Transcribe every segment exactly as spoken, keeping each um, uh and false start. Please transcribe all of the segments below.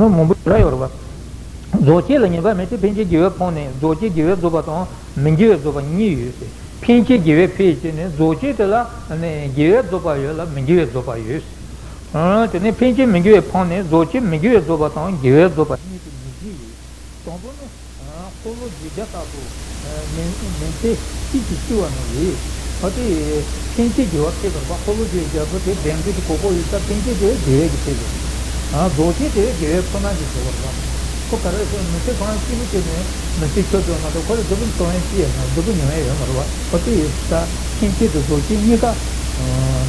ནོར་མང་པོ་ར་ཡོད་རེད་པ། རྫོགས་བྱེད་ལ་ངེས་པ་མེད་དེ། འཕེན་བྱེད་དགེ་བས་འཕངས་ནས་རྫོགས་བྱེད་དགེ་བས་རྫོགས་པ་དང་མི་དགེ་བས་རྫོགས་པ་གཉིས་ཡོད་ཟེར། འཕེན་བྱེད་དགེ་བས་འཕེན་བྱས་ནས་རྫོགས་བྱེད་དེ་ལ་ནི་དགེ་བས་རྫོགས་པ་ཡོད་ལ་མི་དགེ་བས་རྫོགས་པ་ཡོད་ཟེར། དེ་ནས་འཕེན་བྱེད་མི་དགེ་བས་འཕངས་ནས་རྫོགས་བྱེད་མི་དགེ་བས་རྫོགས་པ་དང་དགེ་བས་རྫོགས་པ་གཉིས་ཀྱི་མི་དགེ་ཡོད། དང་པོ་ནི། འཁོར་ལོ་བསྒྱུར་རྒྱལ་ལྟ་བུ། མིང་མིང་ཚེ་གཅིག་གིས་ཤི་བ་ནང་ལས། ཨ་དེ། འཕེན་བྱེད་དགེ་བ་ཕེབས་པར་བ། འཁོར་ལོ་བསྒྱུར་རྒྱལ་པོ་དེ་བདེན་འཛིན་གྱི་གོ་འཕང་ཡོད་ས། འཕེན་བྱེད་དེ་དགེ་བའི་གི་ཕེབས་པས། རྫོགས་བྱེད་དེ་དགེ་བའི་ཕོ་ཉ་གིས་རྫོགས་པར་བ། ཁོ་ག་རེ་ཟེར་མི་ཚེ་གང་སྐྱིད་པོ་བྱས་ནས་མི་ཚེ་ཁྱོད་ཚོ་མ་གཏོགས་ཁོ་ལ་སྡུག་པོ་གཏོང་ཡ་ཅི་ཡང་མ་སྡུག་པོ་མྱོང་ཡ་ཡོད་མ་རེད་བ། ཨ་དེ་ཡོད་ས། འཕེན་བྱེད་དེ་རྫོགས་བྱེད་གཉིས་ཀ་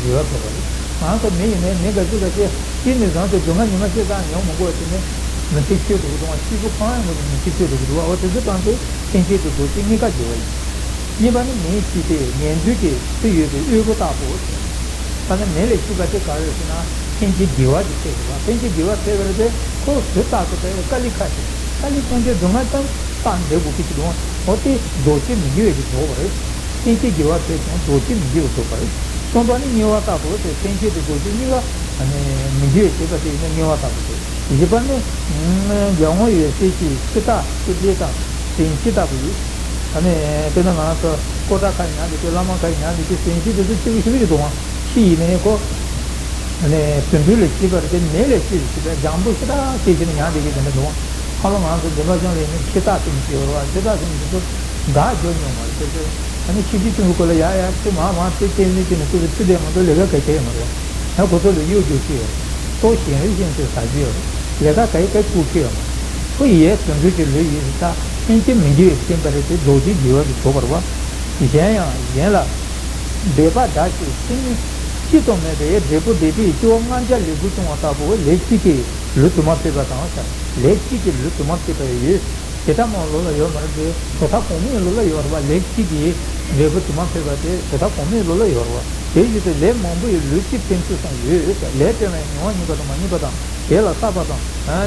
དགེ་བ་ཐོབ་པ་རེད། ང་ཚོ་མི་ཡིན་ནའི་མི་འགའ་ཞིག་ག་ཅེ་སྐྱིད་ནས་བཟང་སྟེ་སྡུག་བསྔལ་ཉི་མ་གཅིག་ཙམ་མྱོང་མི་དགོས་པ་བྱས་ནས་མི་ཚེ་ཁྱོད་སྡུག་གཏོང་བ། སྐྱིད་པོ་གང་ཡང་མེད་ནས་མི་ཚེ་ཁྱོད་སྡུག་གཏོང་བ། འོ་དེ་ཚོ་དང་དེ་འཕེན་བྱེད་དེ་རྫོགས་བྱེད་གཉིས་ཀ་དགེ་བ་ཡིན། གཉིས་པ་ནི་མེས་སྐྱིད་དེ་ངན་འཛུལ་གྱི་མཐུ་ཡོད་པའི་དབུལ་པོ་ལྟ་བུ། ད་ནི་མེ་ལས་སྐྱིད་པ་དེ་ག་རེ་ཟེར་ན་འཕེན་བྱེད་དགེ་བ་དེ་ཕེབས་པ་རེད་པ། འཕེན་བྱེད་དགེ་བ་ཕེབས་པ་རེད་དེ་ཁོ་དུས་རྟག་ཏུ་དེ་དཀའ་ལས་ཁག་ཅིག་དཀའ་ལས་ཁག་ཅིག་སྡུག་བསྔལ་ཙམ་བསགས་བསྡད་དགོས་ཀྱི་ཅིག་འདུག་འོ་དེ་རྫོགས་བྱེད་མི་དགེ་བའི་གི་རྫོགས་པ་རེད། འཕེན་བྱེད་དགེ་བ་ཕེབས་ཀྱང་རྫོགས་བྱེད་མི་དགེ་བའི་རྫོགས་པ་རེད། གསུམ་པ་ནི་དམྱལ་བ་ལྟ་བུ་སྟེ། འཕེན་བྱེད་དེ་རྫོགས་བྱེད་གཉིས་ཀ་ནི་མི་དགེ་བའི་བྱེད་པ་དེ་ཡིན་ན་དམྱལ་བ་ལྟ་བུ་སྟེ། བཞི་པ་ནི་འཇམ་དབྱངས་འོད་གསལ་གྱི་ཚེ་ཐག་ཚེ་འདས་དང་ཟན་ལྕི་ལྟ་བུ་ཡོད། ད་ནི་དཔེར་ན་ང་ཚོ་སྐོར་ར་ཁ་ཉར་འདུག་གི་བླ་མ་ཁ་ཉར་འདུག་གི་ཟན་ལྕི་དེ་ཚོ་ལྕི་པོ་ཞེ་པོ་ཅིག་འདུག་ག་ཤི་ཡིན་ནའི་ཁོ། ནས་དུད་འགྲོ་ལས་སྐྱིད་པ་རེད་དེ། མེ་ལས་སྐྱིད་ཅིག་དེ་འཇམ་པོ་ཞེ་དྲག་སྐྱིད་ཅིག་ནས་ཉར་བསྡད་ཀྱི་དེ་འདྲ་འདུག་ཁ་ལོ་ང་ཚོ་འདི་འདྲ་ཅང་ལས་ནི་ཁྱི་སྟག་དེ་མི་སྐྱིད་པ་རེད་བ། ཁྱི་སྟག་དེ་མི་སྐྱིད་པ་འགག་རྒྱུ་ཉོ་མ་རེད་དེ། ཨ་ནི་ཁྱི་ཆུ་ཆུང་གི་སྐོར་ལ་ཡ་ཡ་ཁྱི་མ་མ་དེ་བཙན་འཛུལ་བྱས་ནས་སོ་སོ་ཁྲི་དེ་མ་གཏོགས་ལས་ཀ་ག་ཡེ་མ་རེད་བ། ཨ་ཁོ་ཚོ་ལ་གཡོ་སྒྱུ་ཅི་ཡོད། ལྟོ་ཞིམ་རེ་ཞིམ་ཚོས་ཟ་རྒྱུ་ཡོད། ལས་ཀ་ག་ཡེ་ག་ཡེ་བཀོལ་ཁྱི་ཡོད་མ་རེད། ཁོ་ཡའི་དུད་འགྲོ་གི་ལུས་ཡིན་ས། ཕན་ཆད་མི་འགྱུར་བའི་སེམས་པ་རེད་དེ། རྫོགས་བྱེད་དགེ་བ་གིས་རྫོགས་པ་རེད་བ། གཞན་ཡང་གཞན་ལ་འབད་པ་དག་ཅིང་སེམས་ནི་སྤྱི་དང་མོས་པས་འབྲས་བུ་འདོད་པའི་སྤྱོད་པ་ལྔ་བརྒྱ་ལས་དགུ་སྐྱོང་བ་ལྟ་བུ་ལས་གཅིག་གིས་ལུས་དུ་མ་ཕོད་པ་དང་། ལས་གཅིག་གིས་ལུས་དུ་མ་ཕོད་པ་ཡོད། དེ་ལྟ་མང་ལོ་ལ་ཡོད་མ་རེད་དེ། གྲུབ་མཐའ་གོང་མའི་ལུགས་ལ་ཡོད་རེད་བ། ལས་གཅིག་གིས་འབྲས་བུ་དུ་མ་ཕོད་པ་དེ་གྲུབ་མཐའ་གོང་མའི་ལུགས་ལ་ཡོད་རེད་བ། དེ་བཞིན་དུ་ལས་མང་པོ་ཡིས་ལུས་གཅིག་ཕན་ཚུན་སོང་ཡོད། ལས་དེ་ལ་མྱོང་བ་ཉིད་པ་དང་མ་ཉིད་པ་དང་། བྱས་ལ་བསགས་པ་དང་།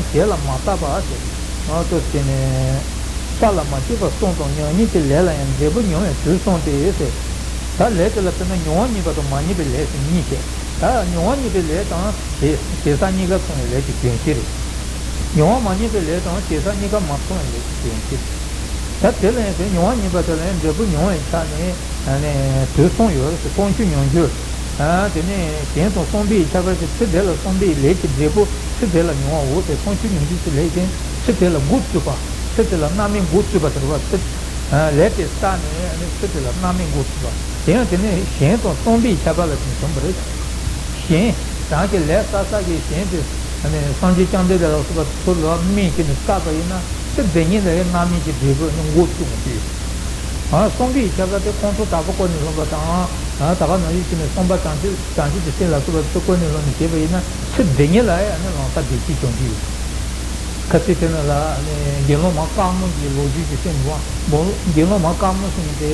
བྱས་ལ་མ་བསགས་པ་ཟེར། ང་ཚོ་དེ་ནས་བསགས་ལ་མ་སྐྱེས་པ་གསུམ་དང་། མྱོང་ཉིད་ཀྱི་ལས་ལ་ཡང་འབྲས་བུ་མྱོང་བའི་དུས་གསུམ་སྟེ་ཟེར། ད་ལས་དེ་ལ་དཔེར་ན་མྱོང་བ་ཉིད་པ་དང་མ་ཉིད་པའི་ལས་ཟེར་གཉིས་བཤད། ད་མྱོང་བ་ཉིད་པའི་ལས་དང་བྱས་བྱས་བསགས་གཉིས་ཀ་མཚུངས་པའི་ལས་ཀྱི་རྒྱུན་ཤེས་རེད། མྱོང་བ་མ་ཉིད་པའི་ལས་དང་བྱས་བསགས་གཉིས་ཀ་མ་མཚུངས་པའི་ལས་ཀྱི་རྒྱུན་ཤེས་རེད། ད་དེ་ལ་ཡང་དེ་མྱོང་བ་ཉིད་པ་དེ་ལ་ཡང་འབྲས་བུ་མྱོང་བའི་ཆ་ནས་ནས་དུས་གསུམ་ཡོད་ཟེར། མཐོང་ཆོས་མྱོང་འགྱུར། དེ་ནས་གཞན་དང་བསམ་པའི་ཁྱད་པར་གྱིས་ཚེ་འདི་ལ་བསམ་པའི་ལས་ཀྱི་འབྲས་བུ་ཚེ་འདི་ལ་མྱོང་བའོ་ཟེར། མཐོང་ཆོས་མྱོང་འགྱུར་གྱི་ལས་ཀྱིས་ཚེ་འདི་ལ་འགོ་བཙུགས་པ། ཚེ་འདི་ལ་རྣམ་སྨིན་འགོ་བཙུགས་པ་དེ་རེད་བ། ཚེ་ལས་དེ་བསགས་ནས་ཚེ་འདི་ལ་རྣམ་སྨིན་འགོ་བཙུགས་པ། དེ་ཡང་དེ་ནས་གཞན་དང་བསམ་པའི་ཁྱད་པར་ལ་བརྟེན་བྱུང་བ་རེད། གཞན་རང་གི་ལས་བསགས་བསགས་ཀྱི་གཞན་དེ་སངས་རྒྱས་བཅོམ་ལྡན་འདས་ལ་སོགས་པ་ཚུར་ལ་སྨིན་བྱས་ནས་བསགས་པ་ཡིན་ན་ཚེ་འདི་ཉིད་ལ་ཡང་རྣམ་སྨིན་གྱི་འབྲས་བུ་ནི་འགོ་བཙུགས་འོང་གི་ཡོད། ཨ་བསམ་པའི་ཁྱད་པར་དེ་ཁོང་ཁྲོ་དྲག་པོ་བསྐོར་ནས་ལོན་པ་དང་། ཨ་ད་ག་ནང་བཞིན་བྱས་ནས་བསམ་པ་བྱང་ཆུབ་བྱང་ཆུབ་ཀྱི་སེམས་ལ་སོགས་པ་ཚུར་བསྐོར་ནས་ལོན་ནས་བྱས་པ་ཡིན་ན་ཚེ་འདི་ཉིད་ལ་ཡང་ནི་ལམ་སང་བདེ་སྐྱིད་བྱུང་གི་ཡོད། ཁ་སང་དེ་ནང་ལ་ནི་དགེ་སློང་མ་དཀར་མོ་གི་ལོ་རྒྱུས་ཅིག་གསན་འདུག་བ། དགེ་སློང་མ་དཀར་མོ་ཟེར་མཁན་དེ་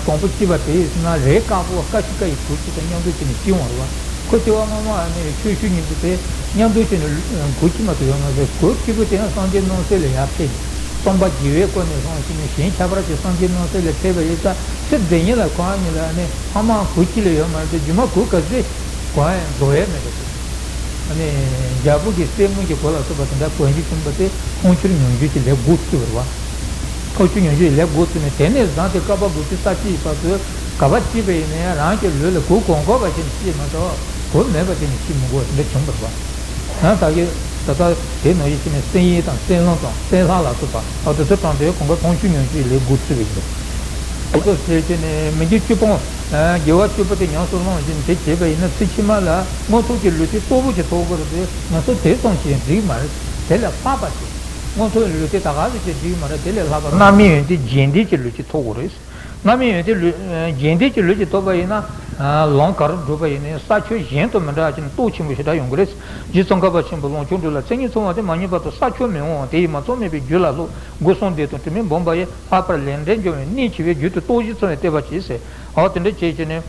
གོང་བུ་གཅིག་པ་དེ་ཡིན་ན་རས་དཀར་པོ་ཀ་ཤི་ཀ་ཡི་གུར་གཅིག་དང་མཉམ་དུ་བྱས་ནས་སྐྱེས་འོང་བ་རེད་བ། ཁོ་སྐྱེ་བ་སྔོན་མ་ནི་ཆོས་ཞུ་མཁན་དེ་དེ་མཉམ་དུ་བྱས་ནས་གུར་གཅིག་མ་གཏོགས་ཡོད་མ་རེད། གུར་གཅིག་པོ་དེ་ཡང་སངས་རྒྱས་སྣང་གསལ་ལ་ཡར་ཕེབས་ནས་བསམ་པ་དགེ་བའི་སྒོ་ནས་བཟུང་བྱས་ནས་གཞན་ཁྱད་པར་གྱི་སངས་རྒྱས་སྣང་གསལ་ལ་ཕེབས་པ་ཡིན་ཙང་ཚེ་འདི་ཉིད་ལ་ཁོ་རང་ཉིད་ལ་ནི་ཕ་མ་གུར་གཅིག་ལས་ཡོད་མ་རེད་དེ། རྗེས་མ་གུར་ག་ཚོད་གོན་ཡང་རྫོགས་ཡས་མེད་པ་དེ། ཨ་ནི་རྒྱལ་པོ་གི་སྲས་མོ་གི་གོ་ལ་སོགས་པ་དེ་འདྲ་གོན་རྒྱུ་བྱུང་བ་དེ་མཐོང་ཆོས་མྱོང་འགྱུར་གྱི་ལས་འགོ་བཙུགས་པ་རེད་བ། མཐོང་ཆོས་མྱོང་འགྱུར་གྱི་ལས་འགོ་བཙུགས་ནས་དེ་ནས་བཟུང་སྟེ་བསྐལ་པ་དགུ་བཅུ་རྩ་གཅིག་བར་དུ་ག་པར་སྐྱེས་པ་ཡིན་ན་ཡང་རང་གི་ལུས་ལ་གོས་གོན་དགོས་པ་བྱས་ནས་སྐྱེས་མ་གཏོགས་གོས་མེད་པ་བྱས་ནས་སྐྱེས་མི་དགོས་པ་དེ་འདྲ་བྱུང་བ་རེད་བ། ཡང་ད་གི་ད་ལྟ་དེ་ནང་བཞིན་བྱས་ནས་སེམས་ཡིད་དང་སེམས་ལམ་དང་སེམས་ལྷ་ལ་སོགས་པ་ཨ་དེ་ཚོ་དྲངས་ཏེ་གོང་ག་མཐོང་ཆོས་མྱོང་འགྱུར་གྱི་ལས་འགོ་བཙུགས་པ་ཡིན་པས། དེ་ཚོ་ཟེར་བྱས་ནས་མི་འགྱུར་བཅུ་སྤོང་། དགེ་བ་བཅུ་པོ་དེ་ཉམས་སུ་བླངས་བཞིན་དེ་བྱས་པ་ཡིན་ན་ཚེ་ཕྱི་མ་ལ་མངོན་མཐོ་གི་ལུས་རྟེན་སྟུག་པོ་ཅིག་ཐོབ་དགོས་རེད་དེ། ང་ཚོ་དེ་ཙམ་ཞིག་འགྲིག་མ་རེད། དེ་ལས་ལྷག་པ་ཅིག་མངོན་མཐོ་གི་ལུས་རྟེན་ད་ག་ཟེ་ཅིག་འགྲིག་མ་རེད། དེ་ལས་ལྷག་པ་རྣམ་སྨིན་ཡོན་ཏན་རྒྱས་འདེབས་ཀྱི་ལུས་ཅིག་ཐོབ་དགོས་རེད། རྣམ་སྨིན་ཡོན་ཏན་ལུས་རྒྱས་འདེབས་ཀྱི་ལུས་ཅིག་ཐོབ་པ་ཡིན་ན། ལམ་ག་རུ་བསྒྲུབས་པ་ཡིན་ནའི་ས་ཆ་གཞན་དང་མི་འདྲ་བ་ཅིག་ནས་སྟོབས་ཆེན་པོ་ཞེ་དྲག་ཡོང་གི་རེད། རྗེ་ཙོང་ཁ་པ་ཆེན་པོས་ལུང་ཕྱོགས་འགྲོ་ལ་མཚན་ཉིད་མཚུངས་པ་དེ་མ་རྙེད་བར་དུ་ས་ཆ་མི་འོང་། དེ་ཡིས་མ་ཚང་མེད་པའི་རྒྱུད་ལ་ལྷུང་། སྒོ་གསུམ་བདེ་དང་དྲི་མེད་སྦོམ་པ་ཡི། ལྷག་པར་ལས་འབྲས་འབྱུང་བའི་གནས་ཆེ་བས། རྒྱུ་དེ་སྟོབས་བཞི་མཚུངས་པས་བསྟན་པར་བྱེད་ཟེར། འོ་དེ་འདྲ་བྱས་བྱས་ནས།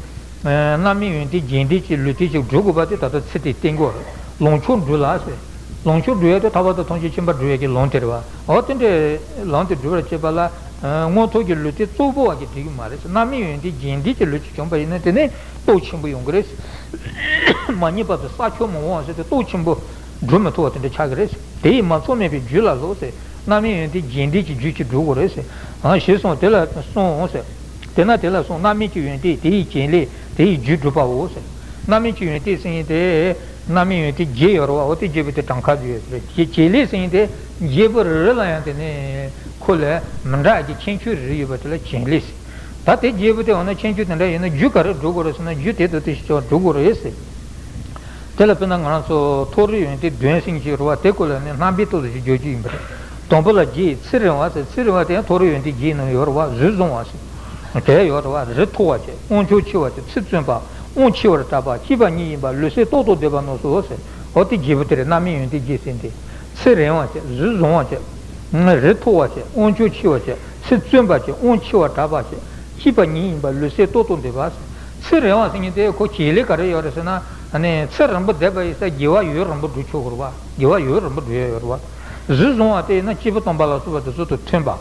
རྣམ་སྨིན་ཡོན་ཏན་རྒྱས་འདེབས་ཀྱི་ལུས་རྟེན་ཅིག་སྒྲུབ་དགོས་པ་དེ་ད་ལྟ་ཚེ་འདིར་བསྟན་དགོས་རེད། ལུང་ཕྱོགས་འགྲོ་ལ་ཟེར། ལུང་ཕྱོགས་འགྲོ་ཡ་དེ་ཐར་པ་དང་ཐམས་ཅད་མཁྱེན་པར་འགྲོ་ཡ་གི་ལམ་དེ་རེད་བ། འོ་དེ་འདྲའི་ལམ་དེ་སྒྲུབ་པར་བྱེད་པ་ལ། མངོན་མཐོ་གི་ལུས་རྟེན་སྟུག་པོ་བ་གིས་འགྲིག་གི་མ་རེད། རྣམ་སྨིན་ཡོན་ཏན་རྒྱས་འདེབས་ཀྱི་ལུས་ཅིག་བྱུང་པ་ཡིན་ན་དེ་ནས་སྟོབས་ཆེན་པོ་ཡོང་གི་རེད། མ་རྙེད་བར་དུ་ས་ཆ་མི་འོང་ཟེར་ཏེ་སྟོབས་ཆེན་པོ། སྒྲུབ་མི་ཐུབ་པ་དེ་འདྲ་ཆགས་ཀྱི་རེད་ཟེར། དེ་ཡིས་མ་ཚོམས་མེད་པའི་རྒྱུད་ལ་སློབ་ཟེར། རྣམ་སྨིན་ཡོན་ཏན་རྗེས་འདེད་ཀྱི་རྒྱུད་ཀྱིས་སྒྲུབ་དགོས་རེད་ཟེར། ཨ་ཞེས་གསུངས། དེ་ལ་གསུངས་ཟེར། དེས་ན་དེ་ལ་གསུངས། རྣམ་སྨིན་གྱི་ཡོན་ཏན་དེ་ཡི་བྱེད་ལས་དེ་ཡི་རྒྱུད་སྒྲུབ་པའོ་ཟེར། རྣམ་སྨིན་གྱི་ཡོན་ཏན་ཟེར་མཁན་དེ་རྣམ་སྨིན་ཡོན་ཏན་བརྒྱད་ཡོད་རེད་བ། འོ་དེ་བརྒྱད་པོ་དེ་གྲངས་ཀ་བརྗོད་ཡོད་རེད། བྱེད་ལས་ཟེར་མཁན་དེ་བརྒྱད་པོ་རེ་རེ་ལ་ཡང་དེ་ནས་ཁོ་ལ་མི་འདྲ་གི་ཁྱད་ཆོས་རེ་རེ་ཡོད་པ་དེ་ལ་བྱེད་ལས་ཟེར། ད་དེ་བརྒྱད་པོ་དེ་འོ་ན་ཁྱད་ཆོས་དེ་འདྲ་ཡོད་ན་རྒྱུ་ག་རེ་སྒྲུབ་དགོས་རེད་ཟེར་ན། རྒྱུ་དེ་དང་དེ་བཞིན་གཤེགས་པ་སྒྲུབ་དགོས་རེད་ཟེར། དེ་ལ་དཔེར་ན་ང་རང་ཚོ་མཐོ་རིས་ཡོན་ཏན་བདུན་ཟེར་གྱི་ཡོད་རེད་བ། དེ་སྐོར་ལ་ནི་རྣམ་པའི་ཏོག་ཙམ་ཞིག་བརྗོད་རྒྱུ་ཡིན་པ་རེད། དང་པོ་ལ་བརྒྱད། ཚེ་རིང་བ་ཟེར། ཚེ་རིང་བ་དེ་ཡང་མཐོ་རིས་ཡོན་ཏན་བརྒྱད་ནང་ཡོད་རེད་བ། གཟུགས་བཟང་བ་ཟེར་དེ་ཡོད་རེད་བ། རི་མཐོ་བ་བྱས། དབང་ཕྱུག་ཆེ་བ་བྱས། ཚེ་བཙུན་པ། དབང་ཆེ་བར་གྲགས་པ། སྐྱིད་པ་ཉིད་ཡིན་པ། ལུས་སེམས་ཏོག་ཏོ་བདེ་བ་རྣམས་སོ་ཟེར། འོ་དེ་བརྒྱད་པོ་དེ་རེད། རྣམ་སྨིན་ཡོན་ཏན་བརྒྱད་ཟེར་དེ། ཚེ་རིང་བ་བྱས། གཟུགས་བཟང་བ་བྱས། རི་མཐོ་བ་བྱས། དབང་ཕྱུག་ཆེ་བ་བྱས། ཚེ་བཙུན་པ་བྱས། དབང་ཆེ་བར་གྲགས་པ་བྱས། སྐྱིད་པ་ཉིད་ཡིན་པ། ལུས་སེམས་ཏོག་ཏོ་བདེ་བ་ཟེར། ཚེ་རིང་བ་ཟེར་མཁན་དེ་ཁོ་བྱེད་ལས་ག་རེ་ཡོད་རེད་ཟེར་ན། ཨ་ནི་ཚེ་རིང་པོ་བསྡད་པ་ཡིན་ཙང་དགེ་བ་ཡུན་རིང་པོ་སྒྲུབ་ཆོག་གི་རེད་བ། དགེ་བ་ཡུན་རིང་པོ་སྒྲུབ་ཡ་ཡོད་རེད་བ། གཟུགས་བཟང་བ་དེ་ཡིན་ན་སྐྱེས་བུ་དམ་པ་ལ་སོགས་པ་དེ་ཚོ་དང་མཐུན་པ།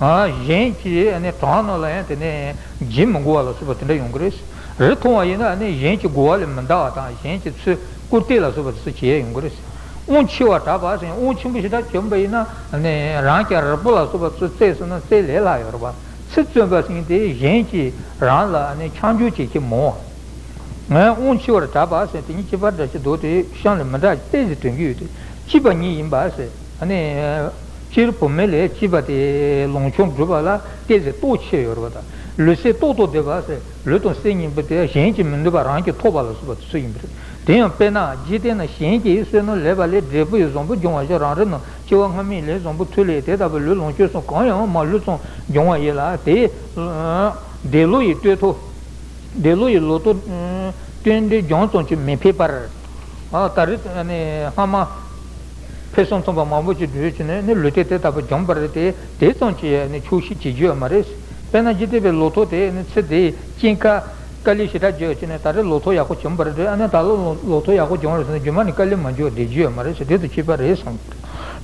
ཨ་གཞན་གྱི་ཨ་ནི་གྲངས་རྣམས་ལ་ཡང་དེ་ནས་བརྗེད་མི་དགོས་པ་ལ་སོགས་པ་དེ་འདྲ་ཡོང་གི་རེད། རི་མཐོ་བ་ཡིན་ན་ཨ་ནི་གཞན་གྱི་རྒོལ་བ་ལས་མི་འདའ་བ་དང་། གཞན་གྱི་ཚུར་བཀུར་སྟི་ལ་སོགས་པ་དེ་ཚོ་བྱེད་ཡ་ཡོང་གི་རེད། དབང་ཆེ་བར་གྲགས་པ་ཟེར། དབང་ཆེན་པོ་ཞེ་དྲག་བྱུང་བ་ཡིན་ན་ཨ་ནི་རང་གི་རུས་པ་ལ་སོགས་པ་ཚོ་བརྩེགས་སོང་ན་བརྩེགས་ལས་སླ་ཡོད་རེད་བ། ཚེ་བཙུན་པ་ཟེར་མཁན་དེ་གཞན་གྱིས་རང་ལ་ཨ་ནི་ཆང་འཇོག་བྱེད་ཀྱི་མོ། ངས་དབང་ཆེ་བར་གྲགས་པ་ཟེར་དེ་ཉིད་ཁྱད་པར་འདྲ་ཞིག་འདུག་སྟེ། གཤམ་ལས་མི་འདྲ་ཏོག་ཙམ་དྲན་གྱི་ཡོད་དེ། སྐྱིད་པ་ཉིད་ཡིན་པ་ཟེར། ཨ་ནི་སྤྱིར་བུད་མེད་ལས་སྐྱིད་པ་དེ་ལོངས་སྤྱོད་སྒྲུབ་པ་ལ་ཏོག་ཙམ་སྟོབས་ཆེ་ཡོད་རེད་པ། ད་ལུས་སེམས་ཏོག་ཏོ་བདེ་བ་ཟེར། ལུས་དང་སེམས་གཉིས་པོ་དེ་གཞན་གྱིས་མི་འདོད་པ་རང་གིས་ཐོབ་པ་ལ་སོགས་པ་དེ་ཚོ་ཡིན་པ་རེད། དེ་ཡང་དཔེར་ན། འཇིག་རྟེན་ན་གཞན་གྱིས་བསོད་ནམས་ལེགས་པ་ལས་འབྲས་བུ་ཡི་བཟང་པོ་སྦྱོང་བ་བཞིན། རང་རེ་ནི་སྐྱེ་བ་སྔ་མའི་ལས་བཟང་པོ་མཐོ་ལས། དེ་ལྟ་བུའི་ལུས་ལོངས་སྤྱོད་གསུམ་གང་ཡང་མ་ལུས་ཙམ་སྦྱོང་བ་ཡིན་ལ། དེ་འདས་ལོ་ཡི་སྟོད་ཐོག་འདས་ལོ་ཡི་ལོ་ཐོག་སྟོན་འབྲས་ལྗང་ཙམ་གྱིས་མི་ཕན་པར། ཨ་ད་རེས་ཨ་ནི་སྔ་མ་ཕུན་སུམ་ཚོགས་པ་མང་པོ་ཅིག་བསྒྲུབས་བྱས་ནས་ནི་ལུས་རྟེན་དེ་ལྟ་བུ་སྦྱངས་པ་རེད་དེ། དེ་ཙམ་གྱིས་ནི་ཆོག་ཤེས་བྱེད་རྒྱུ་ཡོད་མ་རེད། དཔེར་ན་འཇིག་རྟེན་པའི་ལོ་ཐོག་དེ་ནི་ཚེ་འདིའི་སྐྱིན་ཁ་དཀའ་ལས་ཞེ་དྲག་བརྒྱབ་བྱས་ནས་ད་རེས་ལོ་ཐོག་ཡག་པོ་བྱུང་བ་རེད། ཨ་ནི་ད་ལོ་ལོ་ཐོག་ཡག་པོ་བྱུང་བ་རེད་ཟེར་ནས་རྗེས་མ་ནི་དཀའ་ལས་མ་བརྒྱབ་བསྡད་རྒྱུ་ཡོད་མ་རེད་ཟེར། དེ་ཚོ་ཁྱད་པར་རེད་བསམ།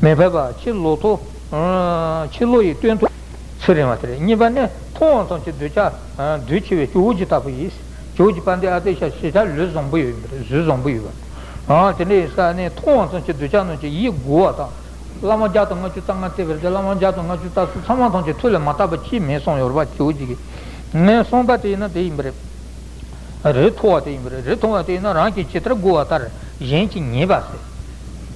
མི་ཕན་པ། ཕྱི་ལོ་ཐོག་ཕྱི་ལོ་ཡི་སྟོན་ཐོག་ཚེ་རིང་བ་དེ་རེད། གཉིས་པ་ནི་མཐོང་བ་ཙམ་གྱིས་གདུལ་བྱ་གདུལ་ཆེ་བའི་ཇོ་བོ་རྗེ་ལྟ་བུ་ཡིན། ཇོ་བོ་རྗེ་དཔལ་ལྡན་ཨ་ཏི་ཤ་ཞེ་དྲག་ལུས་བཟང་པོ་ཡོད་པ་རེད། གཟུགས་བཟང་པོ་ཡོད་པ། ཨ་དེ་འདྲ་ཡིན་ཙང་ནི་མཐོང་བ་ཙམ་གྱིས་གདུལ་བྱ་རྣམས་ཀྱི་ཡིད་མགུ་བ་དང་། བླ་མ་བརྒྱ་དང་ལྔ་བཅུ་རྩ་ལྔ་བལྟས་པ་རེད་དེ། བླ་མ་བརྒྱ་དང་ལྔ་བཅུ་རྩ་གསུམ་ཚང་མ་ཐམས་ཅད་ཐུགས་ལ་མ་བཏགས་པ་ཅིས་མེད་གསུངས་ཡོད་རེད་པ། ཇོ་བོ་རྗེ་གིས། ངས་གསུངས་པ་དེ་ཡིན་ན་དེ་ཡིན་པ་རེད། རི་མཐོ་བ་དེ་ཡིན་པ་རེད། རི་མཐོ་བ་དེ་ཡིན་ན་རང་གིས་ཇི་ལྟར་མགུ་བ་ལྟར་གཞན་གྱིས་ཉེས་པ་ཟེར།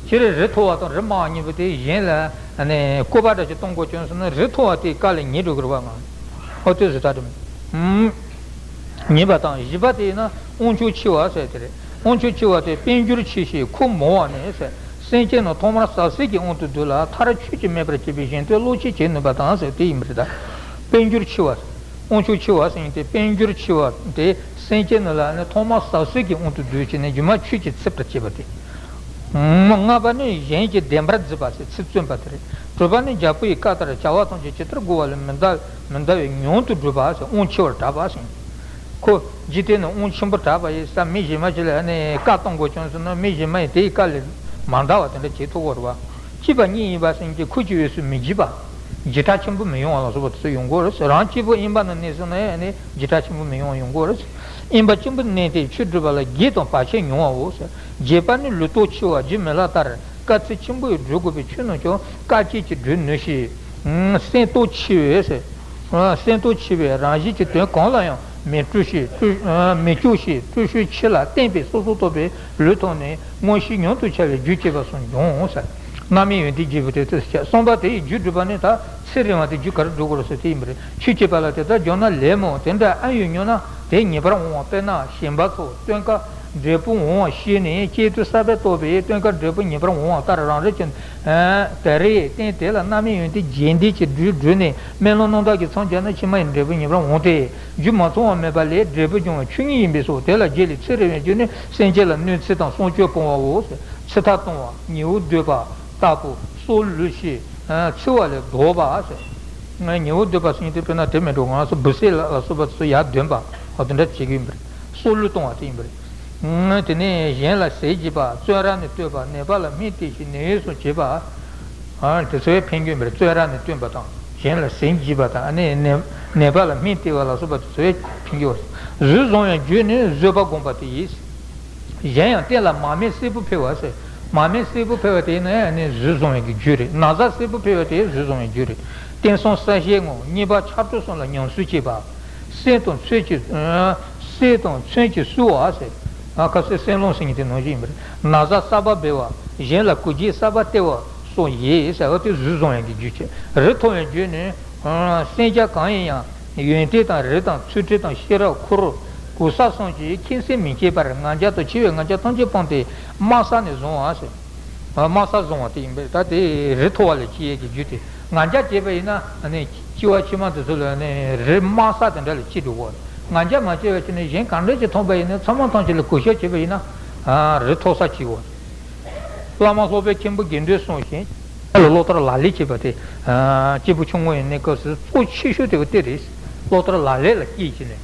སྤྱིར་རི་མཐོ་བ་དང་རི་དམའ་བ་གཉིས་པོ་དེ་གཞན་ལ་ཨ་ནི་བཀོད་པ་འདྲ་ཞིག་གཏོང་དགོས་བྱུང་སོང་ན། རི་མཐོ་བ་དེའི་བཀའ་ལ་ཉན་འགྲོ་གི་རེད་པ། ང་ཨོ་དེ་ཟེར་ད་དྲན། ཉེས་པ་དང་། བཞི་པ་དེ་ཡིན་ན་དབང་ཕྱུག་ཆེ་བ་ཟེར་དེ་རེད། དབང་ཕྱུག་ཆེ་བ་དེ་དཔལ་འབྱོར་ཆེ་ཞིང་ཁུར་མང་བ་ནི་ཟེར། སེམས་ཅན་རྣམས་ཐོག་མར་ཟབ་གསལ་གྱི་དབང་དུ་འདུས་ལ། མཐར་ཆོས་ཀྱིས་སྨྲས་པར་བྱེད་པའི་གཞན་དོན་བློ་ཆེས་བྱེད་ནུས་པ་དང་ཟེར་དེ་ཡིན་པ་རེད་ད། དཔལ་འབྱོར་ཆེ་བ། དབང་ཕྱུག་ཆེ་བ་ཟེར་མཁན་དེ་དཔལ་འབྱོར་ཆེ་བ་དེ་སེམས་ཅན་རྣམས་ལ་ནི་ཐོག་མར་ཟབ་གསལ་གྱི་དབང་དུ་འདུས་བྱས་ནས་རྗེས་མ་ཆོས་ཀྱིས་ཚིམ་པར་བྱེད་པ་དེ། ལྔ་པ་ནི་གཞན་གྱི་བདེན་པར་འཛིན་པ་ཟེར་ཚེ་བཙོན་པ་དེ་རེད། དྲུག་པ་ནི་རྒྱལ་པོ་ཡི་བཀའ་ལྟར་བྱ་བ་ཐམས་ཅད་ཇི་ལྟར་བསྒོ་བ་ལས་མི་འདའ་མི་འདའ་བའི་ཉུང་དུ་སྒྲུབ་པ་ཟེར་དབང་ཆེ་བར་གྲགས་པ་ཟེར། ཁོ་འཇིག་རྟེན་ན་དབང་ཆེན་པོ་གྲགས་པ་ཡིན་ཙང་མི་གཞན་མ་ཞིག་ལ་ནི་བཀའ་གཏོང་དགོས་བྱུང་སོང་ན། མི་གཞན་མ་ཡིས་དེའི་བཀའ་ལས་མ་འདའ་བ་དེ་འདྲ་བྱེད་ཐུབ་ཀྱི་རེད་པ། སྐྱིད་པ་ཉིད་ཡིན་པ་ཟེར་མཁན་གྱི་ཁོ་སྐྱིད་པའི་ཚུལ་མི་བརྗེད་པ། འཇིགས་སྐྲག་ཆེན་པོ་མི་ཡོང་བ་ལ་སོགས་པ་དེ་ཚོ་ཡོང་གི་རེད། རང་སྐྱིད་པོ་ཨིན་པ་ན་གནས་སོང་ན་ནི་འཇིགས་སྐྲག་ཆེན་པོ་མི་ཡོང་བ་ཡོང་གི་རེད། ཨིན་པ་ཆེན་པོ་གནས་ཏེ་ཆོས་སྒྲུབ་པ་ལ་དགེ་དང་བར་ཆད་མྱོང་བའོ། བརྒྱད་པ་ནི་ལུས་སྟོབས་ཆེ་བ། རྗེ་མི་ལ་ལྟར་དཀའ་ཚེགས་ཆེན་པོ་ཡིས་སྒྲུབ་དགོས་པའི་ཆོས་རྣམས་ཀྱང་དཀའ་སྤྱད་ཀྱིས་སྒྲུབ་ནུས་ཤིང་། སེམས་སྟོབས་ཆེ་བས་ཟེར། སེམས་སྟོབས་ཆེ་བས་རང་གཞན་གྱི་དོན་གང་ལ་ཡང་མི་སྤྲོ་ཞིང་སྤྲོ་མི་སྐྱོ་ཞིང་སྤྲོ་ཤུགས་ཆེ་ལ་བརྟན་པས་སོ་སོར་རྟོག་པའི་ལུས་ཐོབ་ནས་མངོན་ཤེས་མྱུར་དུ་འཆར་བའི་རྒྱུ་བྱེད་པ་གསུམ་འབྱུང་ཟེར། རྣམ་སྨིན་ཡོན་ཏན་བརྒྱད་པོ་དེ་ཚོ་ཟེར། གསུམ་པ་དེ་ཡི་རྒྱུ་སྒྲུབ་པ་ནི་ད་ཚེ་རིང་བ་དེ་རྒྱུ་ག་རེ་སྒྲུབ་དགོས་རེད་ཟེར་དེ་ཡིན་པ་རེད། ཆོས་བྱེད་པ་ལ་དེ་ལྟར་སྦྱོར་ན་ལེགས་མོད། དེ་འདྲ་ཨ་ཡོད་མྱོང་ན་དེ་ཉེས་པར་འོང་བ། དཔེར་ན་ཞེན་པ་སོགས་སྟོན་ཀ་འབྲས་བུ་འོང་བ་ཤེས་ནས་བསྐྱེད་དུ་གསར་པ་བཏོག་པས་སྟོན་ཀ་འབྲས་བུ་ཉེས་པར་འོང་བ་ལྟར་རང་རིག་གི་དེ་རེད། རྟེན་དེ་ལ་རྣམ་སྨིན་ཡོན་ཏན་རྗེས་འདེད་ཀྱི་རྒྱུ་བསྒྲུབས་ནས་སྨོན་ལམ་རྣམ་དག་གིས་མཚམས་སྦྱར་ན་ཕྱི་མ་ཡི་འབྲས་བུ་ཉེས་པར་འོང་སྟེ། རྒྱུ་མ་ཚང་བ་མེད་པ་ལས་འབྲས་བུ་འབྱུང་བའི་ཆོས་ཉིད་ཡིན་པས་སོ། དེ་ལ་རྗེ་ལས་ཚེ་རིང་བའི་རྒྱུ་ནི་སེམས་ཅན་ལ་གནོད་འཚེ་དང་སྲུང་སྐྱོབ་སྤོང་བའོ། འཚེ་ཐག་གཏོང་བ། ཉེ་བར་སྡོད་པ་ལྟ་བུ། སྲོག་བླུ་ཞིང་འཚེ་བ་ལས་ཟློག་པ་ཟེར། ཉེ་བར་སྡོད་པ་ཟེར་མཁན་དེ་དཔེར་ན་དེ་མིན་འགྲོ། ང་ཚོ་འབུ་སྲེག་ལ་སོགས་པ་ཚོ་ཡར་འདོན་པ། འོ་དེ་འདྲ་བྱེད་ཀྱི་ཡིན་པ་རེད། སྲོག་བླུ་གཏོང་བ་དེ་ཡིན་པ་རེད། དེ་ནས་གཞན་ལ་ཟས་བགྱིས་པ། བཙོན་ར་ནས་བཏོན་པ། ནད་པ་ལ་སྨན་སྟེར་ཞིང་ནད་གཡོག་སོགས་བྱེད་པ། ཨ་དེ་ཚོའི་ཕན་རྒྱུ་མེད། བཙོན་ར་ནས་བཏོན་པ་དང་། གཞན་ལ་ཟས་བགྱིས་པ་དང་། ཨ་ནི་ནད་ནད་པ་ལ་སྨན་སྟེར་བ་ལ་སོགས་པ་དེ་ཚོའི་ཕན་རྒྱུ་བ། གཟུགས་བཟང་བའི་རྒྱུ་ནི་བཟོད་པ་བསྒོམ་པ་དེ་ཡིན། གཞན་ཡང་རྟེན་ལ་མར་མེ་སེར་པོ་འཕེལ་བ་ཟེར། མར་མེ་སེར་པོ་འཕེལ་བ་དེ་ནི་ནི་གཟུགས་བཟང་བའི་གི་རྒྱུ་རེད། ན་བཟའ་སེར་པོ་འཕེལ་བ་དེ་གཟུགས་བཟང་བའི་རྒྱུ་རེད། བསྟན་སྲུང་ས་གཞིའི་ངོ་གཉིས་པ་ཆར་གྲོགས་གསུམ་ལ་ཉམས་གསོ་བྱེད་པ། སེམས་དང་ཚོད་ཀྱི་སེམས་དང་ཚོད་ཀྱི་བསུ་བ་ཟེར། ཁ་སེ་སེམས་ལོང་ཟེར་མཁན་དེ་ནང་བཞིན་ཡིན་པ་རེད། ན་བཟའ་གསར་པ་འབེལ་བ། གཞན་ལ་གུས་བརྩི་གསར་པ་སྟེར་བ་སོགས་ཡིན་ཟེར་བ་དེ་གཟུགས་བཟང་བའི་གི་རྒྱུ་བྱེད། རི་མཐོ་བའི་རྒྱུ་ནི། སེམས་ཅན་གང་ཡིན་ཡང་ཡོན་ཏན་དང་རིགས་དང་ཚུལ་ཁྲིམས་དང་ཤེས་རབ་ཁུར་གོ་ས་གསུམ་གྱིས་ཁྱིམ་སེམས་མི་སྐྱེད་པར་ང་རྒྱལ་དང་ཆེ་བའི་ང་རྒྱལ་ཐམས་ཅད་སྤངས་ཏེ་དམའ་ས་ནས་བཟུང་བ་ཟེར། དམའ་ས་བཟུང་བ་དེ་ཡིན་པས། ད་དེ་རི་མཐོ་བ་ལ་སྐྱེ་ཡས་ཀྱི་རྒྱུ་དེ་ང་རྒྱལ་བྱས་པ་ཡིན་ན་ནི་སྐྱེ་བ་ཕྱི་མ་དེ་ཚོ་ལ་ནི་རི་དམའ་ས་དེ་འདྲ་ལ་སྐྱེ་འགྲོ་གི་རེད། ང་རྒྱལ་མ་བྱས་པ་བྱས་ནས་གཞན་གང་འདྲ་ཅིག་མཐོང་པ་ཡིན་ན་ཚང་མ་ཐམས་ཅད་ལ་གུས་ཞབས་བྱས་པ་ཡིན་ན་རི་མཐོ་ས་སྐྱེ་གི་རེད། བླ་མ་སློབ་དཔོན་མཁན་པོ་དགེ་འདུན་གསུམ་བཞིན་ལ་སློབ་ལྟར་ལག་ལེན་བྱེད་པ་དེ། སྐྱེས་བུ་ཆུང་ངུ་ཡི་གནས་སྐབས་སུ་གཙོ་ཆེ་ཤོས་དེ་བ་དེ་རེད། སློབ་ལྟར་ལག་ལེན་ལ་བསྐྱེད་བྱས་ནས།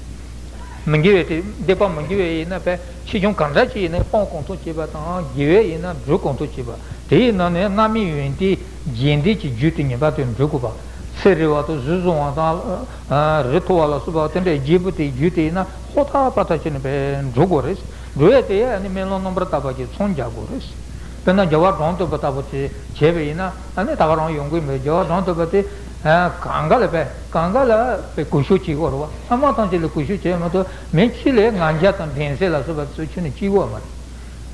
མི་དགེ་བའི་དེ་སྡིག་པ་མི་དགེ་བའི་ཡིན་ན་བས་ཆེ་ཆུང་གང་འདྲ་ཅིག་ཡིན་ན་སྤོང་གང་ཐུབ་བྱེད་པ་དང་དགེ་བའི་ཡིན་ན་སྒྲུབ་གང་ཐུབ་བྱེད་པ། དེ་ཡིན་ན་ནི་རྣམ་སྨིན་ཡོན་ཏན་རྗེས་འདྲེན་གྱི་རྒྱུ་དེ་ངེས་པར་དུ་འགྲུབ་དགོས་པ། ཚེ་རིང་བ་དང་གཟུགས་བཟང་བ་དང་། རི་མཐོ་བ་ལ་སོགས་པ་དེ་འདྲའི་སྐྱེས་བུ་དེའི་རྒྱུ་དེ་ཡིན་ན་ཧོ་ཐག་པ་ཐག་བྱས་ནས་བས་འགྲུབ་དགོས་རེད། འགྲུབ་ཡས་དེ་ཨ་ནི་སྨོན་ལམ་རྣམ་པར་དག་པ་གིས་མཚམས་སྦྱར་དགོས་རེད། དཔེར་ན་རྒྱལ་བ་འབྲོམ་སྟོན་པ་ལྟ་བུ་བྱས་བྱས་པ་ཡིན་ན་ཨ་ནི་ད་ག་རང་ཡོང་གི་མེད། རྒྱལ་བ་འབྲོམ་སྟོན་པ་དེ་གང་ག་ལ་བས་གང་ག་ལ་བས་གུས་ཞབས་བྱེད་དགོས་རེད་བ། ཨ་མ་ཐམས་ཅད་ལ་གུས་ཞབས་བྱེད་མ་གཏོགས་མི་ཕྱི་ལས་ང་རྒྱལ་དང་འགྲན་སེམས་ལ་སོགས་པ་ཚོ་ཁྱོན་ནས་བྱེད་དགོས་མ་རེད།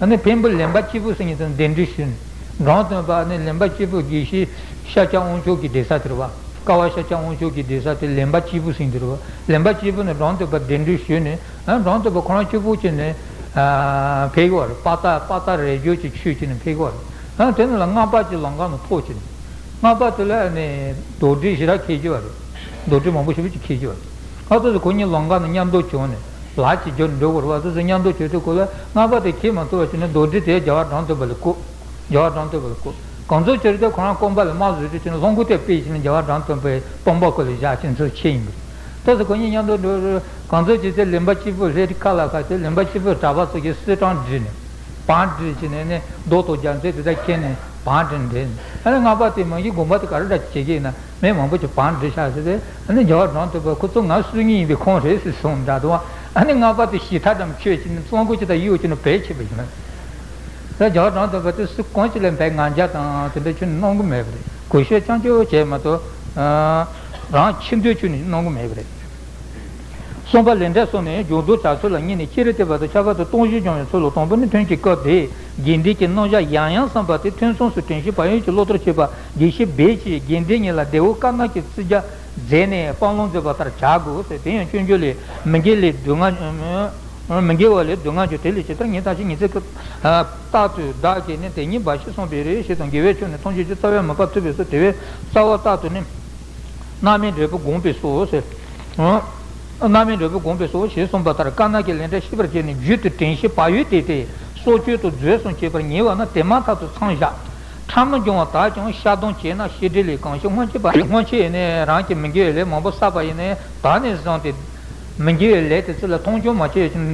ཨ་ནི་འཕན་པོ་ལེན་པ་སྐྱིད་པོ་ཟེར་མཁན་དང་གདན་འདྲེན་ཞུས་ནས། འབྲོམ་སྟོན་པ་ནི་ལེན་པ་སྐྱིད་པོ་དགེ་བཤེས་ཤཱཀྱ་དབང་ཕྱུག་གི་གདན་ས་དེ་རེད་བ། ཀ་བ་ཤཱཀྱ་དབང་ཕྱུག་གི་གདན་ས་དེ་ལེན་པ་སྐྱིད་པོ་ཟེར་མཁན་དེ་རེད་བ། ལེན་པ་སྐྱིད་པོ་ནས་འབྲོམ་སྟོན་པ་གདན་འདྲེན་ཞུས་ནས། ཨ་འབྲོམ་སྟོན་པ་ཁོ་རང་སྐྱིད་པོ་བྱས་ནས་ཕེབས་ཀྱི་བ་རེད། པ་ཏ་པ་ཏ་རས་ཆུང་གི་ཆོས་བྱས་ནས་ཕེབས་ཀྱི་བ་རེད། ཨ་དེ་ནས་ལ་སྔགས་པ་གྱི་ལམ་ཁ་ནས་ཐོག་བྱས་ནས། སྔགས་པ་དེ་ལ་ནི་རྡོར་དྲིལ་ཞེ་དྲག་འཁྱེར་གྱི་བ་རེད། རྡོར་དྲིལ་མང་པོ་ཞེ་པོ་ཅིག་འཁྱེར་གྱི་བ་རེད། ཨ་ཏོ་ཚོ་ཁོ་གཉིས་ལམ་ཁ་ནས་མཉམ་དུ་བྱུང་ནས་ལག་གཅིག་སྦྱར་འགྲོ་དགོས་རེད་བ། ཨ་ཏོ་ཚོ་མཉམ་དུ་བྱེད་དུས་ཁོ་ལ་སྔགས་པ་དེ་འཁྱེར་མ་ཐུབ་པ་བྱས་ནས་རྡོར་དྲིལ་དེ་རྒྱལ་བ་འབྲོམ་སྟོན་པ་ལ་བསྐུར། རྒྱལ་བ་འབྲོམ་སྟོན་པ་ལ་བསྐུར། གང་ཚོད་བྱས་རེད་དེ་ཁོ་རང་རྐང་པ་ལ་དམག་བཟོས་ཏེ་བྱས་ནས་ལྷུང་སྒོ་དེ་ཕུད་བྱས་ནས་རྒྱལ་བ་འབྲོམ་སྟོན་པའི་པང་པ་ཁོ་ལ་བཞག་བྱས་ནས་ཚུར་ཁྱེར་ཡིན་པ་རེད། ཨ་ཏོ་ཚོ་ཁོ་གཉིས་མཉམ་དུ་འགྲོ་རེད། གང་ཚོད་བྱས་ཚེ་ལེན་པ་སྐྱིད་པོ་ལྷས་ཁ་ལ་ཁ་བྱས། ལེན་པ་སྐྱིད་པོས་གྲྭ་པ་ཚོ་གི་གསེར་སྲང་བསྒྲིལ་ནས། བང་བསྒྲིགས་བྱས་ནས་ནི་མདོག་དང་རྒྱལ་མཚན་དེ་དག་ཁྱེར་ནས་བང་བསྒྲིགས་འདྲེན། ཨ་ནི་སྔགས་པ་དེ་མ་གཞི་དགོན་པ་དེ་ག་རེ་འདྲ་བྱེད་ཀྱི་ཡིན་ན་མི་མང་པོ་ཅིག་བང་བསྒྲིགས་ཤག་ཟེར་ཏེ། ཨ་ནི་རྒྱལ་བ་འབྲོམ་སྟོན་པ་ཁོ་ཚོ་ང་སྲོལ་ངན་ཡིན་པའི་ཁུངས་རེད་ཟེར་གསུངས་འདྲ་འདུག་ཨ་ནི་སྔགས་པ་དེ་ཞི་ཐག་ཙམ་ཆོད་བྱས་ནས་གཙང་པོ་ཅིག་དང་གཡུག་བྱས་ནས་བེད་སྤྱད་པ་ཡིན་ན། ད་རྒྱལ་བ་འབྲོམ་སྟོན་པ་དེ་སུ་གང་ཅིག་ལ་བས་ང་རྒྱལ་དང་དེ་འདྲ་ཁྱོན་ནས་གནང་གི་མེད་པ་རེད། གུས་ཞབས་རྐྱང་རྐྱང་བྱས་མ་གཏོགས། རང་ཆེ་འདོད་ཁྱོན་ནས་གནང་གི་མེད་པ་རེད། གསུམ་པ་ལས་འབྲས་སོགས་ནི་སྦྱོང་བརྡར་བྱ་ཚུལ་ལ་གཉིས་ནས། སྤྱིར་དེ་བར་དུ་ཁྱད་པར་དུ་སྟོང་གཞི་སྦྱོང་བའི་ཚུལ་ལ་དང་པོ་ནི་ཐུན་གྱི་སྐབས་དེ་དགེ་འདུན་གྱི་རྣམ་གཞག་ཡང་ཡང་བསམ་པ་དེ་ཐུན་མཚམས་སུ་དྲན་ཤེས་བག་ཡོད་ཀྱི་བློ་ལྟར་བྱེད་པ་དགེ་བཤེས་སྦས་ཀྱིས་དགེ་འདུན་གཉིས་ལ་དེ་འོ་དཀར་ནག་གི་ཚིག་རྒྱ་མཛད་ནས་སྤང་བླང་མཛད་པ་ལྟར་བྱ་དགོས་ཟེར། དེ་ཡང་སྤྱོད་འཇུག་ལས། མི་དགེ་ལས་སྡུག་བསྔལ། མི་དགེ་བ་ལས་སྡུག་བསྔལ་འབྱུང་། དེ་ལས་ཇི་ལྟར་ཉིད་ཐམས་ཅད་ཉིད་ཀྱིས་ཀྱང་། རྟག་ཏུ་བདག་གིས་ནི་དེ་ཉིད་འབའ་ཞིག་བསམས་པའི་རེ་ཞིག་དང་། དགེ་བའི་ཕྱོགས་ནི་ཐམས་ཅད་ཀྱི། རྩ་བའི་མུ་པ་ཐུབ་པས་སོ། དེ་བས་རྩ་བ་རྟག་ཏུ་ནི། རྣམ་སྨིན་འབྲས་བུ་བསྒོམས་པས་སོ་ཟེར། རྣམ་སྨིན་འབྲས་བུ་བསྒོམས་པས་སོ་ཞེས་གསུངས་པ་ལྟར་དཀར་ནག་གི་ལས་འབྲས་ཤེས་པར་བྱས་ནས་རྒྱུད་དུ་དྲན་ཤེས་བག་ཡོད་དེ་སྟེ་སྲོག་གཅོད་དང་རྫུན་གསུམ་བྱེད་པར་ཉེ་བ་ན་དེ་མ་ཐག་ཏུ་མཚམས་བཞག་ཕྲ་མོ་སྦྱོང་བ་དག་ཀྱང་བཤགས་སྡོམ་བྱས་ན་ཤེས་སྒྲིབ་ལས་གང་ཤེས། སྔོན་ཆད་པ་སྔོན་ཆད་ནས་རང་གིས་མི་དགེ་བའི་ལས་མང་པོ་བསགས་པ་ཡིན་ནའི་ད་ནས་བཟུང་སྟེ་མི་དགེ་བའི་ལས་དེ་ཚོ་ལ་མཐོང་ཆུང་མ་བྱས་ཤིང་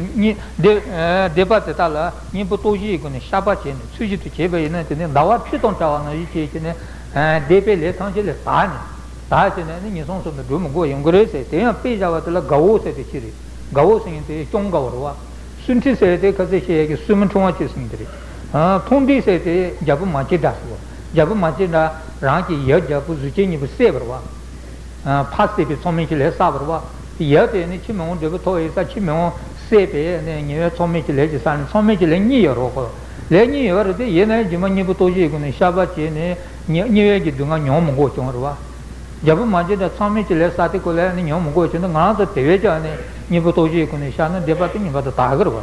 སྡིག་སྡིག་པ་དེ་དག་ལ་གཉེན་པོ་སྟོབས་བཞིའི་སྒོ་ནས་བཤགས་པ་བྱས་ནས་ཚུལ་བཞིན་དུ་བྱས་པ་ཡིན་ན་དེ་ནི་ཟླ་བ་ཁྲི་དང་བྲལ་བ་ནང་བཞིན་བྱས་བྱས་ནས་སྡིག་པའི་ལས་ཐམས་ཅད་ལས་དག་ནས། དག་བྱས་ནས་ནི་ངན་སོང་གསུམ་དུ་འགྲོ་མི་དགོས་ཡོང་གི་རེད་ཟེར། དེ་ཡང་དཔེ་བཞག་པ་དེ་ལ་དགའ་བོ་ཟེར་དེ་ཅི་རེད། དགའ་བོ་ཟེར་མཁན་དེ་སྐྱོང་དགའ་བོ་རེད་བ། སུ་འཁྲིད་ཟེར་དེ་ཁ་ཟས་བཤད་ཡག་གི་སྲུ་མོ་འཁྲུད་དབང་བྱེད་ཟེར་མཁན་དེ་རེད། ཨ་མཐོང་འདྲིས་ཟེར་དེ་རྒྱལ་པོ་མ་སྐྱེས་དགྲ་ཟེར་བ། རྒྱལ་པོ་མ་སྐྱེས་དགྲ་རང་གི་ཡབ་རྒྱལ་པོ་གཟུགས་ཅན་གཉིས་པོ་བསད་པ་རེད་བ། ཨ་ཕ་བསད་པའི་མཚམས་མེད་ཀྱི་ལས་བསགས་པ་རེད་བ། ཡབ་དེ་ནི་ཁྱི་མི་དབང་འབྲས་བུ་ཐོབ་ཡིན་ས། ཁྱི་མི་དབང་བསད་པའི་ནི་ཉེས་པའི་མཚམས་མེད་ཀྱི་ལས་ཀྱི་ས་ནི་མཚམས་མེད་ཀྱི་ལས་གཉིས་ཡོད་རེད་བ། ལས་གཉིས་ཡོད་རེད་དེ། ཡིན་ནའི་རྗེས་མ་གཉེན་པོ་སྟོབས་བཞིའི་སྒོ་ནས་བཤགས་པ་བྱས་ནས་ཉེ་ཉེ་བའི་གི་སྡུག་བསྔལ་མྱོང་མི་དགོས་བྱུང་བ་རེད་བ། རྒྱལ་པོ་མ་སྐྱེས་དགྲ་མཚམས་མེད་ཀྱི་ལས་བསགས་དེ་ཁོ་ལ་ནི་མྱོང་མི་དགོས་བྱུང་དུས་ང་རང་ཚོ་དེ་བས་ཀྱང་ནི་གཉེན་པོ་སྟོབས་བཞིའི་སྒོ་ནས་བཤགས་ན་སྡིག་པ་དེ་ངེས་པར་དུ་དག་གི་རེད་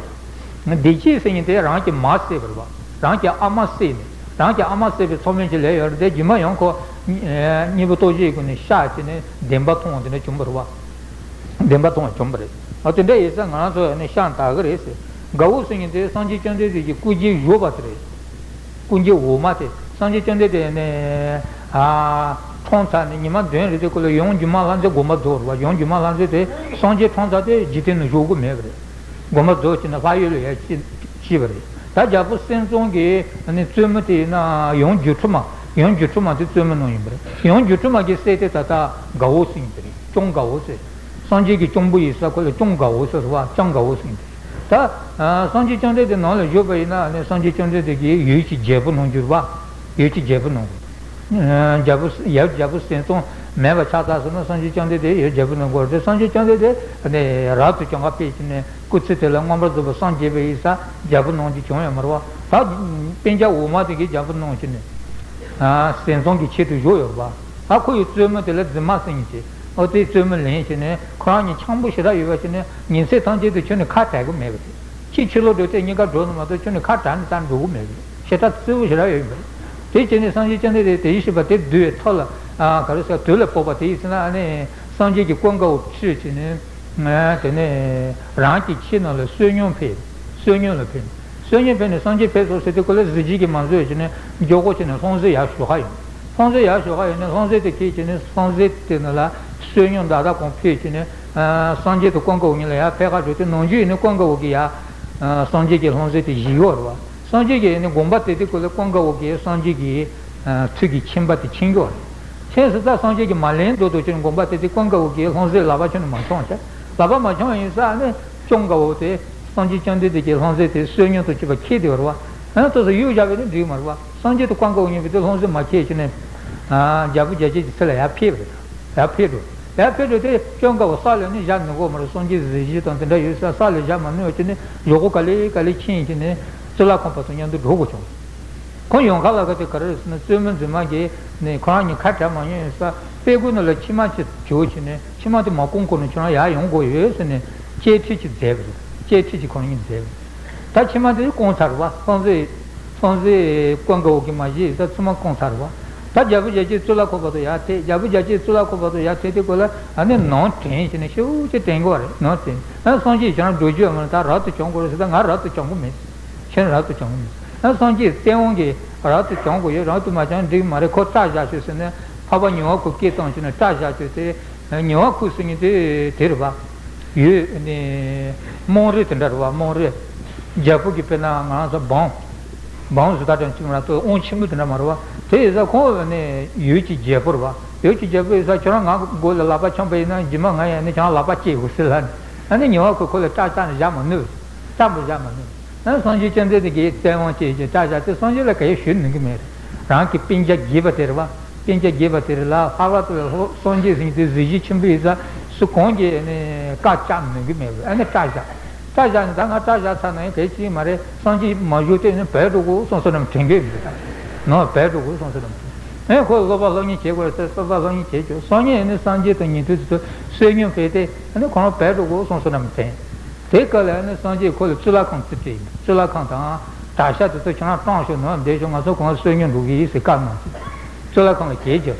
བ། བདེ་སྐྱིད་ཟེར་མཁན་དེ་རང་གི་མ་བསད་པ་རེད་བ། རང་གི་ཨ་མ་བསད་ནས་རང་གི་ཨ་མ་བསད་པའི་མཚམས་མེད་ཀྱི་ལས་ཡོད་རེད་དེ། རྗེས་མ་ཡང་ཁོ་གཉེན་པོ་སྟོབས་བཞིའི་སྒོ་ནས་བཤགས་བྱས་ནས་བདེན་པ་མཐོང་བ་དེ་འདྲ་བྱུང་བ་རེད་བ། བདེན་པ་མཐོང་བ་བྱུང་བ་རེད། ཨ་དེ་འདྲ་ཡིན་ཙང་ང་རང་ཚོ་ནི་བཤགས་དག་གི་རེད་ཟེར། དགའ་བོ་ཟེར་མཁན་དེ་སངས་རྒྱས་བཅོམ་ལྡན་འདས་ཀྱི་སྐུ་རྒྱན་བཞུགས་པ་དེ་རེད། སྐུ་རྒྱན་འོག་མ་དེ་སངས་རྒྱས་བཅོམ་ལྡན་འདས་ནི་ཨ་འཁྲུངས་ཚར་ནས་ཉི་མ་བདུན་རེ་དེ་ཁོ་ལ་ཡང་སྒྱུ་མ་ལྷ་མཛེས་དགོངས་པ་རྫོགས་རེད་བ། ཡང་སྒྱུ་མ་ལྷ་མཛེས་དེ་སངས་རྒྱས་འཁྲུངས་ཚར་དེ་འཇིག་རྟེན་ན་བཞུགས་ཀྱི་མེད་པ་རེད། དགོངས་པ་རྫོགས་བྱས་ནས་ལྷ་ཡུལ་ལ་ཡར་སྐྱེས་སྐྱེས་པ་རེད། ད་རྒྱལ་པོ་སེམས་ཙམ་གྱི་ནི་བཙུན་མོ་དེ་ཡིན་ན་ཡང་སྒྱུ་འཕྲུལ་མ། ཡང་སྒྱུ་འཕྲུལ་མ་དེ་བཙུན་མོ་ནང་ཡིན་པ་རེད། ཡང་སྒྱུ་འཕྲུལ་མ་གི་སྲས་དེ་ད་ལྟ་དགའ་བོ་ཟེར་མཁན་དེ་རེད། སྐྱོང་དགའ་བོ་ཟེར། སངས་རྒྱས་ཀྱི་སྐྱོང་བུ་ཡིན་ས་ཁོ་ལ་སྐྱོང་དགའ་བོ་ཟེར་བ། སྐྱོང་དགའ་བོ་ཟེར་མཁན་དེ། ད་སངས་རྒྱས་བཅོམ་ལྡན་འདས་ནང་ལ་བཞུགས་པ་ཡིན་ན་ནི་སངས་རྒྱས་བཅོམ་ལྡན་འདས་ཀྱིས་ཡུལ་གྱི་རྒྱལ་པོ་གནང་རྒྱུ་རེད་པ། ཡུལ་གྱི་རྒྱལ་པོ་གནང་རྒྱུ། རྒྱལ་པོ་ཡབ་རྒྱལ་པོ་སེམས་ཙམ་མེད་པ་ཆགས་ཚར་སོང་ན་སངས་རྒྱས་བཅོམ་ལྡན་འདས་ཡུལ་རྒྱལ་པོ་གནང་དགོས་རེད། སངས་རྒྱས་བཅོམ་ལྡན་འདས་ནི་རབ་ཏུ་བྱུང་བ་ཕེབས་ཀྱི་ནས་སྐུ་ཚེ་དེ་ལ་མངོན་པར་རྫོགས་པར་སངས་རྒྱས་པ་ཡིན་ཙང་རྒྱལ་པོ་གནང་རྒྱུ་བྱུང་ཡོད་མ་རེད་པ། ད་སྤུན་ཀྱག་འོག་མ་དེ་གིས་རྒྱལ་པོ་གནང་བྱས་ནས་སེམས་ཙམ་གྱི་ཆེད་དུ་བཞུགས་ཡོད་རེད་པ། ཨ་ཁོ་ཡི་བཙུན་མོ་དེ་ལ་རྫུན་མ་ཟེར་མཁན་ཅིག་ཨོ་དེའི་བཙུན་མོ་ལེན་བྱས་ནས་ཁོ་རང་གཉིས་འཆམ་པོ་ཞེ་དྲག་ཡོད་པ་བྱས་ནས་ཉིན་མཚན་ཐམས་ཅད་དུ་ཁྱོད་ནི་ཁ་བྲལ་གི་མེད་པ་རེད། ཁྱེད་ཕྱི་ལོགས་འགྲོ་དུས་གཉིས་ཀ་འགྲོ་ནི་མ་གཏོགས་ཁྱོད་ནི་ཁ་བྲལ་ནས་ད་འགྲོ་གི་མེད་པ་རེད། ཞེ་དྲག་བརྩེ་བོ་ཞེ་དྲག་ཡོད་པ་རེད། དེ་བྱས་ནས་སངས་རྒྱས་བཅོམ་ལྡན་འདས་དེ་བཞིན་གཤེགས་པ་དེ་བསྡུ་བའི་ཐབས་ལ་ཨ་ག་རེ་ཟེར་དུས་ལ་བབ་པ་དེ་ཡིན་ཟེར་ན་ཨ་ནི་སངས་རྒྱས་ཀྱི་གོ་འཕང་ཁྲིད་བྱས་ནས་དེ་ནས་རང་གི་ཁྱིམ་ནང་ལ་བསོད་སྙོམས་ཕེབས། བསོད་སྙོམས་ལ་ཕེབས། བསོད་སྙོམས་ཕེབས་ནས་སངས་རྒྱས་ཕེབས་སོང་ཟེར་དུས་སྐབས་ལ་གཟི་བརྗིད་ཀྱིས་མ་བཟོད་བྱས་ནས་མགྱོགས་པོ་བྱས་ནས་ལྷུང་བཟེད་ཡར་ཞོག་ག་ཡོང་། ལྷུང་བཟེད་ཡར་ཞོག་ག་ཡོང་ནས་ལྷུང་བཟེད་དེ་ཁྱེར་བྱས་ནས་ལྷུང་བཟེད་དེ་ནང་ལ་བསོད་སྙོམས་ད་ལྟ་གོང་ཕེབས་བྱས་ནས་སངས་རྒྱས་དང་ཀུན་དགའ་བོ་གཉིས་ལ་ཡར་ཕེབས་ཁ་འགྲོ་དུས་ནམ་རྒྱུན་ཡིན་ནའི་ཀུན་དགའ་བོ་གིས་ཡར་སངས་རྒྱས་ཀྱི་ལྷུང་བཟེད་དེ་བཞེས་ཡོད་རེད་པ། སངས་རྒྱས་ཀྱིས་ནི་དགོངས་པ་དེ་དུས་སྐབས་ལ་ཀུན་དགའ་བོ་གིས་སངས་རྒྱས་ཀྱི་ཐུགས་ཀྱི་མཆིན་པ་དེ་འཁྱེར་གྱི་ཡོད་རེད། མཚན་སུ་ད་སངས་རྒྱས་ཀྱིས་མ་ལེན་མདོག་མདོག་བྱས་ནས་དགོངས་པ་དེ་དེ་ཀུན་དགའ་བོ་གིས་ལྷུང་བཟེད་ལག་པ་ཁྱོན་ནས་མ་འཆང་བྱས། ལག་པ་མ་འཆང་ཡིན་ས་ནི་ཀུན་དགའ་བོ་དེ་སངས་རྒྱས་བཅོམ་ལྡན་འདས་ཀྱི་ལྷུང་བཟེད་དེ་བསོད་སྙོམས་དང་བཅས་པ་ཁྱེར་བསྡད་པ་རེད་པ། ཨ་ནི་ཏོག་ཙམ་གཡུག་བཞག་པ་ནི་འགྲིག་མ་རེད་པ། སངས་རྒྱས་དང་ཀུན་དགའ་བོ་གཉིས་པོ་དེ་ལྷུང་བཟེད་མ་ཁྱེར་བྱས་ནས་རྒྱལ་བུ་རྒྱལ་བྱེད་ཀྱི་ཚལ་ལ་ཡར་ཕེབས་པ་རེད། ཡར་ཕེབས་འགྲོ། ཡར་ཕེབས་འགྲོ་དེ་ཀུན་དགའ་བོ་ས་ལ་ནི་བཞག་མི་དགོས་མ་རེད། སངས་རྒྱས་གཟི་བརྗིད་དང་དེ་འདྲ་ཡོད་ས་ས་ལ་བཞག་མ་ནུས་བྱས་ནས་གཞོགས་པོ་ག་ལེ་ག་ལེ་ཕྱིན་བྱས་ནས་གཙུག་ལག་ཁང་བར་དུ་མཉམ་དུ་འགྲོ་དགོས་བྱུང་། ཁོང་ཡོང་ཁ་ལ་ཁ་དེ་ག་རེ་རེད་ཟེར་ན་བཙུན་མོ་རྫུན་མ་གིས་ནི་ཁོ་རང་གཉིས་ཁ་བྲལ་མ་མྱོང་ཡོད་ས་དཔེ་མགོ་ནང་ལ་མཆིལ་མ་ཅིག་བྱུགས་བྱས་ནས་མཆིལ་མ་དེ་མ་བཀང་གོང་ནས་ཁྱོད་རང་ཡར་ཡོང་དགོས་ཡོད་ཟེར་ནས་གཅེས་ཕྲད་ཅིག་མཛད་པ་རེད། གཅེས་ཕྲད་ཅིག་ཁོ་རང་གཉིས་མཛད་པ་རེད། ད་མཆིལ་མ་དེ་བཀང་ཚར་བ་ལྷུང་བཟེད་ལྷུང་བཟེད་ཀུན་དགའ་བོ་གིས་མ་བཞེས་ས་མཆིལ་མ་བཀང་ཚར་བ། ད་རྒྱལ་བུ་རྒྱལ་བྱེད་གཙུག་ལག་ཁང་བར་དུ་ཡར་ཐེགས། རྒྱལ་བུ་རྒྱལ་བྱེད་གཙུག་ལག་ཁང་བར་དུ་ཡར་ཐེགས་དུས་སྐབས་ལ་ཨ་ནི་ནང་དྲན་བྱས་ནས་ཤུགས་ཀྱིས་དྲན་དགོས་རེད། ནང་དྲན་ཨ་སངས་རྒྱས་ཁྱོད་རང་འགྲོ་རྒྱུ་ཡོད་མ་རེད། ད་རབ་ཏུ་བྱུང་དགོས་རེད་ཟེར། ད་ང་རབ་ཏུ་བྱུང་གི་མེད། ཁྱོད་རབ་ཏུ་བྱུང་གི་མེད། ཨ་སངས་རྒྱས་བཙན་དབང་གིས་རབ་ཏུ་བྱུང་དགོས་ཡོད། རབ་ཏུ་མ་བྱུང་འགྲིག་གི་མ་རེད། ཁོ་སྐྲ་བཞར་ཤོག་ཟེར་ནས་འཕགས་པ་ཉི་མ་ཁོ་སྐད་བཏང་བྱས་ནས་སྐྲ་བཞར་ཤོག་དེ་ཉི་མ་ཁོ་ཟེར་མཁན་དེ་དེ་རེད་པ། ཡོད་ནི་རྨོངས་རིས་དེ་འདྲ་རེད་པ། རྨོངས་རིས། རྒྱལ་པོ་གི་དཔེར་ན་ང་རང་ཚོ་འབངས། འབངས་བཟོ་ལྟ་དྲན་གཅིག་མ་གཏོགས་དབང་ཆེན་པོ་དེ་འདྲ་མ་རེད་པ། དེ་ཡིན་ཙང་ཁོང་ནི་ཡུལ་གྱི་རྒྱལ་པོ་རེད་པ། ཡུལ་གྱི་རྒྱལ་པོ་ཡིན་ཙང་ཁྱོད་རང་ང་མགོ་ལ་ལག་པ་འཆང་པ་ཡིན་ན་རྗེས་མ་ང་ཡང་ནི་ཁྱོད་རང་ལག་པ་བཅད་དགོས་ཟེར་ལབ་ནས་ཨ་ནི་ཉི་མ་ཁོས་ཁོ་ལ་སྐྲ་བཅད་ནས་བཞག་མ་ནུས། སྐྲ་འབུ་བཞག་མ་ནུས། ཨ་སངས་རྒྱས་བཅོམ་ལྡན་འདས་ཀྱིས་བཙན་དབང་བྱས་ཀྱི་སྐྲ་བཞར་ཏེ་སངས་རྒྱས་ལ་ག་ཡེ་ཞུ་ནུས་ཀྱི་མེད། རང་གི་སྤུན་ཀྱག་རྒས་པ་དེ་རེད་པ། སྤུན་ཀྱག་རྒས་པ་དེ་རེད་ལ་ལྷག་པར་དུ་སངས་རྒྱས་ཟེར་མཁན་དེ་གཟི་བརྗིད་ཆེན་པོ་ཡིན་ཙང་སུ་གང་གིས་ནི་བཀག་རྒྱག་ནུས་ཀྱི་མེད་པས། ཨ་ནི་སྐྲ་བཞར། སྐྲ་བཞར་ནས་ད་ང་སྐྲ་བཞར་ཚར་ན་ཡང་གལ་ཆེ་གི་མ་རེད། སངས་རྒྱས་མ་བཞུགས་དུས་ནི་བྲོས་འགྲོ་དགོས་སོང་བསམ་བསམ་དྲན་གྱི་ཡོད་མི་འདུག་ནོར་བྲོས་འགྲོ་དགོས་སོང་བསམ་བསམ་དྲན། ཨེ་ཁོ་སློབ་པ་སློབ་གཉེར་བྱེད་དགོས་ཟེར། སློབ་པ་སློབ་གཉེར་བྱེད་ཆོག་སང་ཉིན་ནི་སངས་རྒྱས་དང་ཉན་ཐོས་དེ་ཚོ་བསོད་སྙོམས་ཕེབས་ཏེ་ཨ་ནི་ཁོ་རང་བྲོས་འགྲོ་དགོས་སོང་བསམ་བསམ་དྲན། དེ་སྐབས་ལ་ཨ་ནི་སངས་རྒྱས་ཁོ་ལ་གཙུག་ལག་ཁང་རྩིས་སྤྲད་ཡིན། གཙུག་ལག་ཁང་དང་གྲྭ་ཤག་དེ་ཚོ་ཁྱེད་རང་སྤྲང་ཤོག་ནང་བསྡད་ཤོག་ང་ཚོ་གང་ལ་བསོད་སྙོམས་འགྲོ་གི་ཡིན་ཟེར་བཀའ་གནང་ཟེར། གཙུག་ལག་ཁང་ལ་གྱེས་རྒྱབ།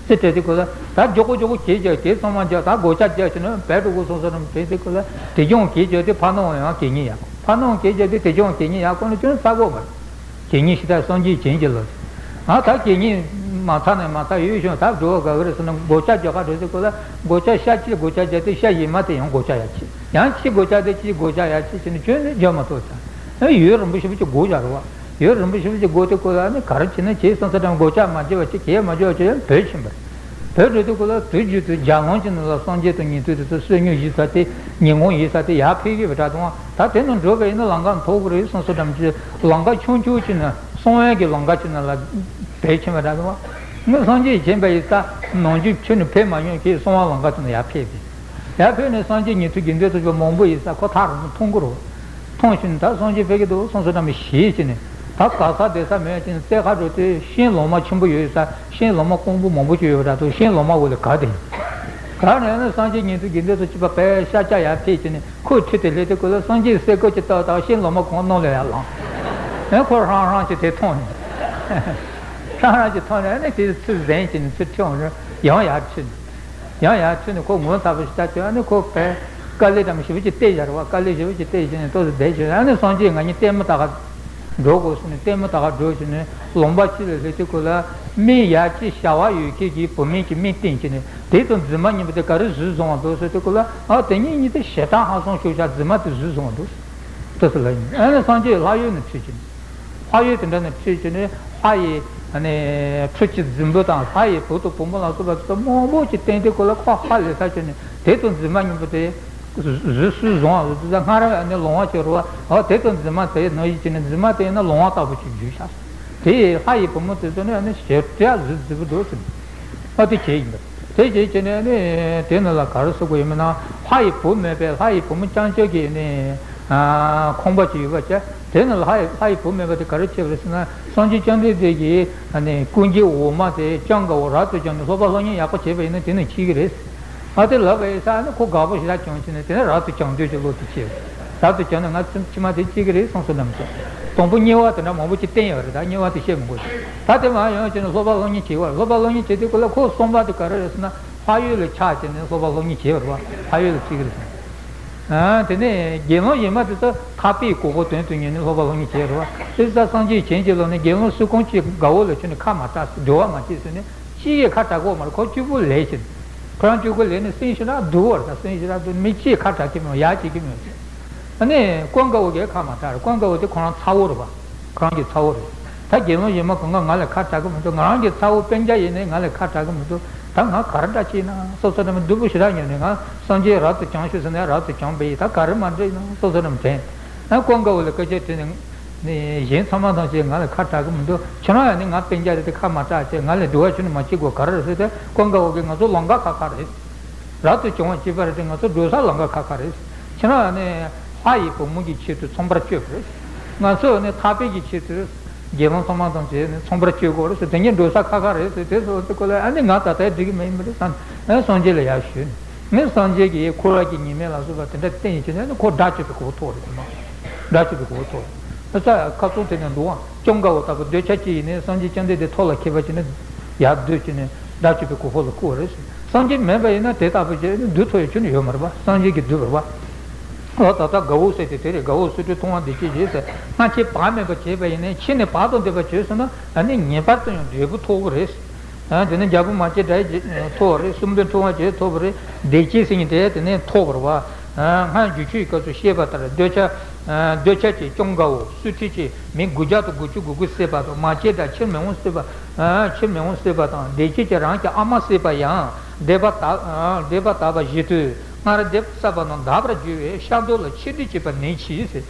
རྩིས་སྤྲད་དུས་ཁོ་ལ་ད་མགྱོགས་པོ་མགྱོགས་པོ་གྱེས་རྒྱབ། དེ་ཚང་མ་རྒྱབ། ད་སྒོ་ལྕགས་རྒྱབ་བྱས་ནས་བྲོས་འགྲོ་དགོས་སོང་བསམ་བསམ་དྲན་ཟེར། ཁོ་ལ་དེ་རྒྱུན་གྱེས་རྒྱབ་དེ་ཕར་ནང་ཡང་གྱེས་ཉེན་ཡག་པོ། ཕར་ནང་གྱེས་རྒྱབ་དེ་དེ་རྒྱུན་གྱེས་ཉེན་ཡག་པོ་ནི་ཁྱོད་ས་གོ་མ་རེད། གྱེས་ཉེན་ཞེ་དྲག་སངས་རྒྱས་བྱིན་གྱིས་རློབས། ཨ་ད་གྱེས་ཉེན་མ་ཚར་ནས་མ་ཚར་ཡོད་བྱུང་། ད་འགྲོ་བ་དགའ་གི་རེད་ཟེར་ན་སྒོ་ལྕགས་རྒྱག་ག་འགྲོ་ཟེར། ཁོ་ལ་སྒོ་ལྕགས་ཤ་གཅིག་སྒོ་ལྕགས་རྒྱག་དེ་ཤ་གཞན་མ་དེ་ཡང་སྒོ་ལྕགས་ཡར་ཕྱེ། ཡང་གཅིག་སྒོ་ལྕགས་དེ་གཅིག་སྒོ་ལྕགས་ཡར་ཕྱེ་བྱས་ནས་ཁྱོད་ནི་རྒྱབ་མ་ཐུབ་ཙང་། ཨ་ཡུན་རིང་པོ་ཞེ་པོ་ཅིག་སྒུག་བཞག་རེད་པ། ཡུན་རིང་པོ་ཞེ་པོ་ཅིག་སྒུག་དུས་ཁོ་ལ་ནི་ག་རེ་བྱས་ན་བྱས་སོང་ཙང་སྒོ་ལྕགས་མ་བརྒྱབ་པ་ཅིག་གྱེས་མ་བརྒྱབ་པ་ཅིག་ཡང་བྲོས་ཕྱིན་པ་རེད། བྲོས་འགྲོ་དུས་ཁོ་ལ་དུས་རྒྱུན་དུ་རྒྱ་ལམ་གྱི་ནང་ལ་སངས་རྒྱས་དང་ཉན་ཐོས་དེ་ཚོ་བསོད་སྙོམས་ཡིན་ས་དེ་ཉིན་གུང་ཡིན་ས་དེ་ཡར་ཕེབས་ཀྱི་ཡོད་པ་འདྲ་འདུག་ད་དེ་ནང་འགྲོ་བ་ཡིན་ན་ལམ་ཁ་མཐོ་གི་རེད་བསམ་བསམ་འདྲ་མི་བྱེད། ལམ་ཁ་ཆུང་ཆུང་ཅིག་ནས་གསང་བའི་གི་ལམ་ཁ་ཅིག་ནང་ལ་བྲོས་ཕྱིན་པ་འདྲ་འདུག་ངས་སངས་རྒྱས་བྱིན་པ་ཡིན་ས་ནམ་རྒྱུན་ཁྱོན་ནས་ཕེབས་མ་མྱོང་གི་གསང་བའི་ལམ་ཁ་ཅིག་ནང་ཡར་ཕེབས་ཏེ། ཡར་ཕེབས་ནས་སངས་རྒྱས་ཉན་ཐོས་དགེ་འདུན་དེ་ཚོ་མང་པོ་ཡིན་ས་ཁོ་ཐག་རིང་པོ་མཐོང་གི་རེད། མཐོང་བྱས་ནས་ད་སངས་རྒྱས་ཕེབས་ཀྱི་འདུག་བསམ་བསམ་འདྲ་མི་བྱེད་བྱས་ནས་ད་ག་ས་བསྡད་ས་མེད་བྱས་ནས་རྩེ་ཁ་འགྲོ་དུས་ཤིང་ལོ་མ་ཆེན་པོ་ཡོད་ས། ཤིང་ལོ་མ་སྐམ་པོ་མང་པོ་ཅིག་ཡོད་པ་འདྲ་འདུག་ཤིང་ལོ་མ་འོག་ལ་ག་དེ་ཡིན། ག་ནས་ནི་སངས་རྒྱས་ཉན་ཐོས་དགེ་འདུན་ཚོ་གཅིག་པ་བས་ཤར་རྒྱག་ཡར་ཕེབས་བྱས་ནས་ཁོའི་ཁྲི་དེ་སླེབས་དུས་སྐབས་ལ་སངས་རྒྱས་སེར་ཀ་ཅིག་བཏབ་བཏབ་ཤིང་ལོ་མ་གང་གནམ་ལ་ཡར་ལངས། ཨེ་ཁོ་ཧྲང་ཧྲང་ཅིག་དེ་མཐོང་ནས། ཧྲང་ཧྲང་ཅིག་མཐོང་ནས་ཨ་ནི་དེ་ཚུར་གཟན་བྱས་ནས་ཚུར་ཁྲིད་འོང་རེད། ཡང་ཡར་ཁྲིད་ནས། ཡང་ཡར་ཁྲིད་ནས་ཁོ་ངོ་ཚ་པོ་ཞིག་ལྟ་བྱས། ཨ་ནི་ཁོ་བས་དཀའ་ལས་འདྲ་མི་ཞེ་པོ་ཅིག་བལྟས་བཞག་རེད་པ། དཀའ་ལས་ཞེ་པོ་ཅིག་བལྟས་བྱས་ནས་ཏོག་ཙམ་བསྡད་བྱས། ཨ་ནི་སངས་རྒྱས་ང་གཉིས་ལྟད་མོ་ལྟ་ག་འགྲོ་དགོས་ཟེར་ནས་ལྟད་མོ་ལྟ་ག་འགྲོ་བྱས་ནས་ལུང་པ་གཅིག་ལ་སླེབས་དུས་སྐབས་ལ་མི་ཡ་གཅིག་བྱ་བ་ཡོད་མཁན་གྱི་བུད་མེད་ཀྱི་མིག་བསྟན་བྱས་ནས་དེ་དང་རྫུན་མ་གཉིས་པོ་དེ་ག་རེ་ཟུར་བཟུང་བ་འདུག་ཟེར་དུས་སྐབས་ལ། ཨ་དེ་གཉིས་གཉིས་དེ་ཞེ་དྲག་ཧང་སང་ཤུགས་ཆག་རྫུན་མ་དེ་ཟུར་བཟུང་བ་འདུག་ཟེར། ཏོག་ཙམ་ལ་ཡིན། ཨ་ནི་སངས་རྒྱས་ལྷ་ཡུལ་ནས་ཁྲིད་བྱས་ནས། ལྷ་ཡུལ་དེ་འདྲ་ནས་ཁྲིད་བྱས་ནས་ལྷ་ཡི་ཨ་ནི་ཁྲུས་ཀྱི་རྫིང་བུ་དང་ལྷ་ཡི་བུ་དང་བུ་མོ་ལ་སོགས་པ་དེ་ཚོ་མང་པོ་ཅིག་བསྟན་དུས་སྐབས་ལ་ཁོ་ཧ་ལས་ས་བྱས་ནས་དེ་དང་རྫུན་མ་གཉིས་པོ་དེ་ གཟུགས་སུ་བཟུང་བ་ཟེར་དུས་སྔར་ནི་ལོང་བ་ཅིག་རེད་བ། འོ་དེ་ཚོ་མཛེས་མ་དེ་ནང་བཞིན་བྱས་ནས་མཛེས་མ་དེ་ཡིན་ན་ལོང་བ་ལྟ་བུ་ཅིག་འཇུས་བཞག་དེ་ལྷ་ཡི་བུ་མོ་དེ་ཚོ་ནི་ཨ་ནི་ཞེ་དྲག་གཟུགས་མཛེས་པོ་འདུག་ཟེར་ནས། ཨ་དེ་བྱས་ཡིན་པ། དེ་བྱས་བྱས་ནས་ནི་དེ་ནི་ལ་ག་རེ་ཟེར་དགོས་ཡིན་མིན་ན། ལྷ་ཡི་བུ་མེད་པའི་ལྷ་ཡི་བུ་མོ་རྐྱང་རྐྱང་གི་ནི་ཁང་པ་ཅིག་ཡོད་པ་བྱས། དེ་ནི་ལྷ་ཡི་ལྷ་ཡི་བུ་མེད་པ་དེ་ག་རེ་བྱས་པ་རེད་ཟེར་ན། སངས་རྒྱས་བཅོམ་ལྡན་འདས་ཀྱིས་ཨ་ནི་ཀུན་མཁྱེན་འོག་མ་དེ་སྤྱང་དགའ་བོ་རབ་ཏུ་བྱུང་ནས་སློབ་པ་སློབ་གཉེར་ཡག་པོ་བྱས་པ་ཡིན་ན་དེ་ནི་འཆི་གི་རེད། ཨ་དེ་ལབ་པ་ཡིན་ས་ནི་ཁོ་དགའ་པོ་ཞེ་དྲག་བྱུང་བྱས་ནས་དེ་ནས་རབ་ཏུ་བྱང་འདོད་ཀྱི་བློ་དེ་སྐྱེས། རབ་ཏུ་བྱུང་ནས་ང་ཕྱི་མ་དེ་སྐྱེ་གི་རེད་བསམ་བསམ་ནམ་ཚོ། དང་པོ་དམྱལ་བ་དེ་འདྲ་མང་པོ་ཅིག་བསྟན་ཡོད་རེད། ད་དམྱལ་བ་དེ་བཤད་མི་དགོས། ད་དེ་མ་ཡོང་བྱས་ནས་སློབ་པ་སློབ་གཉེར་བྱེད་པ་རེད། སློབ་པ་སློབ་གཉེར་བྱེད་དུས་སྐབས་ལ་ཁོ་གསུམ་པ་དེ་ག་རེ་རེད་ཟེར་ན། ལྷ་ཡུལ་ལ་ཆགས་བྱས་ནས་སློབ་པ་སློབ་གཉེར་བྱེད་པ་རེད་བ། ལྷ་ཡུལ་ལ་སྐྱེ་གི་རེད་ཟེར། ཨ་དེ་ནས་དགེ་སློང་གཞན་མ་དེ་ཚོ་ཐར་པའི་གོ་འཕང་དོན་དུ་གཉེར་ནས་སློབ་པ་སློབ་གཉེར་བྱེད་པ་རེད་བ། དེ་ཚོ་སངས་རྒྱས་བྱོན་རྗེས་ལ་ནི་དགེ་སློང་སུ་གང་ཅིག་དགའ་བོ་ལ་བྱོན་ནས་ཁ་མ་གྲགས་སུ་འགྲོ་བ་མ་བྱེད་ཟེར་ནས། གཅིག་གིས་ཁ་གྲག་གོ་མ་རེད། ཁོ་གཅིག་པུ་ལས་བྱེད། ཁོ་རང་གཅིག་པུ་ལས་ནས་སེམས་ཞེ་དྲག་སྡུག་བར་དང་། སེམས་ཞེ་དྲག་སྡུག་མི་གཅིག་ཁ་གྲག་གི་མེད། ཡ་གཅིག་གི་མེད། ཨ་ནི་ཀུན་དགའ་བོ་གིས་ཁ་མ་གྲག་རེད། ཀུན་དགའ་བོ་དེ་ཁོ་རང་ཚ་བོ་རེད་བ། ཁོ་རང་གི་ཚ་བོ་རེད། ད་དགེ་སློང་གཞན་མ་གང་ག་ང་ལ་ཁ་གྲག་གི་མི་འདུག་ང་རང་གི་ཚ་བོ་སྤུན་ཀྱག་ཡིན་ནའི་ང་ལ་ཁ་གྲག་གི་མི་འདུག་ད་ང་ག་རེ་འདྲ་བྱས་ན་སོ་སོ་རང་སྡུག་པོ་ཞེ་དྲག་མྱོང་ནས། ང་སངས་རྒྱས་རབ་ཏུ་བྱང་ཤོག་ཟེར་ནས་རབ་ཏུ་བྱང་པ་ཡིན། ད་ག་རེ་མ་འགྲིག་ན་སོ་སོ་རང་དྲན། ཨ་ཀུན་དགའ་བོ་ལ་སྐད་ཆ་དྲིས་ནས། ནི་གཞན་ཚང་མ་དང་བཅས་ང་ལ་ཁ་གྲག་གི་མི་འདུག་ཁྱེད་རང་ཡང་ནི་ང་སྤུན་ཀྱག་རེད་དེ་ཁ་མ་གྲག་བྱས། ང་ལ་འགྲོ་བ་ཁྱོད་ནི་མ་བྱེད་དགོས། ག་རེ་རེད་ཟེར་ཏེ། ཀུན་དགའ་བོ་གིས་ང་ཚོ་ལམ་ཁ་ཁ་ཁ་རེད། རབ་ཏུ་བྱུང་བ་བྱས་པ་རེད་དེ་ང་ཚོ་འགྲོ་ས་ལམ་ཁ་ཁ་ཁ་རེད། ཁྱེད་རང་ཡང་ནི་ལྷ་ཡི་བུ་མོ་གི་ཆེད་དུ་ཚོང་པར་སྤྱོད་པ་རེད། ང་ཚོ་ནི་ཐར་པའི་གི་ཆེད་དུ་དགེ་སློང་ཚང་མ་དང་བཅས་ནི་ཚོང་པར་སྤྱོད་དགོས་རེད་ཟེར། དེ་གཉིས་འགྲོ་ས་ཁ་ཁ་རེད་ཟེར། དེ་སོང་དུས་སྐབས་ལ་ཨ་ནི་ང་ད་ལྟའི་འགྲིག་གི་མ་ཡིན་པ་རེད་བསམ། ཨ་སངས་རྒྱས་ལ་ཡར་ཞུས་ནས། ངས་སངས་རྒྱས་ཀྱིས་འཁོར་བ་གི་ཉེས་དམིགས་ལ་སོགས་པ་དེ་འདྲ་བསྟན་བྱས་ནས་ཁོ་དགྲ་བཅོམ་པའི་གོ་ཐོབ་རེད་དེ་མ། དགྲ་བཅོམ་པའི་གོ་ཐོབ་རེད། ས་ཁ་སང་དེ་ནས་འདུག་ཨང་། སྐྱོང་དགའ་བོ་ལྟ་བུ་འདོད་ཆགས་ཅིག་ཡིན་ནའི་སངས་རྒྱས་བཅོམ་ལྡན་འདས་ཐོག་ལ་ཁེབས་པ་བྱས་ནས་ཡར་བསྡུས་བྱས་ནས་དགྲ་བཅོམ་པའི་གོ་འཕང་ལ་བཀོད་རེད། སངས་རྒྱས་མིན་པ་ཡིན་ན་དེ་ལྟ་བུ་བྱས་ནས་སྡུག་ཐོབ་ཡ་ཁྱོན་ནས་ཡོད་མ་རེད་པ། སངས་རྒྱས་ཀྱི་བསྡུས་པ་རེད་པ། ཨོ་ད་ལྟ་དགའ་བོ་ཟེར་དེ་དེ་རེད། དགའ་བོ་སུ་ཁྲོད་མཐོང་བ་འདི་སྐྱེས་བྱས་ཟེར། སྔ་ཕྱི་བག་མེད་པར་བྱས་པ་ཡིན་ནའི་ཕྱི་ནས་བག་དང་ལྡན་པར་བྱས་སོང་ན་ཨ་ནི་ངེས་པར་དུ་ཡང་འབྲས་བུ་ཐོབ་ཀྱི་རེད། ཨ་དེ་ནས་རྒྱལ་པོ་མ་སྐྱེས་དགྲ་ཡི་ཐོབ་པ་རེད། སྲིན་པོའི་འཁྲུངས་པ་བྱས་ཐོབ་པ་རེད། བདེ་སྐྱིད་ཟེར་མཁན་དེ་དེ་ནས་ཐོབ་པ་རེད་པ། ཨ་སྔར་སྒྱུ་ཆོས་ཀྱི་སྐབས་སུ་བཤད་པ་ལྟར་འདོད་ཆགས། ཨ་འདོད་ཆགས་ཀྱིས་སྐྱོང་དགའ་བོ་སུ་ཁྲོད་ཀྱི་མི་དགུ་བརྒྱ་དང་དགུ་བཅུ་གོ་དགུ་བསད་པ་དང་། མ་སྐྱེས་དགྲ་ཕྱིར་མི་འོང་བསད་པ། ཨ་ཕྱིར་མི་འོང་བསད་པ་དང་། བདེ་སྐྱིད་ཀྱིས་རང་གི་ཨ་མ་བསད་པ་ཡང་སྡིག་པ་དག་ཨ་སྡིག་པ་དག་པ་བཞི་སྟེ། སྔར་སྡིག་པ་བསགས་པ་རྣམས་དག་པར་འགྱུར་བས་ཤ་མདོག་ལ་ཆེར་སྡུད་བྱེད་པ་ནད་ཕྱིས་ཟེར།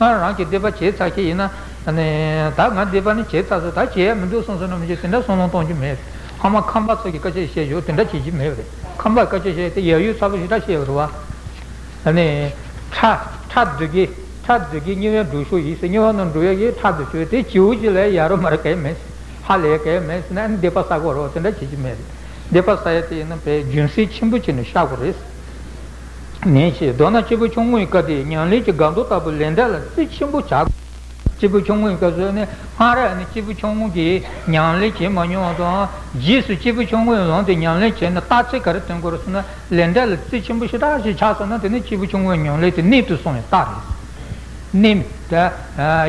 སྔར་རང་གིས་སྡིག་པ་བྱས་ཚར་མཁན་ཡིན་ན། ཨ་ནི་ད་ང་སྡིག་པ་ནི་བྱས་ཚར་སོང་། ད་བྱས་ཡ་མི་འདུག་བསམ་བསམ་ནམ་ཞིག་དེ་འདྲ་བསམ་བློ་གཏོང་རྒྱུ་མེད། ཨ་མ་ཁམས་པ་ཚོ་གིས་སྐད་ཆ་བཤད་ཞོར་དེ་འདྲ་བྱེད་ཀྱི་མེད་པ་རེད། ཁམས་པ་སྐད་ཆ་བཤད་དེ་ཡ་ཡུལ་ཚ་པོ་ཞེ་དྲག་བཤད་པ་རེད་པ། ཨ་ནི། ཕྲ། ཕྲ་སྡུག་གི། ཕྲ་སྡུག་གི་དམྱལ་བའི་འགྲོ་ཕྱོགས་ཡིན་ཟེར། དམྱལ་བ་ནང་འགྲོ་ཡ་གི་ཕྲ་སྡུག་ཆོས་དེ་སྐྱེ་བོ་ཅིག་ལ་ཡ་རོ་མ་རོ་གལ་མེད། ཧ་ལས་གལ་མེད་ཟེར་ན་ཨ་ནི་སྡིག་པ་བསགས་དགོས་རེད་པ། དེ་འདྲ་བྱེད་ཀྱི་མེད་རེད། སྡིག་པ་བསགས་ཡ་དེ་ཡིན་ན་བས་རྒྱུན་སྲིང་ཆེན་པོ་བྱས་ནས་བཤགས་དགོས་རེད། ནན་ཞེས། མདོར་ན་སྐྱེས་བུ་ཆུང་ངུའི་སྐབས་དེ་ཉམས་ལེན་གྱི་དགའ་སྡང་ལྟ་བུ་ལས་འབྲས་ལ་རྩིས་ཆེན་པོ་བྱ། སྐྱེས་བུ་ཆུང་ངུའི་སྐབས་སུ་ནི་སྔར་ནི་སྐྱེས་བུ་ཆུང་ངུ་གིས་ཉམས་ལེན་བྱེད་མ་མྱོང་བ་དང་། རྗེས་སུ་སྐྱེས་བུ་ཆུང་ངུའི་ལམ་དེ་ཉམས་ལེན་བྱས་ནས་རྟགས་མཚན་ག་རེ་སྟོན་དགོས་རེད་ཟེར་ན། ལས་འབྲས་ལ་རྩིས་ཆེན་པོ་ཞེ་དྲག་ཞིག་ཆགས་སོང་ན་དེ་ནི་སྐྱེས་བུ་ཆུང་ངུའི་ཉམས་ལེན་དེ་གནད་དུ་སོང་བའི་རྟགས་རེད། གནད་དེ་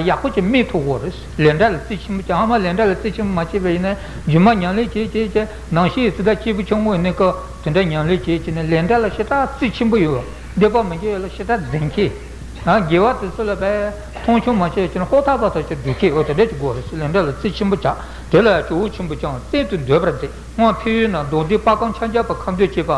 ཡག་པོ་ཅིག་རྨིས་ཐུབ་དགོས་རེད། ལས་འབྲས་ལ་རྩིས་ཆེན་པོ་བྱ། ཨ་མ་ལས་འབྲས་ལ་རྩིས་ཆེན་པོ་མ་བྱས་པ་ཡིན་ན། རྗེས་མ་ཉམས་ལེན་བྱེད་བྱེད་བྱེད་ནང་བཞིན་ཡིན་ཙང་། སྐྱེས་བུ་ཆུང་ངུ་ཡིན་ན་ཀ་དེ་འདྲ་ཉམས་ལེན་བྱེད་བྱེད་ནས་ལས་འབྲས་ལ་ཞེ་དྲག་རྩིས་ཆེན་པོ་ཡོད། སྡིག་པ་མི་དགེ་བ་ལ་ཞེ་དྲག་འཛིན་མཁན། ཨ་དགེ་བ་དེ་ཚོ་ལ་བས་མཐོང་ཆུང་མ་བྱས་བྱས་ནས་ཧོ་ཐག་པ་ཐག་ཆོད་སྒྲུབ་མཁན། འོ་དེ་འདྲ་ཅིག་དགོས་རེད། ལས་འབྲས་ལ་རྩིས་ཆེན་པོ་བྱ། དེ་ལ་ཇོ་བོ་ཆེན་པོས་ཀྱང་བཙལ་དུ་འདོད་པར་མཛད། སྔོན་ཕན་ཡུལ་ན་མདོ་སྡེ་དཔལ་ཀུན་ཁྱབ་བརྒྱ་པ་ཁ་འདོན་བྱེད་པ་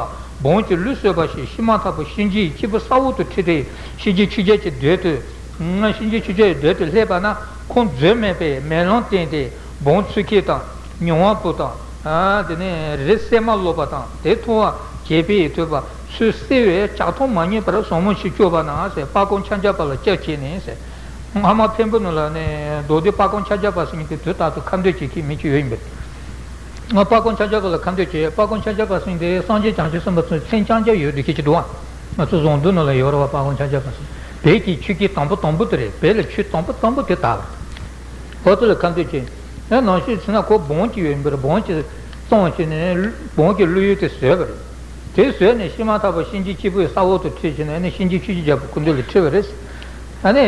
སྦོམ་གྱིས་ཀླུ་གསོད་པ་ཞིག་ཤི་མ་ཐག་པར་གཤིན་རྗེའི་སྐྱེས་བུ་ས་འོག་ཏུ་ཁྲིད་དེ། གཤིན་རྗེ་ཆོས་རྒྱལ་གྱི་མདུན་དུ། གཤིན་རྗེ་ཆོས་རྒྱལ་གྱི་མདུན་དུ་སླེབས་པ་ན། ཁོང་རྫུན་མེད་པའི་མེ་ལོང་བསྟན་ཏེ། སྦོམ་ཚུལ་ཁྲིམས་དང་། མྱོང་བ་པོ་དང་། དེ་ནས་རི་སྲན་མ་ལོག་པ་དང་། དེ་མཐོང་བ་བྱས་པས་ཐོས་པ་ཚུལ་གསལ་བས་ལྕགས་ཐོག་མ་རྙེད་པར་ཟབ་མོ་ཞིག་སྤྱོད་པ་ན་ཟེར། དཔལ་ཀུན་ཁྱབ་བརྒྱ་པ་ལ་སྐྱབས་བྱས་ནས་ཟེར། སྔ་མ་འཕན་པོ་ནང་ལ་ནི་མདོ་སྡེ་དཔལ་ཀུན་ཁྱབ་བརྒྱ་པ་ཟེར་མཁན་དེ་དུས་རྟག་ཏུ་ཁ་འདོན་བྱེད་མཁན་མི་གཅིག་ཡོད་ཡིན་པས། ང་དཔལ་ཀུན་ཁྱབ་བརྒྱ་པ་ལ་ཁ་འདོན་བྱས། དཔལ་ཀུན་ཁྱབ་བརྒྱ་པ་ཟེར་མཁན་དེ་སངས་རྒྱས་བྱང་ཆུབ་སེམས་དཔའ་ཚོའི་མཚན་རྐྱང་རྐྱང་ཡོད་དེ་ཁྱེད་ཀྱི་འདུག་ཨ། ང་ཚོ་གཟུངས་བསྡུས་ནང་ལ་ཡོད་རེད་བ། དཔལ་ཀུན་ཁྱབ་བརྒྱ་པ་ཟེར། བོད་ཀྱི་ཆོས་ཀྱི་དང་པོ་དང་པོ་དེ་རེད། བོད་ལ་ཆོས་དང་པོ་དང་པོ་དེ་དར། འོ་དེ་ལ་ཁ་འདོན་བྱས། ཨེ་ནང་བཞིན་བྱས་ན་ཁོ་སྦོམ་གྱི་ཡོད་ཡིན་པ་རེད། སྦོམ་གྱི་བཙོང་བྱས་ནས་སྦོམ་གྱི་ཀླུ་ཡུལ་དེ་བཟོས་པ་རེད། དེ་བཟོས་ནས་ཤི་མ་ཐག་པར་གཤིན་རྗེ་སྐྱེས་བུའི་ས་འོག་ཏུ་ཁྲིད་བྱས་ནས་ནི་གཤིན་རྗེ་ཆོས་ཀྱི་རྒྱལ་པོའི་སྐུ་མདུན་ལ་ཁྲིད་པ་རེད། ཨ་ནི་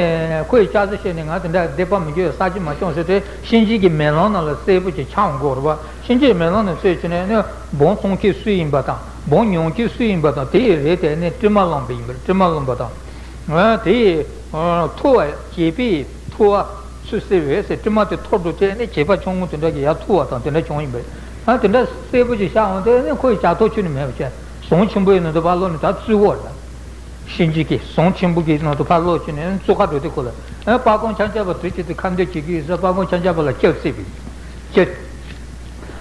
ཁོ་ཡི་སྐྱབས་སུ་མཆི་ནས་ང་དེ་འདྲ་སྡིག་པ་མི་དགེ་བའི་ས་ཅིག་མ་བྱུང་ཟེར་ཏེ། གཤིན་རྗེ་གི་མེ་ལོང་ནང་ལ་གསལ་པོ་ཅིག་ཆགས་འོང་གི་རེད་བ། གཤིན་རྗེའི་མེ་ལོང་ནང་གསལ་བྱས་ནས་ནི་སྦོམ་བཙོང་མཁན་སུ་ཡིན་པ་དང་། སྦོམ་ཉོ་མཁན་སུ་ཡིན་པ་དང་། དེ་ཡི་རིགས་དེ་ནི་དྲི་མ་ལངས་པ་ཡིན་པ་རེད། དྲི་མ་ལངས་པ་དང་། དེ་ཡི་ཐོ་བ་བྱས་པས་ཐོ་བ་ཚུལ་གསལ་བས་ཟེར། དྲི་མ་དེ་འཐོར་འགྲོ་དེ་ནི་བྱིས་པ་ཆུང་ངུ་དེ་འདྲ་གི་ཡར་ཐོ་བ་དང་དེ་འདྲ་བྱུང་ཡིན་པས། ཨ་དེ་འདྲ་གསལ་པོ་ཅིག་ཤར་འོང་དེ་ནི་ཁོ་ཡི་ལྕགས་ཐོག་ཁྱོན་ནས་མེད་པ་བྱས། ཟོང་ཆེན་པོ་ཡིན་ན་དུ་བ་ལོ་ནི་ད་བཙུགས་འོ་རེད། གཤིན་རྗེ་གི་ཟངས་ཆེན་པོ་གི་ནང་དུ་ཕར་སློག་བྱས་ནས་ཙོག་ཁ་འགྲོ་དུས་སྐོར་ལ། ཨ། དཔལ་སྤུངས་ཁྱབ་འཆག་པ་དུས་གཅིག་ཏུ་ཁ་འདོན་བྱེད་ཀྱི་ཡོད་ས། དཔལ་སྤུངས་ཁྱབ་འཆག་པ་ལ་སྐྱབས་སྲིད་པའི་སྐྱབས།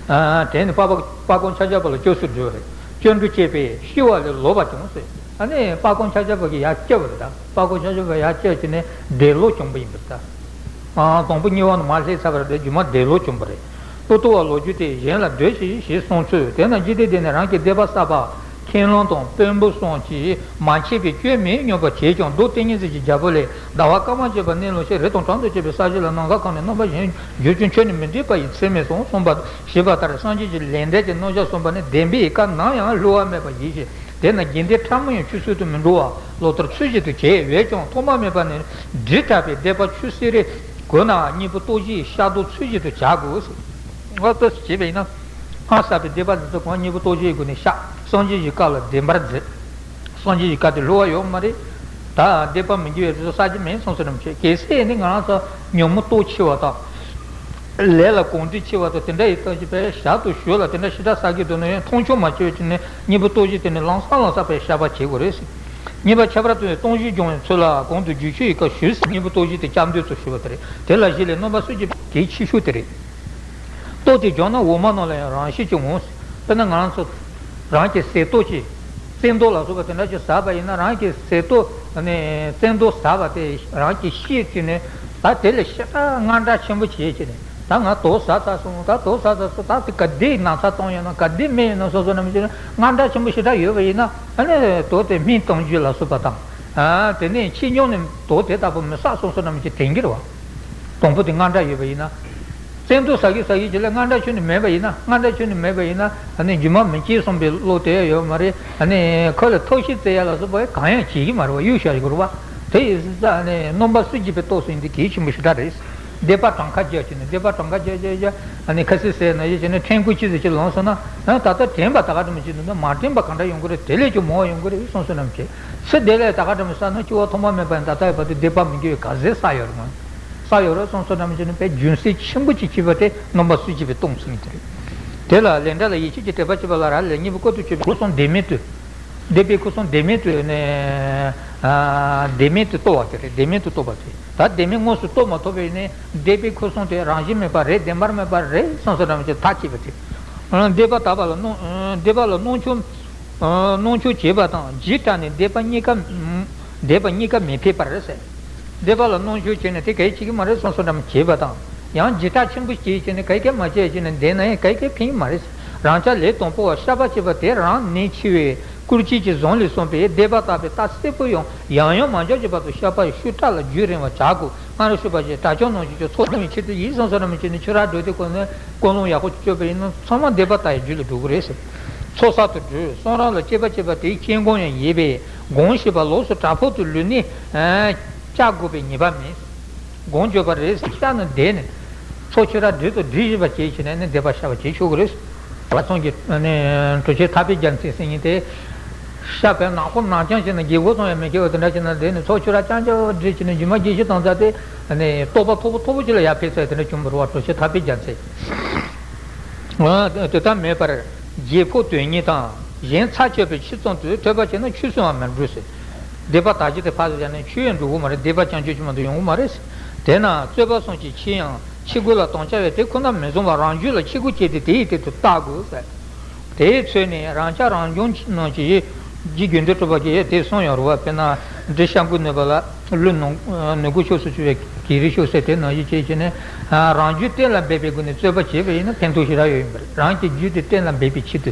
ཨ། དེ་ནས་དཔལ་དཔལ་སྤུངས་ཁྱབ་འཆག་པ་ལ་སྐྱབས་སུ་འགྲོ་བ་རེད། སྐྱབས་འགྲོ་བྱས་པས་ཤི་བ་ལས་ལོག་པ་བྱུང་ཟེར། ཨ་ནི་དཔལ་སྤུངས་ཁྱབ་འཆག་པ་གི་ཡར་སྐྱབས་པ་རེད། ད་དཔལ་སྤུངས་ཁྱབ་འཆག་པ་ཡར་སྐྱབས་བྱས་ནས་འདས་ལོག་བྱུང་བ་ཡིན་པ་རེད་ད། ཨ། དང་པོ་གཉིས་པ་ནི་མར་སླེབས་ཚར་བ་རེད། རྗེས་མ་འདས་ལོག་བྱུང་བ་རེད། ཀླུ་ཐུབ་པ་ལོ་རྒྱུས་དེ་གཞན་ལ་སྡོད་ཅིག་ཞེས་གསུངས་ཚུལ། དེས་ན་འཇིག་རྟེན་འདི་ནི་རང་གི་སྡིག་པ་བསགས་པ་ཁས་བླངས་དང་དཔོན་པོ་གསུམ་གྱིས་མ་ཆད་པའི་སྐྱོན་མེད་སྙམ་པ་བྱས་ཀྱང་མདོ་སྡེ་སྙན་ཚིག་གི་རྒྱལ་པོ་ལས། ཟླ་བ་སྐར་མ་བྱེད་པ་གནས་ལོངས་ཤིང་རི་དང་གྲོང་དུ་སྐྱེས་པའི་ས་གཞི་ལ་ནམ་མཁའ་གང་ནས་རྣམ་པ་གཞན་བརྗོད་ཀྱང་ཆོས་ནི་མི་འགྲིག་པ་ཡི་ཚད་མས་སོ་གསུངས་པ་ཞེས་པ་ལྟར་སངས་རྒྱས་ཀྱི་ལས་འབྲས་ཀྱི་རྣམ་གཞག་གསུངས་པ་ནི་བདེན་པའི་བཀའ་ནམ་ཡང་བསླུ་བ་མེད་པ་ཡིན་ཞེས། དེས་ན་དགེ་འདུན་ཕྲ་མོ་ཡང་ཆོས་སྲིད་དུ་མི་འགྲོ་བ་ལོག་ལྟར་ཚུལ་བཞིན་དུ་བྱེད་འོས་ཀྱང་ཐོག་མ་མེད་པ་ནས་དྲིལ་དྲག་པའི་སྡིག་པ་ཆུད་ཟོས་རེ་དགོས་ན་སྙིང་པོ་སྟོབས་བཞིའི་བཤགས་སྡོམ་ཚུལ་བཞིན་དུ་བྱ་དགོས། ང་ལྟོས་སུ་བྱས་པ་ཡིན་ན། སྔར་བསགས་པའི་སྡིག་པ་འདི་ཚོ་གང་སྙིང་པོ་སྟོབས་བཞིའི་སྒོ་ནས་བཤགས། སངས་རྒྱས་ཀྱི་བཀའ་ལ་བདེན་པར་འཛིན། སངས་རྒྱས་ཀྱི་བཀའ་དེ་བསླུ་བ་ཡོད་མ་རེད། ད་སྡིག་པ་མི་དགེ་བའི་རིགས་བསགས་ཀྱི་མེད་གསུངས་སོ་ནམ་ཆེ། གལ་སྲིད་ནི་ང་རང་ཚོ་ཉོན་མོངས་སྟོབས་ཆེ་བ་དང་། ལས་ལ་གོམས་འདྲིས་ཆེ་བ་དང་དེ་འདྲ་ཡི་སྟངས་ཀྱིས་པས་ཞག་ཏུ་ཞོ་ལ་དེ་འདྲ་ཞེ་དྲག་བསགས་ཀྱི་འདུག་ན་ཡང་མཐོང་ཆུང་མ་བྱས་པའི་ཆ་ནས་སྙིང་པོ་སྟོབས་བཞི་དེ་ནི་ལམ་སང་ལམ་སང་པས་བཤགས་པ་བྱེད་དགོས་རེད་ཟེར། གཉིས་པ་ཁྱད་པར་དུ་སྟོང་གཞི་སྦྱོང་བའི་ཚུལ་ལ་གོང་དུ་རྒྱུད་ཆོས་ཡི་སྐབས་ཞུས་སོ། སྙིང་པོ་སྟོབས་བཞི་དེ་སྐྱབས་འདོད་ཚུལ་ཞུས་པ་དེ་རེད། དེ་ལ་གཞི་ལས་རྣམ་པ་གསུམ་གྱི་གལ་ཆེ་ཤོས་དེ་རེད། ལྟོ་དེ་སྦྱོང་ན་འོ་མ་ནང་ལ་ཡང་རང་བཞིན་གྱིས་འོང་། དཔེར་ན་ང་རང་ཚོ་རང་གི་ཟས་ཏོག་ཅིག་བཙན་ཏོག་ལ་སོགས་པ་དེ་འདྲ་ཅིག་ཟ་བ་ཡིན་ན་རང་གི་ཟས་ཏོག་ནས་བཙན་ཏོག་ཟ་བ་དེ་རང་གི་ཤེས་ཀྱི་ནས་ད་དེ་ལས་ཞེ་དྲག་དངངས་སྐྲག་ཆེན་པོ་བྱེད་ཀྱི་ནས་ད་ང་དོག་ཟ་ཚར་སོང་། ད་དོག་ཟ་ཚར་སོང་། ད་དེ་ག་དེ་ན་ཚ་བཏང་ཡོད་ན་ག་དེ་མེད་ཡོད་ན་སོ་སོ་ནམ་ཞིག་དངངས་སྐྲག་ཆེན་པོ་ཞེ་དྲག་ཡོད་པ་ཡིན་ན་ཨ་ནི་དོག་དེ་སྨན་གཏོང་རྒྱུ་ལ་སོགས་པ་དང་། དེ་ནས་ཕྱི་ཉོག་ནས་དོག་དེ་ལྟ་བུ་མི་བསགས་སོ་སོ་ནམ་ཞིག་དྲན་གྱི་རེད་བ། དང་པོ་དེ་དངངས་སྐྲག་ཡོད་པ་ཡིན་ན། བཙན་ཏོག་ཟ་གི་ཟ་གི་ཅིག་ལ་དངངས་སྐྲག་ཁྱོན་ནས་མེད་པ་ཡིན་ན། དངངས་སྐྲག་ཁྱོན་ནས་མེད་པ་ཡིན་ན་ཨ་ནི་རྒྱུ་མ་མི་སྐྱེ་གསུངས་པའི་བློ་དེ་ཡོད་མ་རེད། ཨ་ནི་ཁོ་ལ་ཐབས་ཤེས་བཙལ་ཡ་ལ་སོགས་པ་གང་ཡང་བྱེད་ཀྱི་མ་རེད་བ། གཡུག་བཞག་ཡོད་རེད་བ། དེ་ཡིན་ཙང་ཨ་ནི་རྣམ་པ་གསུམ་གྱིས་པའི་སྟོབས་སུ་ཡིན་དེ་གལ་ཆེན་པོ་ཞེ་དྲག་རེད། སྡིག་པ་གྲངས་ཀ་བརྒྱབ་བྱས་ནས་སྡིག་པ་གྲངས་ཀ་བརྒྱབ་བརྒྱབ་བརྒྱབ་ཨ་ནི་ཁ་སིག་ཟས་ན་ཡོད་བྱས་ནས་ཕྲན་བུ་ཅི་ཟིག་ཅིག་ལངས་སོང་ན། ཨ་ད་ལྟ་དྲན་པ་ད་ག་འདྲ་མི་བྱེད་འདུག་ན་མ་དྲན་པ་ག་འདྲ་ཡོང་གི་རེད། དེ་ལས་ཀྱང་མང་བ་ཡོང་གི་རེད་གསུངས་སོ་ནམ་ཞིག་ཚེ་འདི་ལས་ད་ག་འདྲ་མི་བསགས་ན་སྐྱེ་བ་ཐོག་མ་མེད་པ་ཡིན་ད་ལྟ་ཡོད་པ་དེ་སྡིག་པ་མི་དགེ་བའི་ག་ཟས་བསགས་ཡོད་རེད་མ། ས་ཡོད་རེད་གསུངས་སོ་ནམ་ཞིག་ནི་དཔེ་རྒྱུན་སྲིང་ཆེན་པོ་ཅིག་བྱེད་པ་དེ་རྣམ་པ་གསུམ་གྱིས་པའི་སྟོབས་ཟེར་ནི་དེ་རེད། དེ་ལ་ལས་འབྲས་ལ་ཡིད་ཆེས་ཀྱི་དད་པ་བྱེད་པ་ལ་རག་ལས་གཉིས་པོ་ཀུན་ཏུ་སྤྱོད་པའི་ཁུ་སིམ་བདེན་མེད་དུ། སྡིག་པའི་ཁུ་སིམ་བདེན་མེད་དུ་ནས། ཨ། བདེན་མེད་དུ་རྟོགས་པ་དེ་རེད། བདེན་མེད་དུ་རྟོགས་པ་དེ། ད་བདེན་མེད་དངོས་སུ་རྟོགས་མ་ཐུབ་པས་ནི་སྡིག་པའི་ཁུ་སིམ་དེ་རང་བཞིན་མེད་པ་རེད། བདེན་པར་མེད་པ་རེད་གསུངས་སོ་ནམ་ཞིག་ཐག་བཅད་པ་དེ། སྡིག་པ་དག་པ་ལ་སྣང་། སྡིག་པ་ལ་སྣང་ཆུང་། སྣང་ཆུང་བྱེད་པ་དང་འཇིགས་སྐྲག་ནས་སྡིག་པ་གཉིས་ཀ། སྡིག་པ་གཉིས་ཀ་མི་ཕེད་པར་ཟེར། སྡིག་པ་ལ་སྣང་ཆུང་བྱས་ནས་དེ་གལ་ཆེ་གི་མ་རེད་གསུངས་སོ་ནམ་བྱེད་པ་དང་། ཡང་འཇིགས་སྐྲག་ཆེན་པོ་སྐྱེས་བྱས་ནས་གལ་གལ་མ་བྱས་བྱས་ནས་བསྡད་ན་ཡང་གལ་གལ་ཕན་གི་མ་རེད། རང་ཅག་ལས་དང་པོ་བ་བཤགས་པ་བྱེད་པ་དེ་རང་ནུས་ཆེ་བས་སྐུར་བྱེད་ཀྱི་གཟུངས་ལས་གསུངས་པའི་སྡིག་པ་དག་པའི་རྟགས་གསལ་པོ་ཡང་ཡང་ཡང་མ་འཇོག་གི་བར་དུ་བཤགས་པ་ཤུགས་དྲག་ལ་རྒྱུན་རིང་བ་བྱ་དགོས། སྔར་ཞུས་པ་བཞིན་དགྲ་བཅོམ་ནང་བཞིན་གྱི་ཚོགས་བསྡུ་བའི་ཆེད་དུ་ཡིན་གསུངས་སོ་ནམ་བྱས་ནས་ཆོས་ར་སྒྲོལ་དེ་ཀུན་ནས་ཀུན་སློང་ཡག་པོ་སྤྱོད་པ་ཡིན་ན་ཚང་མ་སྡིག་པ་དག་པའི་རྒྱུ་ལ་འགྲོ་གི་རེད་ཟེར། ཚོགས་གསར་དུ་སྒྲུབ་གསུང་རབ་ལ་དཔྱད་པ་བྱེད་པ་དེའི་རྐྱེན་གང་ཡང་ཡིན་པས་སྒོམ་ཞེས་པ་ལོགས་སུ་དྲག་པོ་དུ་ལུས་ནི་བཅའ་དགོས་པའི་ངེས་པ་མེད། སྒོམ་བརྗོད་པ་རེད་ཟེར་བཤགས་ནས་བསྡད་ནས། ཚོགས་ཆོས་ར་སྒྲིལ་དུ་སྒྲིལ་བཞིན་པ་བྱས་བྱས་ནས་ནི་སྡིག་པ་བཤགས་པ་བྱེད་ཆོག་གི་རེད། བ་ཚང་གི་གྲུབ་ཆེན་ཐར་པའི་རྒྱལ་མཚན་ཟེར་མཁན་དེ། བཤགས་པའི་ནག་པོ་ནག་རྐྱང་བྱས་ན་རྒྱལ་སྒོ་ཚང་ཡང་མི་སྐྱེ་བ་དེ་འདྲ་བྱས་ན་བསྡད་ནས་ཚོགས་ཆོས་ར་རྐྱང་རྐྱང་སྒྲིལ་བྱས་ནས་རྒྱུ་མ་སྐྱེ་ཤི་བཏང་ཚར་ཏེ། རྟོགས་པ་མཐོ་པོ་མཐོ་པོ་ཅིག་ལ་ཡར་ཕེབས་ཚར་དེ་འདྲ་བྱུང་བ་རེད་བ། གྲུབ་ཆེན་ཐར་པའི་རྒྱལ་མཚན། དེ་ལྟར་མེད་པར་རྗེས་ཕོག་དོན་གཉེར་དང་གཞན་ཚར་གཅོད་པའི་ཕྱིར་ཙམ་དུ་ཐོས་པ་བྱས་ན་ཆོས་སུའང་མི་འགྲོ་ཟེར། སྡིག་པ་དག་ཅིག་དེ་ཕར་ཚུར་བཞག་ནས་ཆོས་ཡང་འགྲོ་གི་མ་རེད། སྡིག་པ་བྱང་ཆུབ་ཀྱི་མ་གཏོགས་ཡོང་གི་མ་རེད་ཟེར། དེས་ན་རྩོད་པ་གསུམ་གྱི་ཕྱིར་ཡང་ཕྱི་རྒོལ་ལ་དམ་བཅའ་བས་དེ་ཁོ་ན་མི་བཟུང་བར་རང་རྒྱུད་ལ་ཕྱི་རྒོལ་བྱས་ཏེ་དེ་ཡི་དེ་དུ་བལྟ་དགོས་ཟེར། དེའི་ཚུལ་ནི་རང་ཅག་རང་བྱུང་རྣམས་ཀྱི་རྗེ་དགེ་འདུན་གྲུབ་པ་གིས་དེ་གསུངས་ཡོད་རེད་བ། དཔེར་ན་འབྲི་ཤ་འགུལ་ནུས་པ་ལ་ཀླུ་ནང་ནུས་ཀུན་ཕྱོགས་སུ་ཆུད་པའི་གི་རི་ཤོག་ཟེར་དེ་ནང་བཞིན་བྱས་བྱས་ནས་རང་རྒྱུད་གཏན་ལ་འབེབས་པའི་སྒོ་ནས་རྩོད་པ་བྱས་པ་ཡིན་ན་ཕན་ཐོགས་ཞེ་དྲག་ཡོད་ཡིན་པ་རེད། རང་གི་རྒྱུད་དེ་གཏན་ལ་འབེབས་པའི་ཆེད་དུ་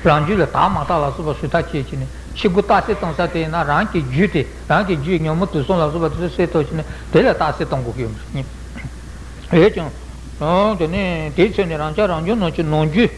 རང་རྒྱུད་ལ་དག་མ་དག་ལ་སོགས་པ་སོ་ཐག་བཅད་བྱས་ནས་ཕྱི་རྒོལ་རྟགས་གསལ་གཏོང་ས་དེ་ཡིན་ན་རང་གི་རྒྱུད་དེ་རང་གི་རྒྱུད་ཉོན་མོངས་དུག་གསུམ་ལ་སོགས་པ་དེ་ཚོ་སེལ་ཐུབ་བྱས་ནས་དེ་ལ་རྟགས་གསལ་གཏོང་དགོས་ཀྱི་ཡོད་པ་རེད། འོན་ཀྱང་། དེ་ནས་དེའི་ཚེ་ནི་རང་ཅག་རང་བྱུང་རྣམས་ཀྱི་ནང་རྒྱུད་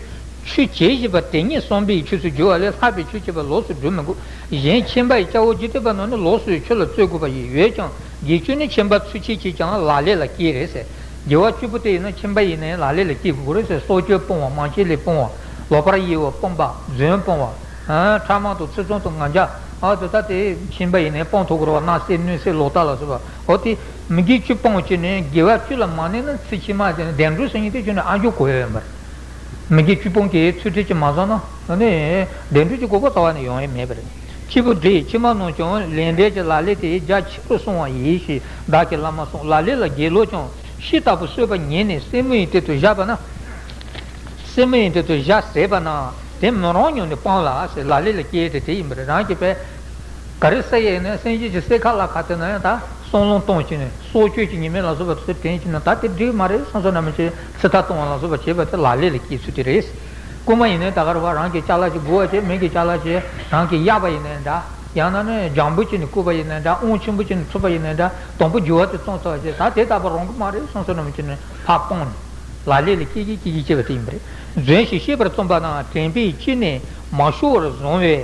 ཆོས་བྱེད་བཞིན་པ་དེ་ཉིད་བསམ་པའི་ཆོས་སུ་འགྱུར་བ་ལས་ལྷག་པའི་ཆོས་བྱེད་པ་ལོགས་སུ་སྒྲུབ་མི་དགོས། གཞན་ཁྱིམ་པ་ཡི་སྐྱ་བོ་འཇིག་རྟེན་པ་རྣམས་ནི་ལོགས་སུ་ཆོས་ལ་རྩོད་དགོས་པ་ཡིན། འོན་ཀྱང་དགེ་བཅུ་ནི་ཁྱིམ་པ་ཚུལ་ཁྲིམས་ཀྱིས་ཀྱང་ལག་ལེན་ལ་སྐྱེལ་རེད་ཟེར། དགེ་བ་བཅུ་པོ་དེ་ཡིན་ན་ཁྱིམ་པ་ཡིན་ན་ཡང་ལག་ལེན་ལ་སྐྱེལ་དགོས་རེད་ཟེར། སྲོག་གཅོད་སྤོང་བ། མང་སྤྱོད་ལས་སྤོང་བ། ལོག་པར་གཡེལ་བ་སྤོང་བ། རྫུན་སྤོང་བ། ཁྲག་དམར་དང་ཚིག་རྩུབ་དང་ངན་འབྱར། ཨ་དེ་ད་དེ་ཁྱིམ་པ་ཡིན་ནའི་སྤོང་ཐུབ་དགོས་རེད་བ། བརྣབ་སེམས་གནོད་སེམས་ལོག་ལྟ་ལ་སོགས་པ། འོ་དེ་མི་དགེ་བཅུ་སྤོང་བྱས་ནས་དགེ་བ་བཅུ་ལ་མ་གནས་ན་ཚེ་ཕྱི་མ་དེ་ནི་བདེ་འགྲོ་ཟེར་མཁན་དེ་ཁྱོན་ནས་ཨ་འགྱོ་དགོས་ཡ་ཡོད་མ་རེད། མི་དགེ་བཅུ་སྤོང་གི་ཚུལ་ཁྲིམས་ཀྱིས་མ་བཟུང་ན་ཨ་ནི་བདེ་འགྲོ་གི་གོ་སྐབས་རྩ་བ་ནས་ཡོང་ཡ་མེད་པ་རེད། སྐྱེས་བུ་འདིས་ཕྱི་མ་རྣམས་ཀྱང་ལས་འབྲས་ཀྱི་ལག་ལེན་དེ་རྒྱ་ཆེ་རུ་སོང་བ་ཡིན་ཞེས་བདག་གིས་བླ་མར་གསུངས། ལག་ལེན་ལ་དགེ་སློང་ཀྱང་ཤིང་ལྟ་བུ་གསོད་པ་ཉིད་ནས་སེན་མོ་ཡི་སྟེང་དུ་བཞག་པ་ན། སེན་མོ་ཡི་སྟེང་དུ་བཞག་ཟད་པ་ན་དེ་མི་རུང་སྙམ་ནས་སྤང་ལ་ཟེར། ལག་ལེན་ལ་སྐྱེས་ཏེ་དེ་ཡིན་པ་རེད། རང་གི་པས་ག་རེ་ཟེར་ཡས་ནས་སེམས་ཅན་གྱི་སེམས་ཁ་ལ་ཁ་དེ་ན་ཡང་ད་བསམ་བློ་གཏོང་བྱས་ནས་སྲོག་གཅོད་ཀྱི་ཉེས་དམིགས་ལ་སོགས་པ་དེ་དྲན་བྱས་ནས་ད་དེ་འགྲིག་མ་རེད་བསམ་བསམ་ན་མི་བྱེད། ཚེ་ཐར་གཏོང་བ་ལ་སོགས་པ་བྱེད་པ་དེ་ལག་ལེན་ལ་སྐྱེས་ཚུལ་དེ་རེད། རྐུན་མ་ཡིན་ནའི་ད་ག་རེ་བ་རང་གི་ཅ་ལག་ཅིག་བགོ་བ་བྱས། མི་གི་ཅ་ལག་ཅིག་རང་གིས་གཡར་བ་ཡིན་ནའི་འདྲ། ཡང་ན་ནི་ལྗང་བུ་ཅིག་ནས་བརྐུས་པ་ཡིན་ནའི་འདྲ། དབང་ཆེན་པོ་ཅིག་ནས་ཐོབ་པ་ཡིན་ནའི་འདྲ། དང་པོ་འགྱུར་བ་དེ་བཏང་ཚར་བ་བྱས། ད་དེ་ལྟ་བུ་རུང་གི་མ་རེད་བསམ་བསམ་ན་མི་བྱེད་ནས་ཕར་སྤངས་ནས་ལག་ལེན་ལ་སྐྱེས་ཀྱི་སྐྱེས་ཀྱི་སྐྱེས་པ་དེ་ཡིན་པ་རེད། རྫུན་ཞིག་བཤད་པར་བརྩམས་པ་ན་དྲན་པས་ཅི་ནས་མ་ཤོར་བར་བཟུང་བས་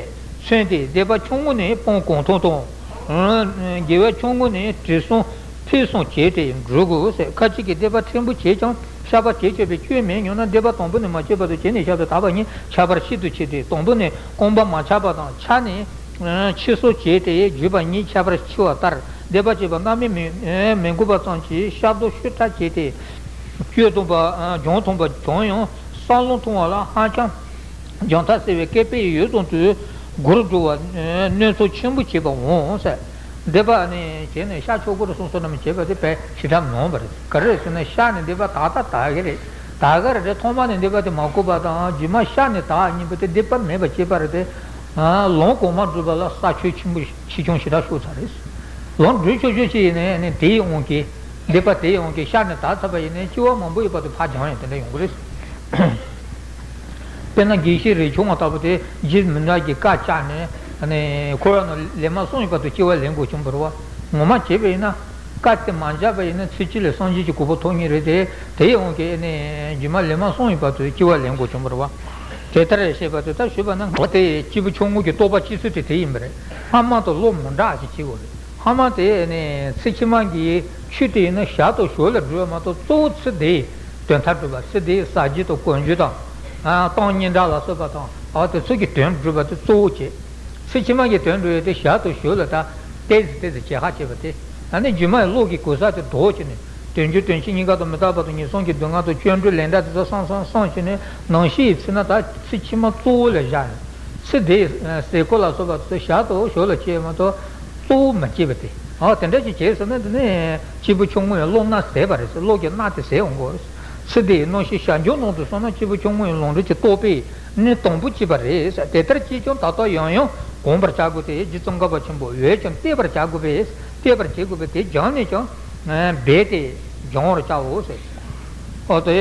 མཚོན་ཏེ། སྡིག་པ་ཆུང་ངུ་ནི་སྤང་གང་ཐུབ་དང་། དགེ་བ་ཆུང་ངུ་ནི་དྲི་བསུང་ཕུད་བསུང་བྱས་ཏེ་འགྲུབ་དགོས་ཟེར། ཁ་ཅིག་གིས་སྡིག་པ་ཕྲན་བུ་བྱས་ཀྱང་བཤགས་པ་བྱེད་ཆོག་པའི་སྐྱོན་མེད་སྙམ་ན། སྡིག་པ་དང་པོ་ནས་མ་བྱས་བར་དུ་བྱས་ནས་བཤགས་པས་དག་པ་ཉིད་ཁྱད་པར་ཤིན་ཏུ་ཆེ་སྟེ། དང་པོ་ནས་རྐང་པ་མ་ཆག་པ་དང་ཆག་ནས་ཕྱིས་སུ་བྱས་ཏེ་བརྗོད་པ་ཉིད་ཁྱད་པར་ཆེ་བ་ལྟར། སྡིག་པ་བྱས་པ་རྣམ་སྨིན་མི་མི་དགོས་པ་ཙམ་གྱིས་བཤགས་སྡོམ་ཤུགས་དྲག་བྱས་ཏེ། སྐྱོན་དང་པོ་སྦྱོང་དང་པོ་སྦྱོང་ཡང་བསམ་བློ་ཐོངས་པ་ལ་ཧ་ཅང་རྒྱང་ཐག་སེལ་བའི་སྐད་དཔེ་ཡོད་ཙམ་དུ་མགུར་འགྲོ་བ་གནོད་ཚབས་ཆེན་པོ་བྱེད་པ་འོང་ཟེར། སྡིག་པ་ནི་བྱས་ནས་བཤགས་ཆོག་གི་རེད་བསམ་བསམ་ན་མི་བྱེད་པ་དེ་དཔེ་ཞེ་དྲག་མང་བ་རེད། ག་རེ་ཟེར་ན་བཤགས་ནས་སྡིག་པ་དག་ད་དག་གི་རེད། དག་གི་རེད་དེ། ཐོག་མ་ནས་སྡིག་པ་དེ་མ་གོས་པ་དང་རྗེས་མ་བཤགས་ནས་དག་གཉིས་པོ་དེ་སྡིག་པ་མེད་པ་བྱེད་པ་རེད་དེ། ལམ་གོང་མ་བསྒྲུབ་པ་ལ་ས་ཆོད་ཆེན་པོ་ཆེ་ཆུང་ཞེ་དྲག་ཤོར་ཚར་རེད། ལམ་བསྒྲུབ་ཆོག་ཆོག་ཅིག་ཡིན་ནའི་དེའི་དབང་གིས་སྡིག་པ་དེའི་དབང་གིས་བཤགས་ནས་དག་ཚར་བ་ཡིན་ནའི་སྐྱེ་བ་མང་པོའི་བར་དུ་ཕར་འགྱངས་ཡང་དེ་འདྲ་ཡོང་གི་རེད། དཔེར་ན་དགེ་བཤེས་རས་ཆུང་བ་ལྟ་བུ་དེ་རྗེ་མི་འདྲ་གི་བཀའ་བཅག་ནས་ནས་འཁོར་བ་ནང་ལས་མ་གསུངས་ཡོད་པ་དུ་སྐྱེ་བ་ལེན་དགོས་བྱུང་བ་རེད་བ། ངོ་མ་བྱས་པ་ཡིན་ན་བཀའ་དེ་མ་བཅག་པ་ཡིན་ན་ཚེ་གཅིག་ལ་སངས་རྒྱས་ཀྱི་གོ་འཕང་ཐོབ་ངེས་རེད་དེ། དེའི་དབང་གིས་ནས་རྗེས་མ་ལས་མ་གསུངས་ཡོད་པ་དུ་སྐྱེ་བ་ལེན་དགོས་བྱུང་བ་རེད་བ། དེ་ལྟར་བཤད་པ་དེ་ལྟར་ཞུས་པ་ན་ང་དེ་སྐྱེས་བུ་ཆུང་ངུ་གི་རྟོགས་པ་སྐྱེ་ཚུལ་དེ་དེ་ཡིན་པ་རེད། སྔ་མ་དང་བློ་མི་འདྲ་ཞིག་བྱེད་དགོས་རེད། སྔ་མ་དེ་ནས་ཚིག་ཕྱི་མ་གི་ཆོས་དེ་ཡིན་ན་ཞར་དང་ཞོར་ལ་སྒྲུབ་པ་མ་གཏོགས་གཙོ་བོ་ཚིག་དེའི་དོན་མཐར་སྒྲུབ་པ། ཚིག་དེའི་ཟབ་རྒྱས་དང་གོང་རྒྱུ་དང་། གཏམ་སྙན་གྲགས་ལ་སོགས་པ་དང་། འོ་དེ་ཚོ་གི་དོན་སྒྲུབ་པ་དེ་གཙོ་བོ་བྱེད། ཚིག་ཕྱི་མ་གི་དོན་སྒྲུབ་ཡས་དེ་ཞར་དང་ཞོར་ལ་ད་ཏོག་ཙམ་ཏོག་ཙམ་བྱེད་ཁ་བྱེད་པ་དེ། ཨ་ནི་རྗེས་མ་ཡི་བློ་གི་གོ་ས་དེ་ལྡོག་བྱས་ནས་དོན་རྒྱུ་དོན་ཕྱིར་གཉིས་ཀ་དང་མི་རྟག་པ་དང་ངན་སོང་གི་སྡུག་བསྔལ་དང་སྐྱོན་འགྲོ་ལས་འབྲས་དེ་ཚོ་བསམ་བསམ་བསམ་བྱས་ནས་ནང་བཞིན་ཡི་ཚིག་ན་ད་ཚིག་ཕྱི་མ་གཙོ་བོ་ལ་བཞག་ནས། ཚིག་དེ་ཟས་གོས་ལ་སོགས་པ་དེ་ཚོ་ཞར་དང་ཞོར་ལ་བྱས་མ་གཏོགས་གཙོ་བོ་མ་བྱས་པ་དེ། ཨ་དེ་འདྲ་ཅིག་བྱས་ཟེར་ན་དེ་ནི་སྐྱེས་བུ་ཆུང་ངུ་ཡི་བློ་སྣ་ཟད་པ་རེད་ཟེར། བློ་གི་སྣ་དེ་ཟད་འོང་གི་རེད། ཚིག་དེ་ཡི་རྣམ་ཤེས་བྱང་ཆུབ་ནང་དུ་སོང་ན་སྐྱེས་བུ་ཆུང་ངུ་ཡི་ལམ་འགྲོ་གྱི་རྟོགས་པའི་གནད་དང་པོ་སྐྱེས་པ་རེད་ཟེར། དེ་ལྟར་སྐྱེས་ཀྱང་ད་ལྟ་ཡང་ཡང་གོམས་པར་བྱ་དགོས་ཏེ། རྗེ་ཙོང་ཁ་པ་ཆེན་པོས་འོས་ཀྱང་བརྟས་པར་བྱ་དགོས་པས། བརྟས་པར་བྱེད་དགོས་པས་དེ་སྦྱངས་ནས་ཀྱང་འབད་དེ་སྦྱང་བར་བྱའོ་ཟེར། ཨོ་དེ།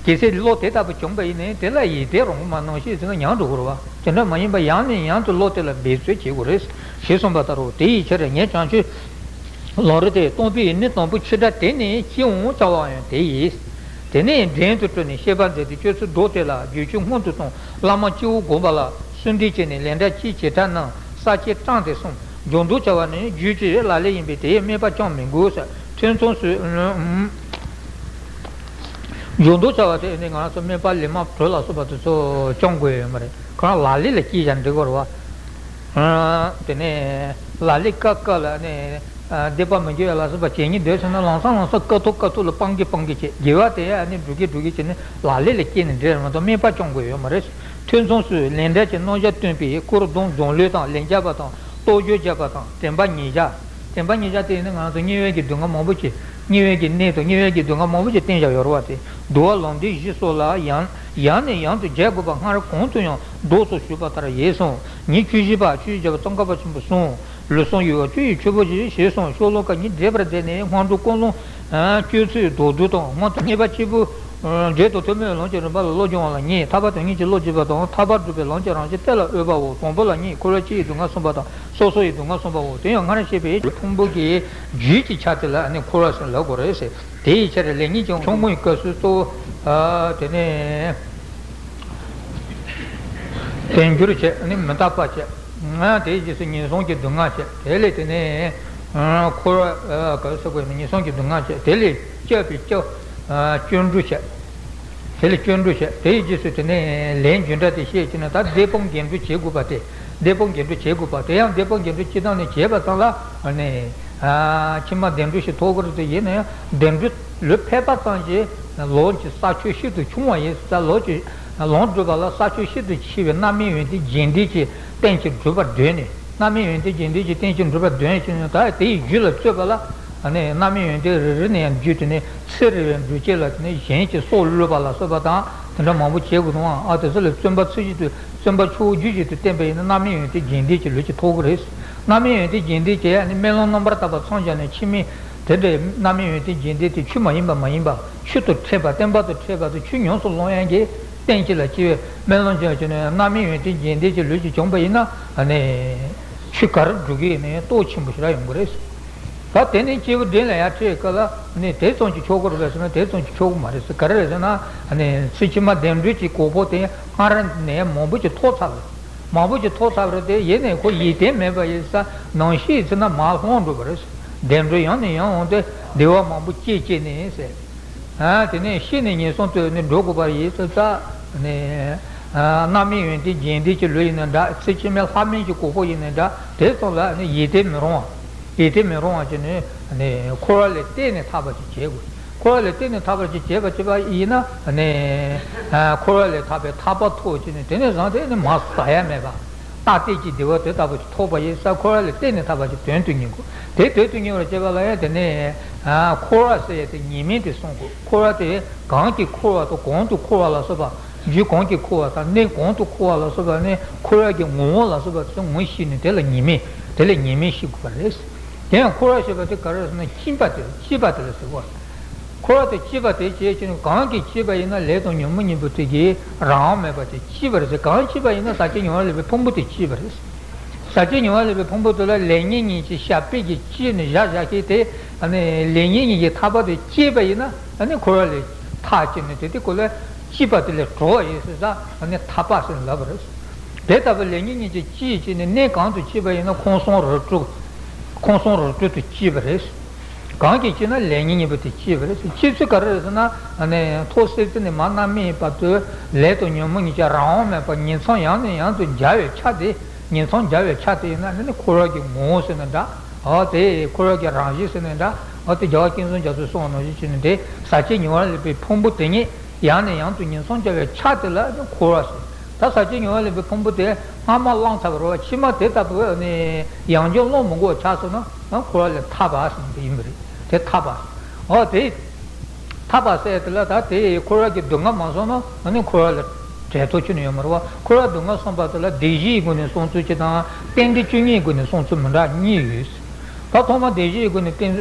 གལ་སྲིད་བློ་དེ་ལྟ་བུ་བྱུང་བ་ཡིན་ནའི་དེ་ལ་ཡིད་བརྟན་རུང་མ་གནང་ཞེས་ཟེར་ན་ཉམས་འགྲོ་གི་རེད་བ། དེ་འདྲ་མ་ཡིན་པ་ཡང་ནས་ཡང་དུ་བློ་དེ་ལ་འབད་རྩོལ་བྱེད་དགོས་རེད། ཞེས་གསུངས་པ་ལྟར་རོ། དེ་ཡི་ཕྱིར་ངས་བྱང་ཆུབ་ལམ་རིམ་དེ་སྟོང་པའི་གནད་དང་པོ་ཆེ་དྲགས་དེ་ནི་ཅི་འོང་བྱ་བའང་དེ་ཡིས། དེ་ནས་འགྲན་དུ་བཀྲོལ་ནས་བཤད་པ་མཛད་དེ་སྤྱོད་ཚུལ་མདོ་དེ་ལ་རྗེས་ཆོས་སྔོན་དུ་བཏང་བླ་མ་སྐྱེ་བོ་བསྒོམ་པ་ལ་གསོལ་འདེབས་བྱས་ནས་ལས་འབྲས་ཅི་བྱེད་དྲག་རྣམས་ས་བཅད་དྲངས་ཏེ་གསུངས། སྦྱོང་བརྡར་བྱ་བ་ནི་རྒྱུད་ཀྱི་ལག་ལེན་ཡིན་པས་དེའི་དམིགས་པ་ཀྱང་མི་དགོས་ཟེར། ཐུན་མཚམས་སུ། སྦྱོང་བརྡར་བྱ་བ་དེ་ནི་ང་རང་ཚོ་སྨན་པ་ལས་མ་གྲོལ་ལ་སོགས་པ་དེ་ཚོ་སྦྱོང་དགོས་ཡོད་མ་རེད། ཁོ་རང་ལག་ལེན་ལ་སྐྱེལ་བྱ་འགྲིག་གི་རེད་བ། དེ་ནས་ལག་ལེན་སྐབས་སྐབས་ལ་ནི་སྡིག་པ་མི་དགེ་བ་ལ་སོགས་པ་བྱེད་སྙིང་འདོད་ཟེར་ན་ལམ་སང་ལམ་སང་སྐབས་ཐོག་སྐབས་ཐོག་ལ་སྤང་གི་སྤང་གི་བྱེད། དགེ་བ་དེ་ནི་སྒྲུབ་གི་སྒྲུབ་གི་བྱེད་ནས་ལག་ལེན་ལ་སྐྱེལ་ནས་འགྲིག་རེད་མ་གཏོགས་སྨན་པ་སྦྱོང་དགོས་ཡོད་མ་རེད། ཐུན་མཚམས་སུ་ལས་འབྲས་ཀྱི་རྣམ་གཞག་སྟོན་པའི་སྐོར་དང་སྦྱོང་ལུགས་དང་ལན་རྒྱག་པ་དང་རྟོགས་བརྗོད་རྒྱག་པ་དང་དྲན་པ་ཉེར་བཞག་དྲན་པ་ཉེར་བཞག་དེ་ནི་ང་ཚོ་དམྱལ་བའི་གི་སྡུག་བསྔལ་མང་པོ་ཅིག་དམྱལ་བའི་གི་གནས་དང་དམྱལ་བའི་གི་སྡུག་བསྔལ་མང་པོ་ཅིག་བསྟན་བཞག་ཡོད་རེད་བ། དེ་བསྡུ་བ་ལམ་སྟོན་བཞི་སོགས་ལ་ཡང་ཡང་ནས་ཡང་དུ་མཇལ་དགོས་པ་སྔར་གོང་དུ་ཡང་ལྡོག་ཏུ་ཞུས་པ་ལྟར་ཡོད་གསུངས། ཉིན་བཅུ་བཞི་པ་ཆོས་རྒྱལ་བ་ཙོང་ཁ་པ་ཆེན་པོས་གསུངས། ལུས་བསམ་ཡུལ་བ་བཅུ་ཡི་ཆོས་པོ་ཞེས་ཞེས་གསུངས། ཤོ་ལོ་ཀ་ཉིད་བསྡེབས་པར་མཛད་ནས་སྔོན་འགྲོ་ཀུན་སློང་། སྤྱོད་ཚུལ་མདོར་བསྡུས་དང་སྔོན་དུ་གཉིས་པ་གཅིག་པུ། འབྲས་དང་ཐུན་མོང་ལམ་གྱི་རིམ་པ་ལ་བློ་སྦྱོང་བ་ལ་གཉིས། ཐར་པ་དོན་གཉེར་གྱི་བློ་སྐྱེས་པ་དང་ཐར་པར་སྒྲུབ་པའི་ལམ་གྱི་རང་བཞིན་གཏེར་ལ་དབབ་པའོ། དང་པོ་ལ་གཉིས། འཁོར་བའི་སྤྱི་ཡི་སྡུག་བསྔལ་གསུངས་པ་དང་སོ་སོ་ཡི་སྡུག་བསྔལ་གསུངས་པའོ། དེ་ཡང་སྔར་བཤད་པའི་ཕུང་པོ་གི་རྒྱུད་ཀྱི་ཆ་དེ་ལ་ནི་འཁོར་བ་ཟེར་ལབ་དགོས་རེད་ཟེར། དེ་ཡི་ཕྱིར་ལེགས་ཉེས་ཀྱང་ཆུང་ངུའི་སྐབས་སུ་གཙོ་བོ། དེ་ནས་དལ་འབྱོར་བྱས་ནི་མི་རྟག་པ་བྱས། དེའི་རྗེས་སུ་ངན་སོང་གི་སྡུག་བསྔལ་བྱས། དེ་ལས་དེ་ནས་འཁོར་བ་ག་ཟེར་དགོས་ནི་ངན་སོང་གི་སྡུག་བསྔལ་བྱས། དེ་ལས་སྐྱོབ་པའི་སྐྱོབ་སྐྱོབ་འགྲོ་བྱས། དེ་ལས་སྐྱོབ་འགྲོ་བྱས། དེའི་རྗེས་སུ་དེ་ནས་ལན་རྒྱུ་འབྲས་དེ་བཤད་ཀྱི་ན་ད་སྡིག་སྤོང་དགེ་འགྲོ་བྱེད་དགོས་པ་དེ། སྡིག་སྤོང་དགེ་འགྲོ་བྱེད་དགོས་པ་དེ་ཡང་སྡིག་སྤོང་དགེ་འགྲོ་སྤྱི་བཏང་ནས་བྱས་པ་ཙམ་ལ་ནི། ཕྱི་མ་བདེ་འགྲོ་ཞིག་ཐོབ་ཀྱི་རེད་དེ་ཡིན་ན་ཡང་བདེ་འགྲོ་ལུས་ཕལ་པ་ཙམ་གྱིས་ལམ་གྱི་ས་ཆོད་ཤིན་ཏུ་ཆུང་བ་ཡིན་ཙང་ལམ་གྱི་ ལོངས་སྒྲུབ་པ་ལ་ས་ཕྱོགས་ཤིན་ཏུ་ཆེ་བའི་རྣམ་སྨིན་ཡོན་ཏན་རྗེས་འདེད་ཀྱི་རྟེན་གྱིས་གྲུབ་པར་འདོད་ནས། རྣམ་སྨིན་ཡོན་ཏན་རྗེས་འདེད་ཀྱི་རྟེན་གྱིས་གྲུབ་པར་འདོད་ཅེས་ནས། ད་དེ་ཡི་རྒྱུ་ལ་བརྩོན་པ་ལ། ཨ་ནི་རྣམ་སྨིན་ཡོན་ཏན་རེ་རེ་ནས་ཡང་རྒྱུ་དེ་ནི་ཚེ་རེ་བའི་འགྲུལ་སྐྱེལ་ལ་དེ་ནི་གཞན་གྱི་སྲོག་བླུ་བ་ལ་སོགས་པ་དང་དེ་འདྲ་མང་པོ་བྱེད་དགོས་དང་། ཨ་དེ་ཚོ་ལ་བརྩོན་པ་ཚུལ་བཞིན་དུ་བརྩོན་པ་ཆུ་བོ་རྒྱུན་བཞིན་དུ་བསྟེན་པ་ཡིན་ན་རྣམ་སྨིན་ཡོན་ཏན་རྗེས་འདེད་ཀྱི་ལུས་ཀྱི་ཐོག་གི་རེད། རྣམ་སྨིན་ཡོན་ཏན་རྗེས་འདེད་ཀྱི་ཨ་ནི་སྨོན་ལམ་རྣམ་པར་དག་པ་མཚོན་བྱས་ནས་ཕྱི་མའི་དེ་འདྲའི་རྣམ་སྨིན་ཡོན་ཏན་རྗེས་འདེད་དེ་ཆོས་མ་ཡིན་པ་མ་ཡིན་པ། ཆོས་དང་འཕྲད་པ། བསྟན་པ་དང་འཕྲད་པ་དང་ཆོས་ཉམས་སུ་བླང་ཡག་གི་རྟེན་གཅིག་ལ་སྐྱེ་བའི་སྨོན་ལམ་བྱས་བྱས་ནས་རྣམ་སྨིན་ཡོན་ཏན་རྗེས་འདེད་ཀྱི་ལུས་ཀྱིས་བྱུང་བ་ཡིན་ན། ཨ་ནི་ཆོས་ག་རེ་སྒྲུབ་ཀྱི་ཡིན་ནའི་སྟོབས་ཆེན་པོ་ཞིག་རག་ཡོང་གི་རེད། ད་དེ་ནས་སྐྱེས་བུ་འབྲིང་ལ་ཡར་ཁྲིད་སྐབས་ལ་ནི་དེ་ཙམ་གྱིས་ཆོག་གི་རེད་པས་ཟེར་ན་དེ་ཙམ་གྱིས་ཆོག་གི་མ་རེད་ཟེར། ག་རེ་རེད་ཟེར་ན། ཨ་ནི་ཚེ་ཕྱི་མ་བདེ་འགྲོའི་གི་གོ་འཕང་དེ་སྔར་ནས་མང་པོ་ཅིག་ཐོབ་ཚར་བ་རེད། མང་པོ་ཅིག་ཐོབ་ཚར་བ་རེད་དེ། ཡིན་ནའི་ཁོ་ཡིད་བརྟན་མེད་པ་ཡིན་ཙང་ནམ་ཤི་ཡི་ཚེ་ན་མར་ལྷུང་འགྲོ་བ་རེད། བདེ་འགྲོ་ཡང་ནས་ཡང་འོང་སྟེ་བདེ་བ་མང་པོ་སྐྱེས་སྐྱེས་ནས་ཟེར། ཨ་དེ་ནས་ཤི་ནས་ངན་སོང་དུ་ནི་འགྲོ་དགོས་པ་ཡིན་ཙང་ཙང་ནས། ཨ་རྣམ་སྨིན་ཡོན་ཏན་རྗེས་འདེད་ཀྱི་ལུས་ཡིན་ནའི་འདྲ། ཚེ་ཕྱི་མའི་ལྷ་མིན་གྱི་གོ་འཕང་ཡིན་ནའི་འདྲ། དེ་ཙམ་ལ་ནི་ཡིད་བརྟན་མི་རུང་བ། ཡིད་བརྟན་མི་རུང་བ་བྱས་ནས་ནི་འཁོར་བ་ལས་གཏན་ནས་ཐར་པ་ཅིག་བྱེད་དགོས། འཁོར་བ་ལས་གཏན་ནས་ཐར་པ་ཅིག་བྱེད་པ་བྱེད་པ་ཡིན་ན་ནི། ཨ་འཁོར་བ་ལས་ཐར་པའི་ཐར་པ་ཐོབ་བྱས་ནས་དེ་ནས་བཟུང་སྟེ་ནི་མར་ཟ་ཡ་མེད་པ། རྟག་གཏན་གྱི་བདེ་བ་དེ་ལྟ་བུ་ཅིག་ཐོབ་པ་ཡིན་ཙང་འཁོར་བ་ལས་གཏན་ནས་ཐར་པ་ཅིག་དོན་དུ་གཉེར་དགོས། དེ་དོན་དུ་གཉེར་བར་བྱེད་པ་ལ་ཡང་དེ་ནས། ཨ་འཁོར་བ་ཟེར་ཡ་དེ་ཉེས་དམིགས་དེ་སྲུང་དགོས། འཁོར་བ་དེ་གང་གིས་འཁོར་བ་དང་གང་དུ་འཁོར་བ་ལ་སོགས་པ། རྒྱུ་གང་གིས་འཁོར་བ་དང་གནས་གང་དུ་འཁོར་བ་ལ་སོགས་པ་ནི་འཁོར་བ་གི་ངོ་བོ་ལ་སོགས་པ་དེ་ཚོ་ངོ་ཤེས་ནས་དེ་ལ་ཉེས་དམིགས། དེ་ལ་ཉེས་དམིགས་ཤེས་དགོས་པ་རེད། དེ་ཡང་འཁོར་བ་ཞེས་པ་དེ་ག་རེ་ཟེར་ན་སྐྱིད་པ་དེ། སྐྱིད་པ་དེ་ལ་ཟེར་བ། འཁོར་བ་དེ་སྐྱིད་པ་དེ་བྱས་ཀྱང་གང་གིས་སྐྱིད་པ་ཡིན་ན་ལས་དང་ཉོན་མོངས་གཉིས་པོ་དེ་གིས་རང་དབང་མེད་པ་དེ་སྐྱིད་པ་རེད་ཟེར། གང་སྐྱིད་པ་ཡིན་ན་ཟག་བཅས་ཉེ་བར་སླེབས་པའི་ཕུང་པོ་དེ་སྐྱིད་པ་རེད། ཟག་བཅས་ཉེ་བར་སླེབས་པའི་ཕུང་པོ་དེ་ལ་ལེགས་ཉེས་གཉིས་ཀྱི་ཞབས་པད་ཀྱིས་བཅད་ནས་བཞག་བཞག་གི་དེ། ཨ་ནི་ལེགས་ཉེས་གཉིས་ཀྱི་ཐར་པ་དེ་སྐྱེས་པ་ཡིན་ན་ཨ་ནི་འཁོར་བ་ལས་ཐར་བྱས་ནས་དེ་དེ་ཀོ་ལ་སྐྱིད་པ་དེ་ལས་གྲོལ་བ་ཡིན་ཟེར་ཙང་ཨ་ནི་ཐར་པ་ཟེར་ལབ་པ་རེད། དེ་ལྟ་བུ་ལེགས་ཉེས་གཉིས་ཀྱིས་སྐྱེས་བྱས་ནས་གནས་གང་དུ་སྐྱེས་པ་ཡིན་ན་ཁམས་གསུམ་རིགས་དྲུག་ཁམས་གསུམ་རིགས་དྲུག་ཏུ་སྐྱེས་པ་རེད། གང་གིས་སྐྱེས་ན་ལེགས་ཉེས་གཉིས་པོ་དེ་སྐྱེས་པ་རེད། སྐྱེས་ཚུལ་ག་རེ་རེད་ཟེར་ན། ཨ་ནི་ཐོག་སེར་ཚེ་ནས་མར་རྣམ་སྨིན་བར་དུ་ལས་དང་ཉོན་མོངས་གཉིས་ཀྱི་རང་དབང་མེད་པར་ཉིང་མཚམས་ཡང་ནས་ཡང་དུ་འཇལ་བའི་ཆ་དེ། ཉིང་མཚམས་འཇལ་བའི་ཆ་དེ་ཡིན་ན་ཨ་ནི་འཁོར་བ་གི་ངོ་བོ་ཟེར་ན་འདྲ། འོ་དེ་འཁོར་བ་གི་རང་བཞིན་ཟེར་ན་འདྲ། འོ་དེ་རྒྱལ་བ་ཀུན་བཟང་རྒྱ་མཚོས་གསུངས་པ་ནང་བཞིན་བྱས་ནས་དེ་ཟག་བཅས་ཉེ་བར་སླེབས་པའི་ཕུང་པོ་དེ་ཉིད་ཡང་ནས་ཡང་དུ་ཉིང་མཚམས་འཇལ་བའི་ཆ་དེ་ལ་ཨ་ནི་འཁོར་བ་ཟེར། ད་ཟག་བཅས་ཉེ་བར་སླེབས་པའི་ཕུང་པོ་དེ་སྔ་མ་བླངས་ཚར་བ་རེད་བ། ཕྱི་མ་དེ་ལྟ་བུ་ནི་ཡང་བསྐྱར་བླང་མི་དགོས་པ་ཆགས་སོང་ན་འཁོར་བ་ལས་ཐར་པ་ཟེར་ནི་དེ་ཡིན་པ་རེད། དེ་ཐར་པ། འོ་དེ་ཐར་པ་ཟེར་དེ་ལ་ད་དེ་འཁོར་བ་གི་སྡུག་བསྔལ་མ་སོང་ན་ཨ་ནི་འཁོར་བ་ལས་བྲལ་ཐབས་ཁྱོན་ནས་ཡོད་མ་རེད་བ། འཁོར་བ་སྡུག་བསྔལ་གསུངས་པ་དེ་ལ་སྡེ་བཞིའི་སྒོ་ནས་གསུང་ཚུལ་གཅིག་དང་རྟེན་འབྲེལ་བཅུ་གཉིས་སྒོ་ནས་གསུང་ཚུལ་མི་འདྲ་གཉིས་ཡོད། ད་ཐོག་མ་སྡེ་བཞིའི་སྒོ་ནས་གཏན་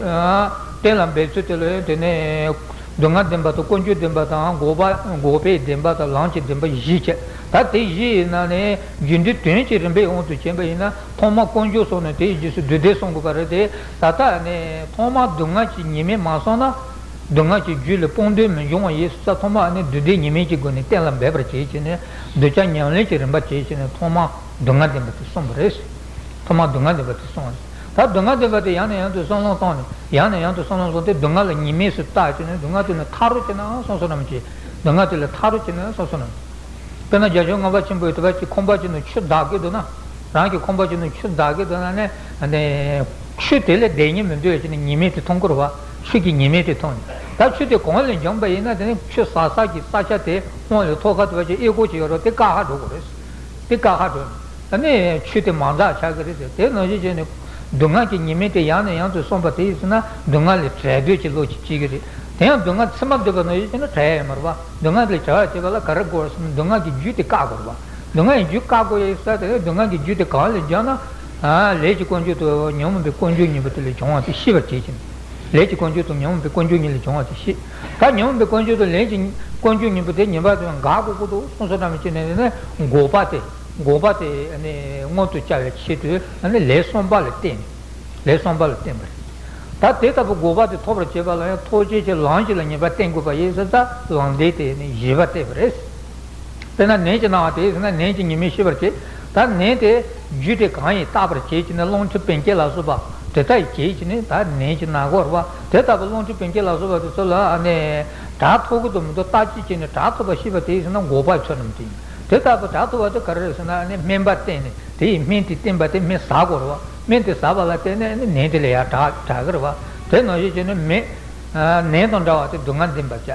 གཏན་ལ་འབེབས་ཚུལ་དེ་ལ་དེ་ནས་སྡུག་བསྔལ་བདེན་པ་དང་ཀུན་འབྱུང་བདེན་པ་དང་འགོག་པ་འགོག་པའི་བདེན་པ་དང་ལམ་གྱི་བདེན་པ་བཞི་བྱས། ད་དེ་བཞི་ཡི་ནང་ནས་རྒྱུ་འབྲས་དོན་གྱི་རིམ་པའི་དབང་དུ་བྱས་པ་ཡིན་ན་ཐོག་མ་ཀུན་འབྱུང་སོང་ནས་དེའི་རྗེས་སུ་བདུད་སྡེ་གསུང་དགོས་པ་རེད་དེ། ད་ལྟ་ནས་ཐོག་མ་སྡུག་བསྔལ་གྱི་ཉེས་དམིགས་མ་སོང་ན་སྡུག་བསྔལ་གྱི་རྒྱུ་ལས་སྤངས་འདུས་མི་འབྱུང་བ་ཡིན་ཙང་ཐོག་མ་ནི་བདུད་སྡེ་ཉེས་དམིགས་ཀྱི་སྒོ་ནས་གཏན་ལ་འབེབས་པར་བྱེད་ཅེས་ནས་གདུལ་བྱ་ཉམས་ལེན་གྱི་རིམ་པ་བྱེད་ཅེས་ནས་ཐོག་མ་སྡུག་བསྔལ་བདེན་པ་དེ་གསུངས་པ་རེད། ཐོག་མ་སྡུག་བསྔལ་བདེན་པ་དེ་གསུངས་པ་རེད། ད་སྡུག་བསྔལ་བདེན་པ་དེ་ཡང་ནས་ཡང་དུ་བསམ་བློ་བཏང་ནས་ཡང་ནས་ཡང་དུ་བསམ་བློ་བཏང་སྟེ་སྡུག་བསྔལ་ལ་ཉེས་དམིགས་སུ་བལྟ་བྱས་ནས་སྡུག་བསྔལ་དེ་ནི་ཐར་རོགས་བྱེད་ན་བསམ་བསམ་རྣམས་ཀྱིས། སྡུག་བསྔལ་དེ་ལས་ཐར་རོགས་བྱེད་ན་བསམ་བསམ་རྣམས་ཀྱིས། དཔེར་ན་རྒྱ་གཞུང་ངག་དབང་ཆེན་པོའི་དུ་བ་གྱི་ཁང་པ་གཅིག་ནང་ཆུ་བདག་གི་འདུག་ན། རང་གི་ཁང་པ་གཅིག་ནང་ཆུ་བདག་གི་འདུག་ན་ནི། ཆུ་དེ་ལས་བདེ་ཉེས་མི་འདུག་ཡ་ཅིག་ནི་ཉེས་དམིགས་དེ་མཐོང་གི་རེད་བ། ཆུ་གི་ཉེས་དམིགས་དེ་མཐོང་ནས། ད་ཆུ་དེ་གང་ལས་འབྱུང་བ་ཡིན་ན་དེ་ནི་ཆུ་ཟགས་ས་གི་ས་ཆ་དེ་ཧོང་ལས་ཐོག་ཁ་དུ་བ་ཅིག་ཨེ་ཀོ་ཅིག་ཡོད་རེད། དེ་ཀ་ཧ་འགྲོ་དགོས་རེད། དེ་ཀ་ཧ་འགྲོ་ནས། ད་ནི་ཆུ་དེ་མ་འཛག་ཆགས་ཀྱི་རེད་ཟེར། དེ་ནང་བཞིན་བྱས་ནས་སྡུག་བསྔལ་གྱི་ཉེས་དམིགས་དེ་ཡང་ནས་ཡང་དུ་སོང་བ་དེ་ཡིན་ཟེར་ན་སྡུག་བསྔལ་ལས་བྲལ་འདོད་ཀྱི་བློ་ཅིག་སྐྱེ་གི་རེད། དེ་ཡང་སྡུག་བསྔལ་ཚེར་མ་འདོད་པ་ནང་བཞིན་བྱས་ན་བྲལ་ཡ་ཡོད་མ་རེད་བ། སྡུག་བསྔལ་ལས་བྲལ་བར་བྱེད་པ་ལ་ག་རེ་དགོས་ཟེར་ན་སྡུག་བསྔལ་གྱི་རྒྱུ་དེ་བཀག་དགོས་རེད་བ། སྡུག་བསྔལ་གྱི་རྒྱུ་བཀག་དགོས་ཡ་ཡིན་ཟེར་དེ་ནས་སྡུག་བསྔལ་གྱི་རྒྱུ་དེ་གང་ལས་འབྱུང་ན། ལས་ཀྱི་ཀུན་འབྱུང་དང་ཉོན་མོངས་པའི་ཀུན་འབྱུང་གཉིས་པོ་དེ་ལས་བྱུང་བ་དེ་ཤེས་པར་བྱེད་ཅིང་། ལས་ཀྱི་ཀུན་འབྱུང་དང་ཉོན་མོངས་པའི་ཀུན་འབྱུང་གཉིས་ལས་བྱུང་བ་དེ་ཤེས། ད་ཉོན་མོངས་པའི་ཀུན་འབྱུང་དང་ལས་ཀྱི་ཀུན་འབྱུང་གཉིས་པོ་དེ་ངེས་པར་དུ་འགག་དགོས་ཀྱི་འདུག་གསུངས་སོ་ནམ་ཅིག་ནས་ནི་འགོག་པ་དེ། འགོག་པ་དེ་ནི་མངོན་དུ་བྱ་བའི་ཆེད་དུ་ནི་ལས་གསུམ་པ་ལ་བརྟེན། ལས་གསུམ་པ་ལ་བརྟེན་པ་རེད། ད་དེ་ལྟ་བུ་འགོག་པ་དེ་ཐོབ་པར་བྱེད་པ་ལ་ཡང་ཐོགས་བཅས་ཀྱི་ལམ་བཞི་ལ་ངེས་པར་བརྟེན་དགོས་པ་ཡིན་ཟེར་ད་ལམ་བདེན་དེ་ནི་བཞི་པ་བསྟན་པ་རེད། དཔེར་ན་ནན་གྱིས་གནང་བ་དེ་ཟེར་ན་ནན་གྱི་ཉེས་དམིགས་ཤེས་པར་བྱེད། ད་ནན་དེ་རྒྱུ་དེ་གང་ཡིན་བརྟག་པར་བྱེད་ཅེས་ནས་རླུང་མཁྲིས་བུམ་སྐྱེད་ལ་སོགས་པ་དེ་ལྟ་ཡི་བྱེད་ཅེས་ནས་ད་ནན་གྱིས་གནང་དགོས་རེད་བ། དེ་ལྟ་བུ་རླུང་མཁྲིས་བུམ་སྐྱེད་ལ་སོགས་པ་དེ་ཚོ་ལ་ནི་དྲག་ཐོབ་ཀྱི་འདུག་མི་འདུག་བརྟག་དཔྱད་བྱས་ནས་དྲག་ཐོབ་པ་ཤེས་པ་དེ་ཡིན་ཟེར་ན་འགོག་པའི་ཚུལ་རྣམས་དེ་ཡིན། དེ་ལྟ་བུ་དྲག་ཐོབ་པ་དེ་ག་རེ་རེད་ཟེར་ན་ནི་སྨན་པ་བསྟེན་ནས་དེ་ཡི་སྨན་དེ་བསྟེན་པ་དེ་སྨན་ཟ་དགོས་རེད་བ། སྨན་དེ་ཟ་བ་ལ་བརྟེན་ནས་ནི་ནན་དེ་ལས་ཡར་དྲག་དྲག་གི་རེད་བ། དེ་ནང་བཞིན་བྱས་ནས་མེ། ནན་དང་འདྲ་བ་དེ་སྡུག་བསྔལ་འདུན་པར་བྱ།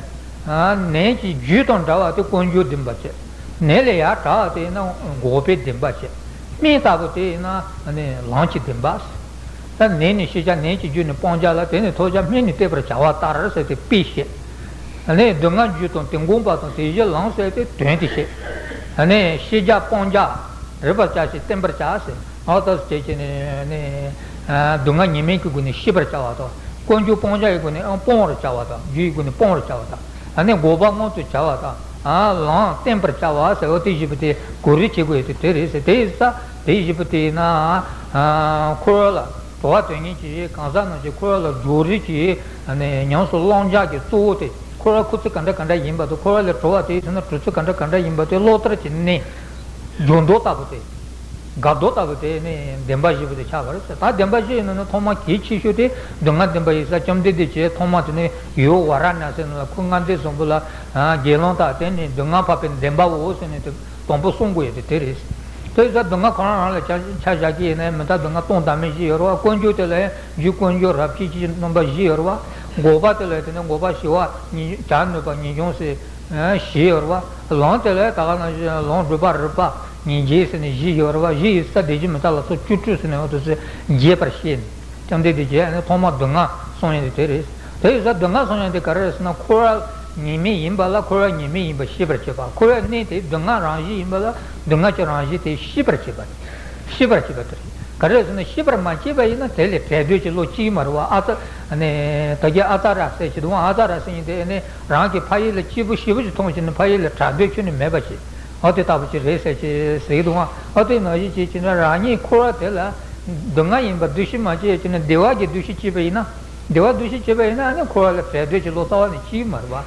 ནན་གྱི་རྒྱུ་དང་འདྲ་བ་དེ་ཀུན་འབྱུང་འདུན་པར་བྱ། ནད་ལས་ཡར་དྲག་དེ་ཡིན་ན་འགོག་པའི་བདེན་པ་བྱས། སྨན་ལྟ་བུ་དེ་ཡིན་ན་ནི་ལམ་གྱི་བདེན་པ། ད་ནད་ནི་ཤེས་བྱ། ནད་ཀྱི་རྒྱུ་ནི་སྤང་བྱ་ལ། དེ་ནི་ཐོབ་བྱ། སྨན་ནི་བསྟེན་པར་བྱ་བ་ལྟར་ཟེར་ཏེ་དཔེ་བཤད། ནི་སྡུག་བསྔལ་རྒྱུ་དང་དེ་འགོག་པ་དང་དེ་བཞི་ལམ་ཟེར་ཏེ་དོན་དེ་བཤད། ནི་ཤེས་བྱ་སྤང་བྱ། རིག་པར་བྱ་ཞིང་བསྟེན་པར་བྱ་ཟེར། ཨ་ད་ཅེས་བྱས་ནས་ནི་སྡུག་བསྔལ་ཉེས་དམིགས་ཀྱི་སྒོ་ནས་ཤེས་པར་བྱ་བ་དང་། ཀུན་འབྱུང་སྤང་བྱ་ཡི་སྒོ་ནས་ཨ་སྤང་བར་བྱ་བ་དང་། རྒྱུ་ཡི་སྒོ་ནས་སྤང་བར་བྱ་བ་དང་། ཨ་ནི་འགོག་པ་མངོན་དུ་བྱ་བ་དང་། ཨ་ལམ་བསྟེན་པར་བྱ་བ་ཟེར་བ་དེ་བཞི་པོ་དེ་གོ་རིག་བྱེད་དགོས་ཡོད་དེ་དེ་རེད་ཟེར། དེ་ཡིན་ཙང་དེ་བཞི་པོ་དེ་ཡིན་ན་འཁོར་བ་ལ་གྲོལ་བ་དོན་གཉེར་གྱི་གང་ཟག་རྣམས་ཀྱིས་འཁོར་བ་ལ་འཇོག་རིགས་ཀྱི་ཉམས་སུ་བླང་བྱ་གི་གཙོ་བོ་དེ། འཁོར་བ་འཁོར་ཚུལ་ག་འདྲ་ག་འདྲ་ཡིན་པ་དང་། འཁོར་བ་ལས་གྲོལ་བ་དེ་ཡིན་ན་གྲོལ་ཚུལ་ག་འདྲ་ག་འདྲ་ཡིན་པ་དེ་ལོག་ལྟར་གྱི་གནས། སྦྱོར་མདོ་ལྟ་བུ་དེ། དགག་རྡོ་ལྟ་བུ་དེ་ནི་བདེན་པ་བཞི་པོ་དེ་ཆགས་པ་རེད་ཟེར། ད་བདེན་པ་བཞི་ཡིན་ན་ནི་ཐོག་མ་གལ་ཆེ་ཤོས་དེ་སྡུག་བསྔལ་བདེན་པ་ཡིན་ས། བཅོམ་ལྡན་འདས་ཀྱིས་ཐོག་མ་དེ་ནི་ཡུལ་ཝཱ་ར་ཎཱ་སི་ནང་ལ་ཁོ་མངའ་འདས་བཟང་པོ་ལ་དགེ་སློང་དག་དེ་ནི་སྡུག་བསྔལ་འཕགས་པའི་བདེན་པའོ་ཟེར་ནས་དེ་དང་པོ་གསུང་དགོས་ཡོད་དེ་དེ་རེད། དེ་ཡིན་ཙང་སྡུག་བསྔལ་ཁོ་རང་རང་ལ་ཆ་ཆ་བཞག་གི་ཡིན་ན་མི་རྟག་སྡུག་བསྔལ་སྟོང་ཟླ་མེད་བཞི་ཡོད་རེད་བ། ཀུན་འབྱུང་དེ་ལ་ཡང་རྒྱུ་ཀུན་འབྱུང་རབ་བྱེད་ཀྱི་རྣམ་པ་བཞི་ཡོད་རེད་བ། འགོག་པ་དེ་ལ་ཡང་དེ་ནི་འགོག་པ་ཞི་བ་ཉིད། བྱ་ནུས་པ་ཉེར་བྱང་ཟེར། བཞི་ཡོད་རེད་བ། ལམ་དེ་ལ་ད་ག་ནང་བཞིན་ལམ་སྒྲུབ་པ་རིགས་པ་ཉིད་ཀྱིས་ཟེར་ནས་བཞི་ཡོད་རེད་བ། བཞི་ཡོད་ས་བདེ་གཤེགས་མི་རྟག་ལ་སོགས་བཅུ་དྲུག་ཟེར་ནས་འོ་དེ་ཚོ་རྒྱས་པར་བཤད་ནས། བཅོམ་ལྡན་འདས་ཀྱིས་ཨ་ནི་ཐོག་མར་སྡུག་བསྔལ་གསུང་ཡ་དེ་དེ་རེད། དེ་ཡོད་ས་སྡུག་བསྔལ་གསུང་ཡ་དེ་ག་རེ་རེད་ཟེར་ན། འཁོར་བ་ཉེས་དམིགས་ཡིན་པ་ལ་འཁོར་བ་ཉེས་དམིགས་ཡིན་པ་ཤེས་པར་བྱེད་པ། འཁོར་བའི་གནས་དེ་སྡུག་བསྔལ་རང་བཞིན་ཡིན་པ་ལ་སྡུག་བསྔལ་གྱི་རང་བཞིན་དེ་ཤེས་པར་བྱེད་པ། ཤེས་པར་བྱེད་པ་དེ་རེད། ག་རེ་ཟེར་ན་ཤེས་པར་མ་བྱས་པ་ཡིན་ན་དེ་ལས་བྲལ་འདོད་ཀྱི་བློ་སྐྱེ་གི་མ་རེད་བ། ཨ་ཙ་ནི་ད་གིན་ཨ་ཙ་ར་ཟེར་གྱི་འདུག་ཨ། ཨ་ཙ་ར་ཟེར་མཁན་དེ་ནི་རང་གི་ཕ་ཡུལ་ལ་སྐྱིད་པོ་ཞེ་པོ་ཅིག་མཐོང་བྱས་ནས་ཕ་ཡུལ་ལས་བྲལ་འདོད་ཁྱོན་ནས་མེད་པ་ཞིག་ཨ་དེ་ལྟ་བུ་ཅིག་རེད་ཟེར་གྱི་ཟེར་གྱི་འདུག་ཨ། ཨ་དེ་ནང་བཞིན་བྱས་བྱས་ན་རང་ཉིད་འཁོར་བ་དེ་ལ་སྡུག་བསྔལ་ཡིན་པ་འདུ་ཤེས་མ་སྐྱེས་བྱས་ནས་བདེ་བ་གི་འདུ་ཤེས་སྐྱེས་པ་ཡིན་ན། བདེ་བ་འདུ་ཤེས་བྱས་པ་ཡིན་ན་ཨ་ནི་འཁོར་བ་ལས་བྲལ་འདོད་ཀྱི་བློ་རྩ་བ་ནས་སྐྱེ་གི་མ་རེད་བ།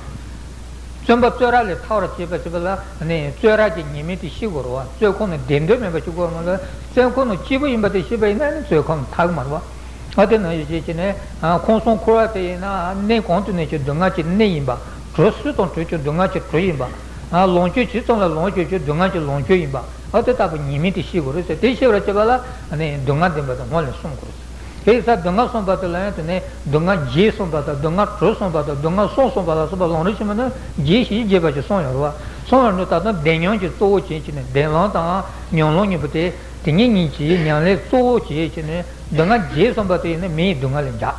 བརྩོན་པ་བརྩོན་ར་ལས་ཐར་བར་བྱེད་པ་བྱེད་པ་ལ་ནི་བརྩོན་ར་གི་ཉེས་དམིགས་དེ་ཤེས་དགོས་རེད་བ། བརྩོན་ཁུངས་ནི་བདེ་འདོད་མེད་པ་ཤེས་དགོས་རེད་མ་གཏོགས། བརྩོན་ཁུངས་ནི་སྐྱིད་པོ་ཡིན་པ་དེ་ཤེས་པ་ཡིན་ན་ནི་བརྩོན་ཁུངས་ནི་ཐར་གི་མ་རེད་བ། ཨ་དེ་ནང་བཞིན་བྱས་བྱས་ནས་ཁམས་གསུམ་འཁོར་བ་དེ་ཡིན་ན་གནས་གང་དུ་གནས་ཀྱང་སྡུག་བསྔལ་གྱི་གནས་ཡིན་པ། གྲོལ་སུ་དང་གྲོལ་ཀྱང་སྡུག་བསྔལ་གྱི་གྲོལ་ཡིན་པ། ལོངས་སྤྱོད་ཇི་ཙམ་ལ་ལོངས་སྤྱོད་ཀྱང་སྡུག་བསྔལ་གྱི་ལོངས་སྤྱོད་ཡིན་པ། ཨ་དེ་ལྟ་བུ་ཉེས་དམིགས་དེ་ཤེས་དགོས་རེད་ཟེར། དེ་ཤེས་པར་བྱེད་པ་ལ་ནི་སྡུག་བསྔལ་བདེན་པ་དེ་སྔོན་ལ་གསུངས་དགོས་རེད་ཟེར། དེ་ཡིན་ཙང་སྡུག་བསྔལ་གསུངས་པ་དེ་ལ་ཡང་དེ་ནས་སྡུག་བསྔལ་རྒྱས་གསུངས་པ་དང་། སྡུག་བསྔལ་གྲོལ་གསུངས་པ་དང་། སྡུག་བསྔལ་སོང་གསུངས་པ་ལ་སོགས་པ་ལམ་རིམ་བྱས་པ་ནི་རྒྱས་ཤིང་རྒྱས་པ་ཞིག་གསུངས་ཡོད་རེད་བ། གསུངས་ཡོད་ནི་ད་དུང་བདེན་ཉམས་ཀྱི་གཙོ་བོ་བྱས་བྱས་ནས་བདེན་ལམ་དང་ཉམས་ལམ་གཉིས་པོ་དེ། དེ་གཉིས་གཉིས་ཀྱི་ཉམས་ལེན་གཙོ་བོ་བྱས་བྱས་ནས་སྡུག་བསྔལ་རྒྱས་གསུངས་པ་དེ་ཡིན་ན་མི་ཡི་སྡུག་བསྔལ་ལས་འཇགས།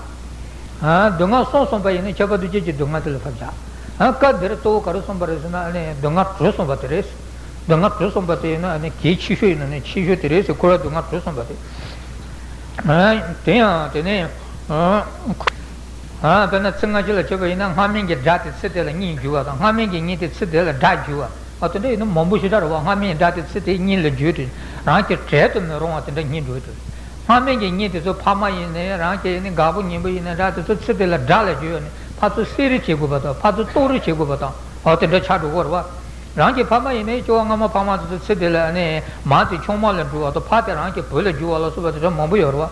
ཨ་སྡུག་བསྔལ་སོང་གསུངས་པ་ཡིན་ན་ཁྱབ་པ་འདུ་བྱེད་ཀྱི་སྡུག་བསྔལ་དེ་ལས་ཕར་འཇགས། ཨ་སྐབས་འདིར་གཙོ་བོ་ག་རེ་གསུངས་པ་རེད་ཟེར་ན་ཨ་ནི་སྡུག་བསྔལ་གྲོལ་གསུངས་པ་དེ་རེད། སྡུག་བསྔལ་གྲོལ་གསུངས་པ་དེ་ཡིན་ན་ཨ་ནི་གལ་ཆེ་ཤོས་ཡིན་ན་ནི་ཆེ་ཤོས་དེ་རེད་ཟེར། འཁོར་བའི་སྡུག་བསྔལ་གྲོལ་གསུངས་པ་དེ། ཨ་དེ་ཡང་དེ་ནས་ཨ་ཨ་དཔེར་ན་ཚིག་སྔ་ཕྱི་ལ་བྱས་པ་ཡིན་ན་སྔ་མའི་གི་སྒྲ་དེ་ཚིག་དེ་ལ་གཉིས་འགྱུར་བ་དང་། སྔ་མའི་གི་གཉིས་དེ་ཚིག་དེ་ལ་སྒྲ་འགྱུར་བ། ཨ་དེ་འདྲ་ཡིན་ན་མང་པོ་ཞེ་དྲག་རེད་བ། སྔ་མའི་སྒྲ་དེ་ཚིག་དེ་གཉིས་ལ་འགྱུར་དུས་རང་གི་བྲལ་དུ་མི་རུང་བ་དེ་འདྲ་གཉིས་འགྲོ་དུས། སྔ་མའི་གི་གཉིས་དེ་ཚོ་ཕ་མ་ཡིན་ནའི་རང་གི་ནི་དགའ་པོ་ཉེ་པོ་ཡིན་ནའི་སྒྲ་དེ་ཚོ་ཚིག་དེ་ལ་སྒྲ་ལ་འགྱུར་ཡོད་ནི་ཕར་ཚུར་བསྲེ་རེས་བྱེད་དགོས་པ་དང་། ཕར་ཚུར་གཏོར་རེས་བྱེད་དགོས་པ་དང་། འོ་དེ་འདྲ་ཆགས་འགྲོ་གི་རེད་བ། རང་གི་ཕ་མ་ཡིན་ནའི་སྐྱེ་བ་སྔ་མ་ཕ་མ་དེ་ཚོ་ཚིག་དེ་ལ་ནི་མ་དེ་ཆུང་མ་ལ་འགྲོ་བ་དང་། ཕ་དེ་རང་གི་བུ་ལ་འགྱུར་བ་ལ་སོགས་པ་དེ་འདྲ་མང་པོ་ཡོད་རེད་བ།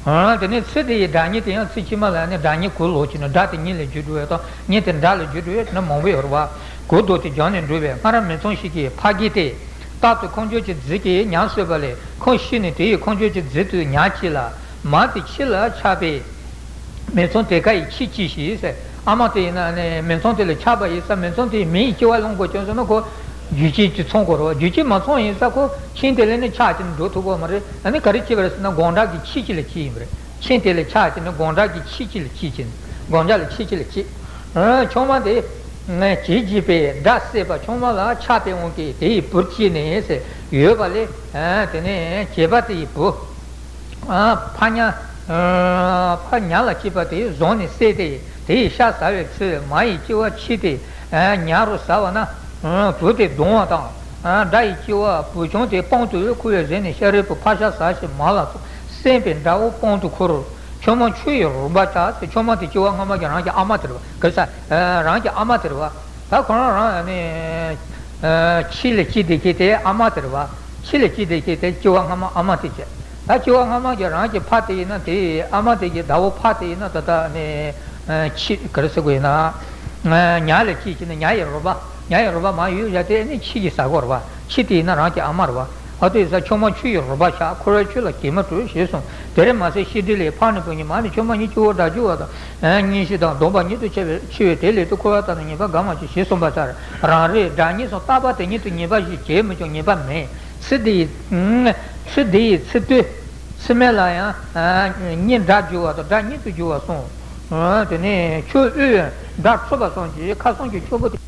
ཨ་དེ་ནས་ཚིག་དེ་ཡི་སྒྲ་གཉིས་དེ་ཡང་ཚིག་ཕྱི་མ་ལ་ནི་སྒྲ་གཉིས་གུ་ལོག་ཕྱིན་ནས་སྒྲ་དེ་གཉིས་ལ་འགྱུར་འགྲོ་བ་དང་། གཉིས་དེ་སྒྲ་ལ་འགྱུར་འགྲོ་བ་དེ་འདྲ་མང་པོ་ཡོད་རེད་བ། གུ་དོག་དེ་སྦྱངས་ནས་འགྲོ་བས། སྔར་མི་ཚངས་ཤིག་གི་ཕ་གི་སྟེ། རྟག་ཏུ་ཁུངས་འཁྱོལ་གྱི་རྫས་ཀྱིས་ཉ་གསོས་པ་ལས་ཁུངས་ཤིག་ནས་དེ་ཡི་ཁུངས་འཁྱོལ་གྱི་རྫས་དུ་ཉ་སྐྱེས་ལ། མ་དེ་ཁྱི་ལ་ཆགས་པས། མི་ཚངས་དེ་ཀ་ཡི་ཁྱི་སྐྱེས་ཤིག་ཟེར། ཨ་མ་དེ་ཡིན་ན་ནི་མི་ཚངས་དེ་ལ་ཆགས་པ་ཡིན་ཙང་མི་ཚངས་དེ་མི་ཡི་སྐྱེ་བ་བླང་དགོས་ཀྱང་ཟེར་ན་ཁོ་རྒྱུ་རྐྱེན་གྱིས་ཚང་དགོས་རེད་བ། རྒྱུ་རྐྱེན་མ་ཚང་ཡིན་ཙང་ཁོ་ཁྱི་དེ་ལ་ནི་ཆགས་ཀྱི་འགྲོ་ཐུབ་ཀྱི་མ་རེད། ཨ་ནི་ག་རེ་བྱེད་པ་རེད་ཟེར་ན་སྒོང་ཁྲག་གི་ཁྱི་གཅིག་ལ་སྐྱེས་ཡིན་པ་རེད། ཁྱི་དེ་ལ་ཆགས་ཀྱི་ནི་སྒོང་ཁྲག་གི་ཁྱི་གཅིག་ལ་སྐྱེས་ཀྱི་ནི། སྒོང་ཁྲག་ལ་ཁྱི་གཅིག་ལ་སྐྱེས། ཨ་ཆུང་མ་དེ་ནི་བྱིས་བྱིས་པས་སྒྲ་བསྲེས་པ། ཆུང་མ་ལ་ཆགས་པའི་དབང་གིས་དེ་ཡི་བུར་སྐྱེས་ནས་ཟེར་ཡོད་པ་ལས། ཨ་དེ་ནས་བྱིས་པ་དེ་ཡི་བུ། ཨ་ཕ་ཉ། ཨ་ཕ་ཉ་ལ་སྐྱེས་པ་དེ་བཟུང་ནས་བསད་དེ། དེ་ཡི་ཤ་ཟ་བའི་ཚེ་མ་ཡི་སྐྱེ་བ་ཕྱིས་ཏེ། ཨ་ཉ་རུ་ཟ་བ་ན། ཨ་བུ་དེ་གདུང་བ་དང་། ཨ་དགྲ་ཡི་སྐྱེ་བ་བུ་ཆུང་དེ་དཔང་དུ་ཁུར་བའི་རྗེས་ནས་ཤ་རུས་པའི་ཕ་ཤ་ཟ་ཞིང་མ་ལ་སོགས་གསན་པའི་དགྲ་བོ་དཔང་དུ་ཁུར། ཆུང་མ་ཁྱི་ཡི་རོ་འབབ་བྱ་ཟེར། ཆུང་མ་དེ་སྐྱེ་བ་སྔ་མ་གི་རང་གི་ཨ་མ་དེ་རེད་བ། ག་རེ་ཟེར། ཨ་རང་གི་ཨ་མ་དེ་རེད་བ། ད་ཁོ་རང་རང་ནི་ཨ་ཁྱི་ལ་སྐྱེས་བསྡད་མཁན་དེ་ཨ་མ་དེ་རེད་བ། ཁྱི་ལ་སྐྱེས་བསྡད་མཁན་དེ་སྐྱེ་བ་སྔ་མ་ཨ་མ་དེ་བྱས། ད་སྐྱེ་བ་སྔ་མ་གི་རང་གི་ཕ་དེ་ཡིན་ན་དེ་ཨ་མ་དེ་གི་ཟླ་བོ་ཕ་དེ་ཡིན་ན་ད་ལྟ་ནི་ཨ་ཁྱི་ག་རེ་ཟེར་དགོས་ཡིན་ན། ཨ་ཉ་ལ་སྐྱེས་བྱས་ནས་ཉ་ཡི་རོ་འབབ། ཉ་ཡི་རོ་འབབ་མ་ཡོད་བྱས་དེ་ནི་ཁྱི་གིས་ཟ་གོ་རེད་བ། ཁྱི་དེ་ཡིན་ན་རང་གི་ཨ་མ་རེད་བ། ཨ་ཏི་ས་ཆུང་མ་ཆུ་ཡི་རོལ་པ་ཤ། འཁོར་བའི་ཆུ་ལ་སྐྱེལ་མ་སྤྲོད་ཞེས་གསུངས། དེར་མ་ཟད་ཤེས་སྒྲིབ་ལས་ཕར་ནི་བུད་ནི་མ་ནི་ཆུང་མ་ཉིད་སྐྱེ་བོ་དགྲ་བཅོམ་པ་དང་། གཉེན་བཤེས་དང་སྡོམ་པ་ཉིད་དུ་འཆི་བའི་འཆི་བའི་དེ་ལས་དུ་འཁོར་བ་དག་ནི་ངེས་པར་འགག་མ་བྱེད་ཞེས་གསུངས་པ་ལྟར། རང་རིག་དགྲ་གཉེན་སོགས་རྟག་པ་དེ་ཉིད་དུ་ངེས་པ་ཞིག་བྱེད་མི་ཆོག་ངེས་པ་མེད། ཚེ་འདི་ཡི་ཚེ་འདི་ཡི་ཚེ་སྟོད་ཚེ་སྨད་ལ་ཡང་གཉེན་དགྲར་འགྱུར་བ་དང་དགྲ་གཉེན་དུ་འགྱུར་བ་གསུངས། དེ་ནས་ཆུ་དབུས་དགྲ་འཁྲུགས་པ་སོགས་ཀྱི་ཁ་སང་གི་ཆུ་བོ་དེ།